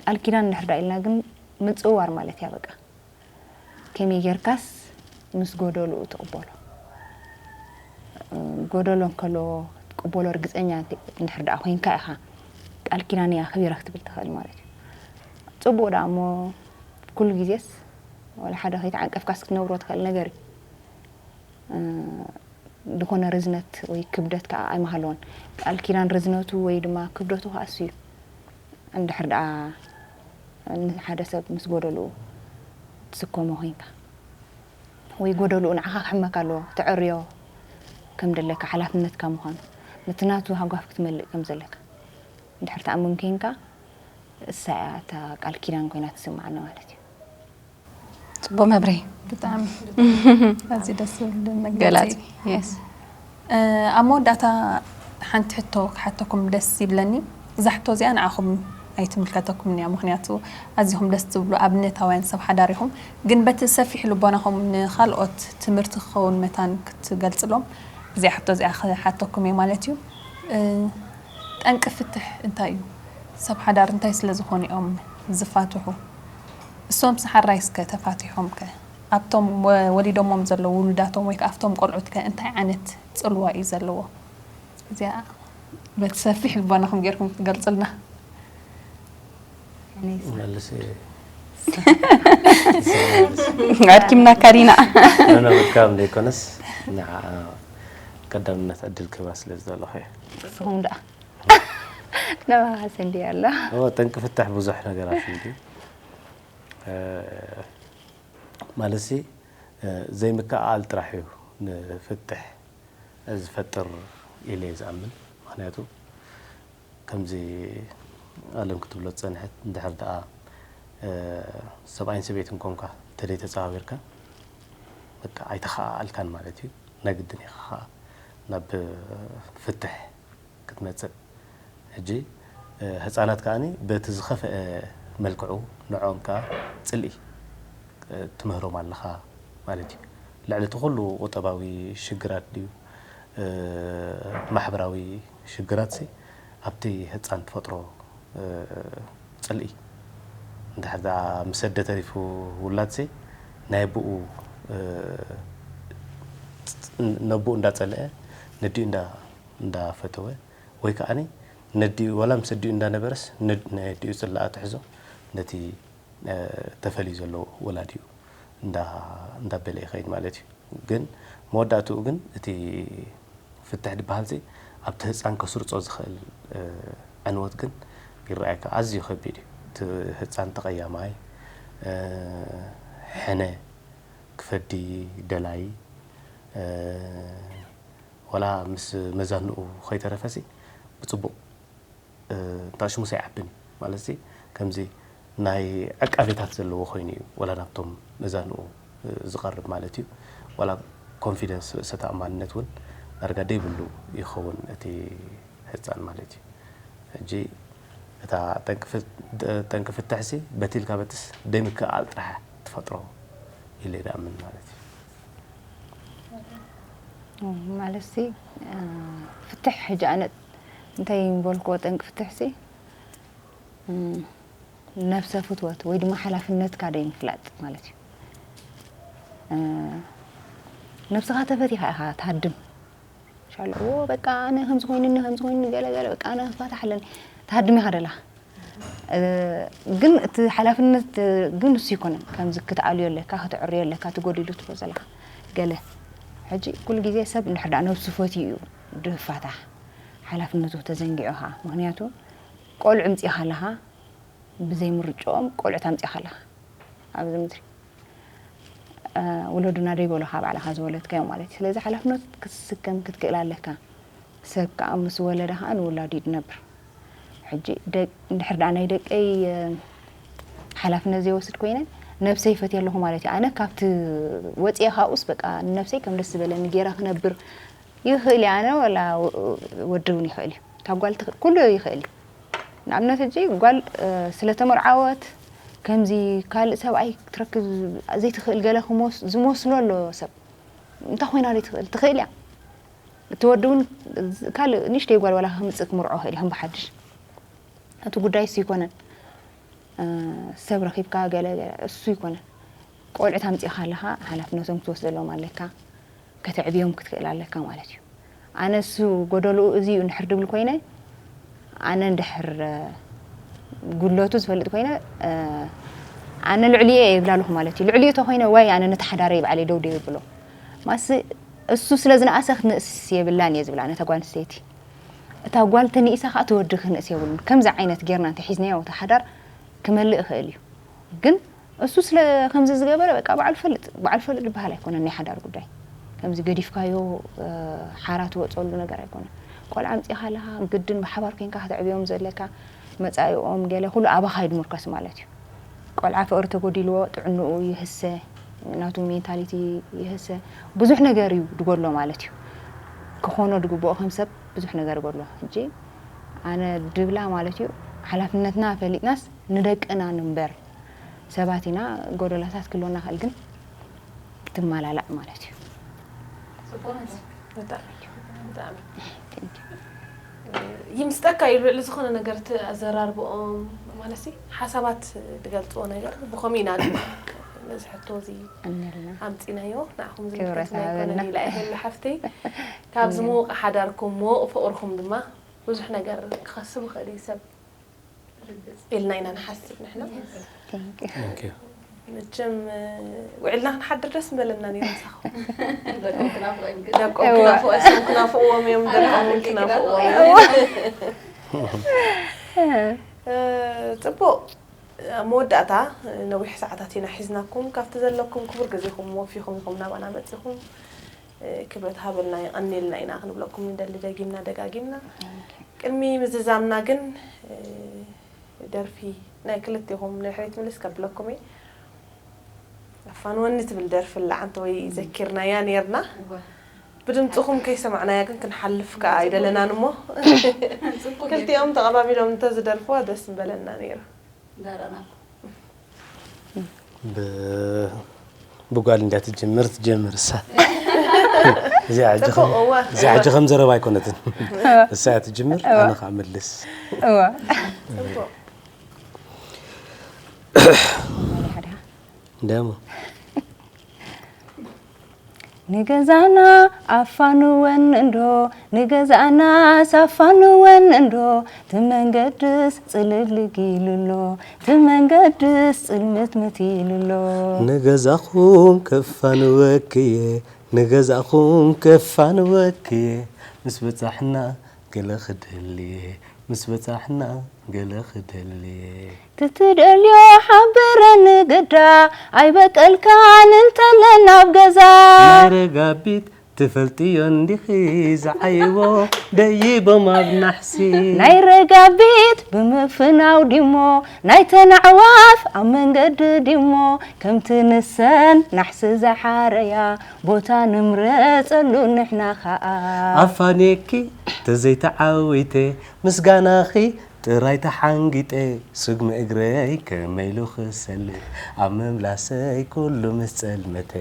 ቃል ኪዳን እንድሕር ዳ ኢልና ግን ምጽውዋር ማለት እያ በቃ። ከመይ ጌርካስ ምስ ጎደልኡ ትቕበሎ። ጎደሎ እንከሎ ትቅበሎ ርግፀኛ እንድሕር ደኣ ኮይንካ ኢኻ ቃል ኪዳን እያ ኣኽቢረ ክትብል ትኽእል ማለት እዩ። ፅቡቕ ደኣ እሞ ኩሉ ግዜስ ወላ ሓደ ከይተዓንቀፍካስ ክትነብሮ ትኽእል ነገር እዩ። ዝኾነ ርዝነት ወይ ክብደት ከዓ ኣይመሃለዎን። ቃል ኪዳን ርዝነቱ ወይ ድማ ክብደቱ ከዓ እሱ እዩ። እንድሕር ደኣ ንሓደ ሰብ ምስ ጎደልኡ ትስከሞ ኮይንካ ወይ ጎደልኡ ንዓኻ ክሕመካ ኣለዎ ተዕርዮ ከም ደለካ ሓላፍነትካ ምዃኑ ነቲ ናቱ ሃጓፍ ክትመልእ ከም ዘለካ እንድሕር ተኣምን ኮይንካ እሳ እያ እታ ቃል ኪዳን ኮይና ትስምዓኒ ማለት እዩ። ፅቡቅ መብርሂ። ብጣዕሚ ኣዝዩ ደስ ዝብል መግለፂ ገላፂ። Yes። ኣብ መወዳእታ ሓንቲ ሕቶ ክሓተኩም ደስ ይብለኒ። እዛ ሕቶ እዚኣ ንዓኹም ኣይትምልከተኩምን እያ፣ ምኽንያቱ ኣዚኹም ደስ ትብሉ ኣብነታውያን ሰብ ሓዳር ኢኹም። ግን በቲ ሰፊሕ ልቦናኹም ንኻልኦት ትምህርቲ ክኸውን መታን ክትገልፅሎም እዚኣ ሕቶ እዚኣ ክሓተኩም እየ ማለት እዩ። ጠንቂ ፍትሕ እንታይ እዩ? ሰብ ሓዳር እንታይ ስለ ዝኾኑ እዮም ዝፋትሑ? እሶም ሰሓራይ እስከ ተፋቲሖም ከ ኣብቶም ወሊዶሞም ዘለዉ ውሉዳቶም ወይ ኣብቶም ቆልዑት ከ እንታይ ዓይነት ጽልዋ እዩ ዘለዎ? እዚኣ በቲ ሰፊሕ ልቦናኹም ጌርኩም ክትገልጹልና። መልስ ኣድኪምናካ ዲና። ነነብካ ዘይኮነስ ንዓ ቀዳምነት ዕድል ክህባ ስለ ዝደለኹ እየ። ንስኹም ደኣ ነባኻስ እንዲ ኣሎ እወ ጠንቂ ፍታሕ ብዙሕ ነገራት እንዲ ማለትሲ ዘይምክኣል ጥራሕ እዩ ንፍትሕ ዝፈጥር ኢለ ዝኣምን። ምክንያቱ ከምዚ ኣለም ክትብሎ ዝፀንሐት እንድሕር ደኣ ሰብኣይን ሰበይትን ኮንካ ተደይ ተፀባቢርካ በቃ ኣይተኸኣልካን ማለት እዩ። ናይ ግድን ኢኻ ከዓ ናብ ፍትሕ ክትመፅእ። ሕጂ ህፃናት ከዓኒ በቲ ዝኸፍአ መልክዑ ንዕኦም ከዓ ፅልኢ ትምህሮም ኣለኻ ማለት እዩ። ልዕሊ እቲ ኩሉ ቁጠባዊ ሽግራት ድዩ ማሕበራዊ ሽግራት ሲ ኣብቲ ህፃን ትፈጥሮ ፅልኢ እንድሕር ደኣ ምስ ኣደ ተሪፉ ውላድ ሲ ናይ ኣቦኡ ነቦኡ እንዳፀልአ ነዲኡ እንዳፈተወ ወይ ከዓኒ ነዲኡ ዋላ ምስ ኣዲኡ እንዳነበረስ ነዲኡ ፅላኣ ትሕዞ ነቲ ተፈልዩ ዘሎ ወላዲኡ እንዳበለ ይኸይድ ማለት እዩ። ግን መወዳእትኡ ግን እቲ ፍትሕ ዝበሃል ሲ ኣብቲ ህፃን ከስርፆ ዝኽእል ዕንወት ግን ይረኣየካ ኣዝዩ ከቢድ እዩ። እቲ ህፃን ተቐያማይ ሕነ ክፈዲ ደላይ ዋላ ምስ መዛንኡ ከይተረፈሲ ብፅቡቕ እንታሽሙስ ኣይዓብን እዩ ማለት ሲ ከምዚ ናይ ዕቃቤታት ዘለዎ ኮይኑ እዩ ዋላ ናብቶም መዛንኡ ዝቐርብ ማለት እዩ። ዋላ ኮንፊደንስ ርእሰ ተኣማንነት እውን ዳርጋ ደይብሉ ይኸውን እቲ ህፃን ማለት እዩ። ሕጂ እታ ጠንቂ ፍትሕሲ በቲ ኢልካ በትስ ደይምክእኣል ጥራሕ ትፈጥሮ ኢለ ይኣምን ማለት እዩ። ማለት ሲ ፍትሕ ሕጂ ኣነ እንታይ በልክዎ ጠንቂ ፍትሕ ሲ ነብሰ ፍትወት ወይ ድማ ሓላፍነትካ ደይ ምፍላጥ ማለት እዩ። ነብስኻ ተፈቲኻ ኢኻ ትሃድም። ሻሎ በቃ ኣነ ከምዚ ኮይኑኒ ከምዚ ኮይኑኒ ገለ ገለ በቃ ኣነ ክፋታሕ ኣለኒ። ትሃድም ኢኻ ደላ ግን እቲ ሓላፍነት ግን እሱ ይኮነን። ከምዚ ክትኣልዮ ኣለካ፣ ክትዕርዮ ኣለካ፣ ትጎዲሉ ትብሎ ዘለካ ገለ። ሕጂ ኩሉ ግዜ ሰብ እንድሕር ደኣ ነብሱ ፈትዩ እዩ ድፋታሕ ሓላፍነቱ ተዘንጊዑ ኸዓ። ምክንያቱ ቆልዑ ምፂኻ ኣለኻ፣ ብዘይ ምርጭኦም ቆልዑ ታምፂኻ ኣለኻ ኣብዚ ምድሪ። ወለዱና ደይበሉኻ ባዕልኻ ዝወለድካዮም ማለት እዩ። ስለዚ ሓላፍነት ክትስከም ክትክእል ኣለካ። ሰብ ከዓ ምስ ወለደ ከዓ ንውላዱ እዩ ድነብር። ሕጂ እንድሕር ደኣ ናይ ደቀይ ሓላፍነት ዘይወስድ ኮይነ ነብሰይ ፈትየ ኣለኹ ማለት እዩ። ኣነ ካብቲ ወፅየ ካብኡስ በቃ ንነብሰይ ከም ደስ ዝበለኒ ገይረ ክነብር ይኽእል እየ። ኣነ ወላ ወዲ እውን ይኽእል እዩ። እታ ጓል ትኽእል ኩሉ ይኽእል እዩ። ንኣብነት ሕጂ ጓል ስለተመርዓወት ከምዚ ካልእ ሰብኣይ ክትረክብ ዘይትኽእል ገለ ዝመስሎ ኣሎ ሰብ። እንታይ ኮይና ዘይትኽእል ትኽእል እያ። እቲ ወዲ እውን ካልእ ንእሽተይ ጓል ዋላ ከምፅእ ክምርዖ ይኽእል እዩ ከም ብሓድሽ። እቲ ጉዳይ እሱ ይኮነን። ሰብ ረኺብካ ገለ ገለ እሱ ይኮነን። ቆልዑት ኣምፂእካ ኣለካ ሓላፍነቶም ክትወስደሎም ኣለካ። ከተዕብዮም ክትክእል ኣለካ ማለት እዩ። ኣነ እሱ ጎደልኡ እዚ እዩ እንድሕር ድብል ኮይነ ኣነ እንድሕር ጉድለቱ ዝፈልጥ ኮይነ ኣነ ልዕልዮ እየ ይብል ኣለኹ ማለት እዩ። ልዕልዮ ተኮይነ ዋይ ኣነ ነቲ ሓዳረይ ባዕለይ ደው ደው ይብሎ ማስ እሱ ስለ ዝነኣሰ ክትንእስ የብላን እየ ዝብላ ነታ ጓል ኣንስተይቲ። እታ ጓል ተንኢሳ ከዓ እቲ ወዲ ክህንእስ የብሉን። ከምዚ ዓይነት ጌርና እንተሒዝናዮ እቲ ሓዳር ክመልእ ይኽእል እዩ። ግን እሱ ስለ ከምዚ ዝገበረ በቃ ባዕሉ ፈልጥ ባዕሉ ፈልጥ ዝበሃል ኣይኮነን ናይ ሓዳር ጉዳይ። ከምዚ ገዲፍካዮ ሓራ ትወፀሉ ነገር ኣይኮነን። ቆልዓ ኣምፂኻ ኣለኻ ግድን ብሓባር ኮይንካ ከተዕብዮም ዘለካ መፃኢኦም ገለ ኩሉ ኣባኻ እዩ ድምርኮስ ማለት እዩ። ቆልዓ ፍቕሪ ተጎዲልዎ ጥዕንኡ ይህሰ፣ ናቱ ሜንታሊቲ ይህሰ፣ ብዙሕ ነገር እዩ ድጎድሎ ማለት እዩ። ክኾኖ ድግብኦ ከም ሰብ ብዙሕ ነገር ይጎድሎ። ሕጂ ኣነ ድብላ ማለት እዩ ሓላፍነትና ፈሊጥናስ ንደቅና ንንበር ሰባት ኢና። ጎደላታት ክህልወና ክእል ግን ክትመላላእ ማለት እዩ። ብጣዕሚ ብጣዕሚ ይምስጠካ እዩ ልዕሊ ዝኾነ ነገር እቲ ኣዘራርብኦም ማለት ሓሳባት ድገልፅዎ ነገር ብኸምኡ ኢና ድማ ነዚ ሕቶ እዚ ኣምፂናዮ ንዓኹም ዝምልከት ኣይኮነን ኢላ እየ ሃሉ ሓፍተይ። ካብዚ ምውቕ ሓዳርኩም ምውቕ ፍቕርኩም ድማ ብዙሕ ነገር ክኸስብ ይኽእል እዩ ሰብ ኢልና ኢና ንሓስብ ንሕና። መቸም ውዕልና ክንሓድር ደስ ምበለና ነይሩ ምሳኹም። ደቆም ክናፍቆም ክናፍቅዎም እዮም ደቆም ክናፍቅዎም እዮም። ፅቡቅ ኣብ መወዳእታ ነዊሕ ሰዓታት ኢና ሒዝናኩም ካብቲ ዘለኩም ክቡር ግዜኹም ወፊኹም ኢኹም ናባና መፂኹም። ክብረት ሃበልና የቐንየልና ኢና ክንብለኩም ንደሊ ደጊምና ደጋጊምና። ቅድሚ ምዝዛምና ግን ደርፊ ናይ ክልቴኹም ንድሕሪት ምልስ ከብለኩም እየ። ኣፋንወኒ ትብል ደርፊ ኣላ ዓንተ ወይ ዘኪርናያ ነይርና። ብድምፅኹም ከይሰማዕናያ ግን ክንሓልፍ ከዓ ኣይደለናን እሞ ክልቲኦም ተቐባቢሎም እንተዝደርፍዋ ደስ ምበለና ነይሩ። ብጓል እንድያ ትጅምር ትጀምር እሳ። እዚኣ ሕጂ ከም ዘረባ ኣይኮነትን። እሳ እያ ትጅምር ኣነ ከዓ መልስ። ደሞ ንገዛና ኣፋንወን እንዶ ንገዛናስ ኣፋንወን እንዶ ትመንገድስ ጽልግልግ ኢሉሎ ትመንገድስ ጽልምትምት ኢሉሎ። ንገዛኹም ከፋንወክየ ንገዛኹም ከፋንወክየ ምስ በጻሕና ገለ ክደልየ ምስ በጻሕና ገለ ክደልየ። ትትደልዮ ሓብረኒ ግዳ ኣይበቀልካን እንተለን ኣብ ገዛ። ናይ ረጋቢት ትፈልጥዮ እንዲኺ ዝዓይቦ ደይቦም ኣብ ናሕሲ። ናይ ረጋቢት ብምፍናው ዲሞ ናይተን ኣዕዋፍ ኣብ መንገዲ ዲሞ ከምቲ ንሰን ናሕሲ ዝሓረያ ቦታ ንምረጸሉ ንሕና ኸኣ። ኣፋንየኪ ተዘይተዓዊተ ምስጋናኺ ጥራይ ተሓንጊጠ ስጉሚ እግረይ ከመይ ኢሉ ክሰልጥ ኣብ ምምላሰይ ኩሉ ምስ ጸልመተ።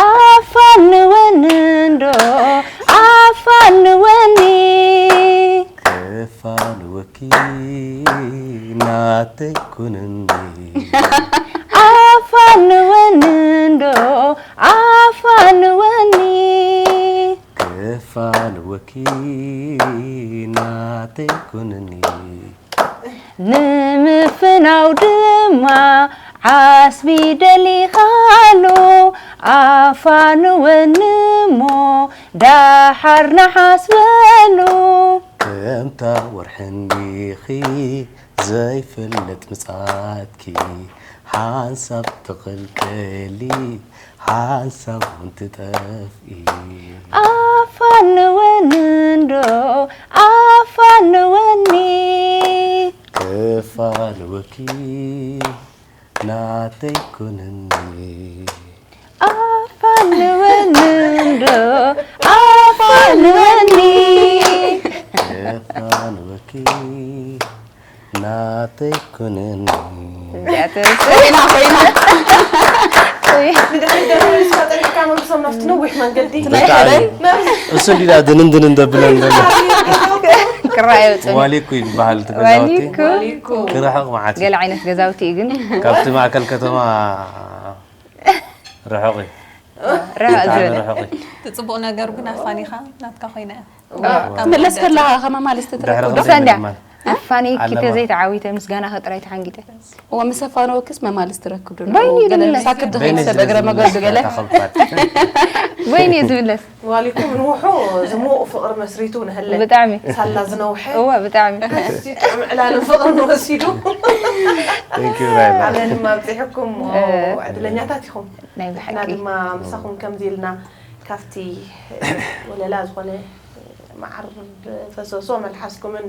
ኣፋንወኒ እንዶ ኣፋንወኒ። ከፋንወኪ ናተይ ኩንኒ። ኣፋንወኒ እንዶ ኣፋንወኒ። ከፋንወኪ ናተይ ኩንኒ። ንምፍናው ድማ ዓስቢ ደሊኻሉ ኣፋንወኒ እሞ ዳሓር ንሓስበሉ። ከምታ ወርሒ እንዲኺ ዘይፍለጥ ምጽኣትኪ ሓንሳብ ትቕልቀሊ ሓንሳብ እውን ትጠፍኢ። ኣፋንወኒ እንዶ ኣፋንወኒ። ከፋንወኪ ናተይ ኩንኒ። ኣፋንወኒ እንዶ ኣፋንወኒ። ከፋንወኪ ናተይ ኩንኒ። እዚኣ ትብል ኮይና ኮይና ንድሕሪት ደርሆ ስዋ ጠሊዕካ መልሶም ናብቲ ነዊሕ መንገዲ። ብጣዕሚ። እሱ እንዲዳ ድንን ድንን ደብለን ዘሎ። ክራይ የውፅእ። ዋሊኩ ይበሃል እቲ ገዛውቲ። ዋሊኩ። ክርሕቕ መዓት እዩ። ገለ ዓይነት ገዛውቲ እዩ ግን። ካብቲ ማእከል ከተማ ርሑቕ እዩ። ርሑቕ ብጣዕሚ ዝበለ። ርሑቕ እዩ። እቲ ጽቡቕ ነገር ግን ኣፋኒኻ ናትካ ኮይና እያ። ትምለስ ከለኻ ከመማልስ ትትረክብ ዶ? ድሕሪ ክንደይ ሰንድያ። ምድማል? ኣፋኒኪ ኣለማ። ተዘይተዓዊተ ምስጋናኺ ጥራይ ተሓንጊጠ። እወ፣ ምስ ኣፋነወክስ መማልስ ትረክብ ዶ? በይኑ እዩ ገለ ዝምለስ። ሳክት ድኸይድ በይኑ እዩ ሰብ እግረ ዝምለስ። መገዱ ገለ። እታ ኸባድ። በይኑ እዩ ዝምለስ። ዋሊኩም ንውሑ ዝሙቕ ፍቕሪ መስሪቱ ንሀለ። ብጣዕሚ። ሳላ ዝነውሐ። እወ፣ ብጣዕሚ። ካብቲ ጥዑም ዕላልን ፍቕርን ወሲዱ። Thank you very much። ኣበ ድማ ኣብፂሕኩም። እ። ዕድለኛታት ኢኹም። ናይ ንሕና ብሓቂ። ድማ ምሳኹም ከምዚ ኢልና ካብቲ ወለላ ዝኾነ መዓር ፈሰሶ መልሓስኩምን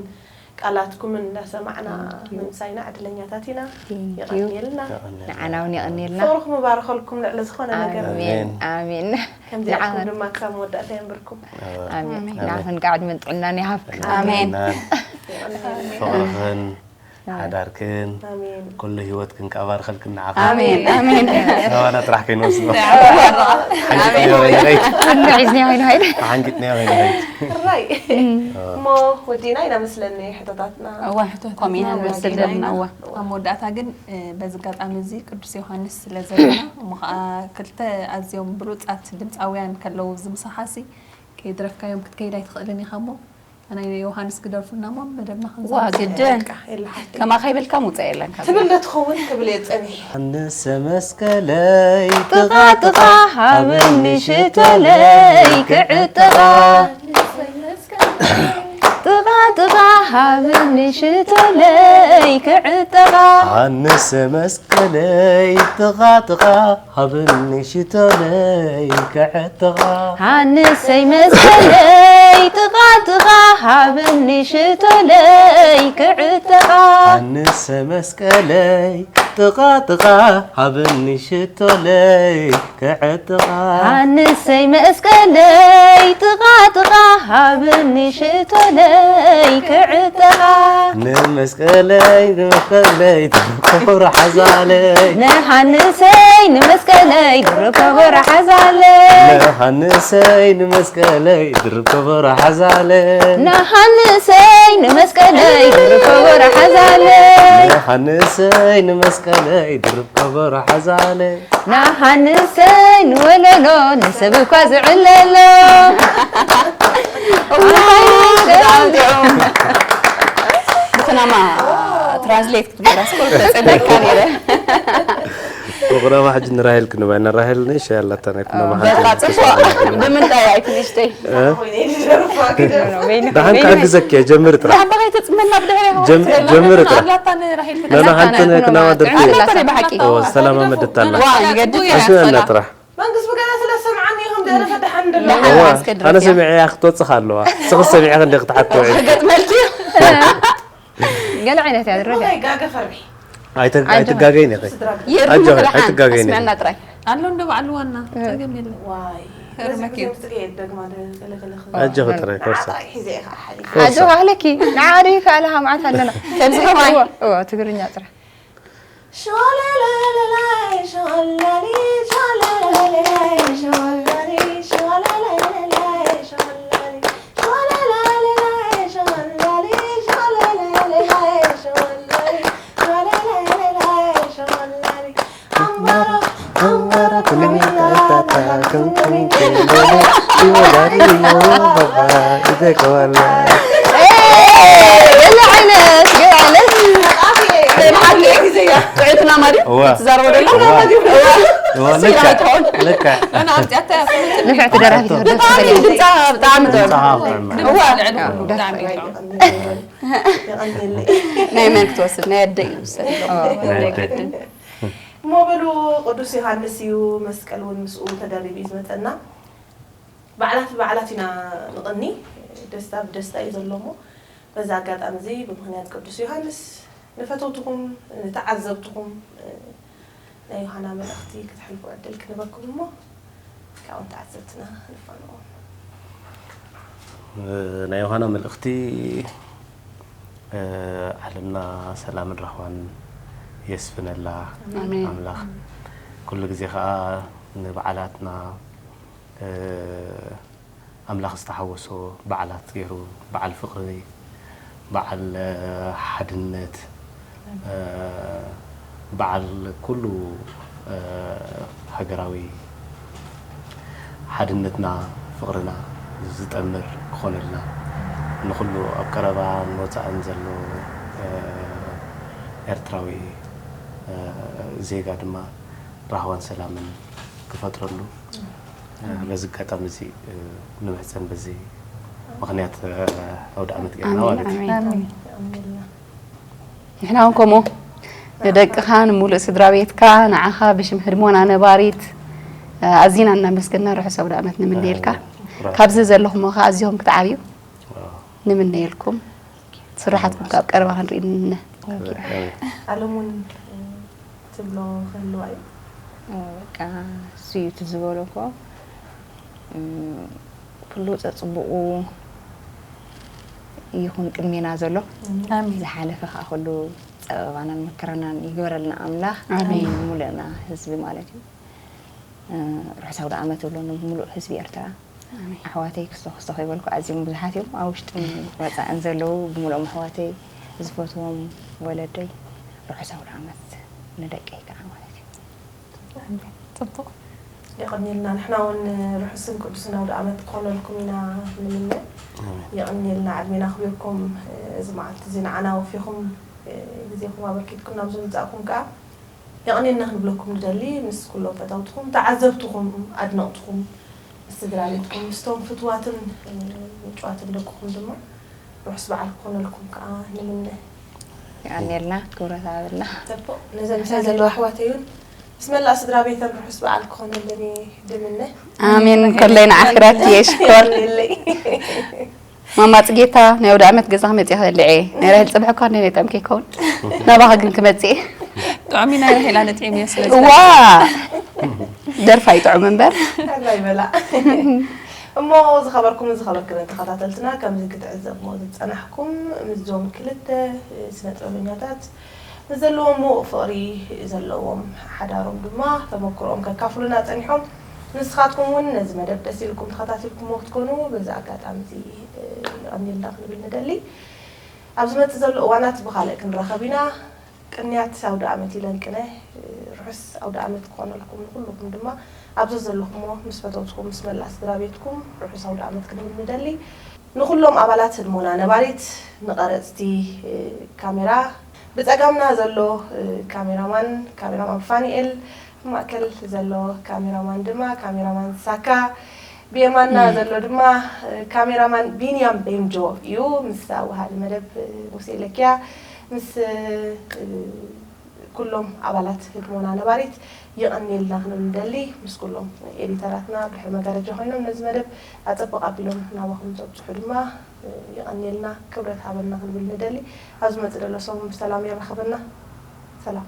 ቃላትኩምን እንዳሰማዕና ምምሳይና ዕድለኛታት ኢና። Thank you። የቐንየልና። ንዓና እውን የቐንየልና። ፍቕርኩም ይባርኸልኩም ልዕሊ ዝኾነ ነገር። ኣሜን፣ ኣሜን። ኣሜን። ከምዚኣትኩም ንዓኹም። ድማ ክሳብ መወዳእታ የንብርኩም። ኣሜን። ኣሜን። ንዓኹም ከዓ ዕድመን ጥዕናን ይሃብኩም። ኣሜን። ኣሜን። ፍቕርኽን ሓዳርክን ኣሜን። ኩሉ ህይወትክን ከዓ ባርኸልክን ንዓኻ። ኣሜን፣ ኣሜን። ናባና ጥራሕ ከይንወስዶ። ኣሜን። ሓንጊጥናዮ ከይንኸይድ። ኩሉ ሒዝናዮ ከይንኸይድ። ሓንጊጥናዮ ከይንኸይድ። ራይ። እሞ ወዲና ኢና መስለኒ ሕቶታትና። እዋ፣ ሕቶታትና ከምኡ ኢና ንመስል ወዲና ዘለና፣ ኢና። እዋ። ኣብ መወዳእታ ግን፣ እ፣ በዚ ኣጋጣሚ እዚ ቅዱስ ዮሃንስ ስለ ዘለና፣ እሞ ኸዓ ክልተ ኣዝዮም ብሉጻት ድምጻውያን ከለዉ፣ እዚ ምሳኻሲ ከይድረፍካዮም ክትከይድ ኣይትኽእልን ኢኻ እሞ፣ ናይ ዮሃንስ ግደፉልና እሞ መደብና ክንዛዘም። ዋ፣ ግድን። በቃ፣ የለ ሓፍተይ። ከማኻ ይበልካ ምውፃእ የለን ካብ ትብል ዶ ትኸውን ክብል እየ ፀኒሐ። ዮሃንስ መስቀለይ ጥቓ ጥቓ ሃብኒ ሽቶለይ ክዕጠቓ። ጥቓ ጥቓ ሃብኒ ሽቶለይ ክዕጠቓ። ዮሃንስ መስቀለይ ጥቓ ጥቓ ሃብኒ ሽቶለይ ክዕጥቓ። ሃንሰይ መስቀለይ ጥቓ ጥቓ ሃብኒ ሽቶለይ ክዕጥቓ። ሃንሰይ መስቀለይ ጥቓ ጥቓ ሃብኒ ሽቶለይ ክዕጥቓ። ሃንሰይ መስቀለይ ጥቓ ጥቓ ሃብኒ ሽቶለይ ክዕጥቓ። ንመስቀለይ ንመስቀለይ ከበሮ ሓዛለይ። ንሃንሰይ ንመስቀለይ ድርብ ከበሮ ሓዛለይ። ንሃንሰይ ንመስቀለይ ድርብ ከበሮ ሓዛለይ። ንሃንሰይ ንመስቀለይ ድርብ ከበሮ ሓዛለይ። ንሃንሰይ ንመስቀለይ ድርብ ከበሮ ሓዛለይ። ንሃንሰይ ንወለሎ ንሰብ እኳ ዝዕለሎ። እዋይ፣ ኣንታይ ብጣዕሚ ጥዑም። ብኩናማ ትራንስሌት ክትብላ ስኮር ተጸበካ ነይረ። ብኩናማ ሕጂ ንራሄል ክንባ ኢና። ራሄል ነሽ ያላታ ናይ ኩናማ ሓንቲ በቃ ጽቡቕ። ብምንታይ ኣይትንሽተይ? እ? ኮይነ ዝደርፋ ግደፍ። በይኑ፣ ደሓን በይኑ። ክሕግዘኪ እየ፣ ጀምሪ ጥራሕ። ደሓን በቃ ኣይተጽመና ብድሕሪ ጀም-፣ ጀምሪ ጥራሕ። ኣላታ ንራሄል ናና ሓንቲ ናይ ኩናማ ደርፊ። ኣላታ ናይ ብሓቂ። እዎ፣ ሰላም ኣመደት ኣላ። ዋ፣ ንገድፍ። ኣስምዐና ጥራሕ። መንግስቱ ገና ስለ ዝሰምዓኒ ኢኹም ደረፈ ደሓን ደሎ። ደሓን እዋ፣ እስከ ድረፍ ኣነ እያ። ሰሚዐያ ክትወጽእ ኣለዋ። ንስኺ ሰሚዐ ክንደይ ክትሓትዎ ኢኺ? ክገጥመልኪ። ገለ ዓይነት እያ ዝረፍ እያ። እንታይ ጋገ ፈርሒ። ኣይተ-፣ ኣይተ-፣ ኣይትጋገይን ኢኺ። ስድራ ቤት። የርሙ ኣጆኺ፣ ብርሃን፣ ኣይትጋገይን ኢኺ። ኣስምዐና ጥራይ። ኣሎ እንዶ በዓል ዋና፣ ጸገም የለን። ዋይ። በዚ ግዜ ምስ ጽገ የደግማ ደ-፣ ገለ ገለ ክ-፣ ኣጆኺ ጥራይ ኮርሳ። ንዓይ ጥራይ ሒዘ እየ ክሓሊፍ። ኮርሳ። ኣጆኻ ኣለኪ ንዓዲ ከኣለ ሃምዓት ኣለና ከምዚ ከማይ እዋ ትግርኛ ጥራሕ ገለ ዓይነት ገለ ዓይነት ጥዑትና ማርያም እዋ። ትዛረቦ ደላ እዋ። እዋ፣ ልክዕ፣ ልክዕ። ንፍዕቲ ደራፊት ክትወደድ ትኽእል እያ። ድምፃ ብጣዕሚ ጥዑም ድምፃ ጥዑም። እዋ የቐንየለይ። ናይ መን ክትወስድ ናይ ኣደ እዩ ዝውሰድ ናይ ኣደ። እሞ በሉ ቅዱስ ዮሃንስ እዩ መስቀል እውን ምስኡ ተደሪቡ እዩ ዝመፀና። በዓላት ብበዓላት ኢና ንቕኒ። ደስታ ብደስታ እዩ ዘሎ እሞ በዚ ኣጋጣሚ እዚ ብምኽንያት ቅዱስ ዮሃንስ ንፈተውትኹም ንተዓዘብትኹም ናይ ዮሃና መልእኽቲ ክትሕልፉ ዕድል ክንበኩም እሞ ካብኦም ተዓዘብትና ንፋንዎም። ናይ ዮሃና መልእኽቲ ዓለምና ሰላምን ራህዋን የስፍነላ ኣሜን። ኣምላኽ። ኩሉ ግዜ ከዓ ንበዓላትና ኣምላኽ ዝተሓወሶ በዓላት ገይሩ፣ በዓል ፍቕሪ፣ በዓል ሓድነት፣ በዓል ኩሉ ሃገራዊ ሓድነትና ፍቕርና ዝጠምር ክኾነልና፣ ንኹሉ ኣብ ቀረባን ወፃእን ዘሎ ኤርትራዊ ዜጋ ድማ ራህዋን ሰላምን ክፈጥረሉ በዚ ኣጋጣሚ እዚ ንምሕፀን። በዚ ምኽንያት ኣውደ ዓመት ገይርና ማለት እዩ። ኣሜን። ንሕና እውን ከምኡ ንደቅኻ ንሙሉእ ስድራ ቤትካ ንዓኻ ብሽም ህድሞና ነባሪት ኣዚና እናመስገና ርሑስ ኣውደ ዓመት ንምነየልካ። ካብዚ ዘለኹም ከዓ ኣዚኹም ክትዓብዩ ንምነየልኩም። ስራሓትኩም ካብ ቀረባ ክንርኢ ንምነ። ኣለም እውን ትብሎ ክህልዋ እዩ። በቃ እሱ እዩ እቲ ዝበሎ እኮ ኩሉ ፀፅቡቑ ይኹን ቅድሜና ዘሎ ዝሓለፈ ከዓ ኩሉ ፀበባናን መከራናን ይግበረልና ኣምላኽ። ኣሜን። ሙሉእና ህዝቢ ማለት እዩ። ርሑስ ኣውደ ዓመት እብሎ ንምሉእ ህዝቢ ኤርትራ። ኣሕዋተይ ክስቶ ክስቶ ከይበልኩ ኣዝዮም ብዙሓት እዮም ኣብ ውሽጥን ወፃእን ዘለዉ ብምልኦም ኣሕዋተይ ዝፈትዎም ወለደይ ርሑስ ኣውደ ዓመት ንደቀይ ከዓ ማለት እዩ። ፅቡቅ የቐንየልና። ንሕና እውን ርሑስን ቅዱስን ኣውደ ዓመት ክኾነልኩም ኢና ንምነ። የቐንየልና ዕድሜና ኣኽቢርኩም እዚ መዓልቲ እዚ ንዓና ወፊኹም ግዜኹም ኣበርኪትኩም ናብ ዝምጻእኩም ከዓ የቐንየልና ክንብለኩም ንደሊ። ምስ ኩሎም ፈተውትኹም፣ ተዓዘብትኹም፣ ኣድነቕትኹም፣ ምስ ስድራ ቤትኩም፣ ምስቶም ፍትዋትን ምንጭዋትን ደቅኹም ድማ ርሑስ በዓል ክኾነልኩም ከዓ ንምነ። የቐንየልና ክብረት ሃበልና። ጽቡቕ። ነዘን ምሳይ ዘለዋ ኣሕዋተይ እውን ምስ መላእ ስድራ ቤተን ርሑስ በዓል ክኾነለን እየ ድምነ። ኣሜን። ከለይ ንዓኺ ራቲ የሽኮር። የለይ። ማማ ጽጌታ ናይ ኣውደ ዓመት ገዛ ክመጽእ ይኽእል እየ። ናይ ራሄል ጽብሒ እኳ ናይ ጠምከ ይከውን። ናባኻ ግን ክመጽእ እየ። ጥዑም ኢና ራሄል ኣነ ጥዒም እየ ስለ ዋ ደርፋ ይጥዑም እምበር። ኣላይ በላ። እሞ ዝኸበርኩምን ዝኸበርክንን ተኸታተልትና ከምዚ ክትዕዘብዎ ዝጸናሕኩም ምስዞም ክልተ ስነ ጥበበኛታት ምስ ዘለዎም ምዉቕ ፍቕሪ ዘለዎም ሓዳሮም ድማ ተመክሮኦም ከካፍሉና ጸኒሖም። ንስኻትኩም እውን ነዚ መደብ ደስ ኢልኩም ተኸታቲልኩምዎ ክትኮኑ በዚ ኣጋጣሚ እዚ የቐንየልና ክንብል ንደሊ። ኣብ ዝመጽእ ዘሎ እዋናት ብኻልእ ክንራኸብ ኢና። ቅንያት ኣውደ ዓመት ኢለን ቅነ ርሑስ ኣውደ ዓመት ክኾነልኩም ንኹልኩም ድማ ኣብ ዘዘለኹምዎ ምስ ፈተውትኩም ምስ መላእ ስድራ ቤትኩም ርሑስ ኣውደ ዓመት ክንብል ንደሊ። ንኹሎም ኣባላት ህድሞና ነባሪት ንቐረፅቲ ካሜራ ብፀጋምና ዘሎ ካሜራማን ካሜራማን ፋኒኤል ማእከል ዘሎ ካሜራማን ድማ ካሜራማን ሳካ ብየማንና ዘሎ ድማ ካሜራማን ቢንያም ቤንጆ እዩ። ምስ ኣወሃዲ መደብ ሙሴ ለኪያ ምስ ኩሎም ኣባላት ህድሞና ነባሪት የቐንየልና ክንብል ንደሊ። ምስ ኩሎም ኤዲተራትና ብድሕሪ መጋረጃ ኮይኖም ነዚ መደብ ኣጸብቕ ኣቢሎም ናባኹም ዘብጽሑ ድማ የቐንየልና ክብረት ሃበልና ክንብል ንደሊ። ኣብ ዝመጽእ ዘሎ ሰሙን ብሰላም የራኽበና። ሰላም።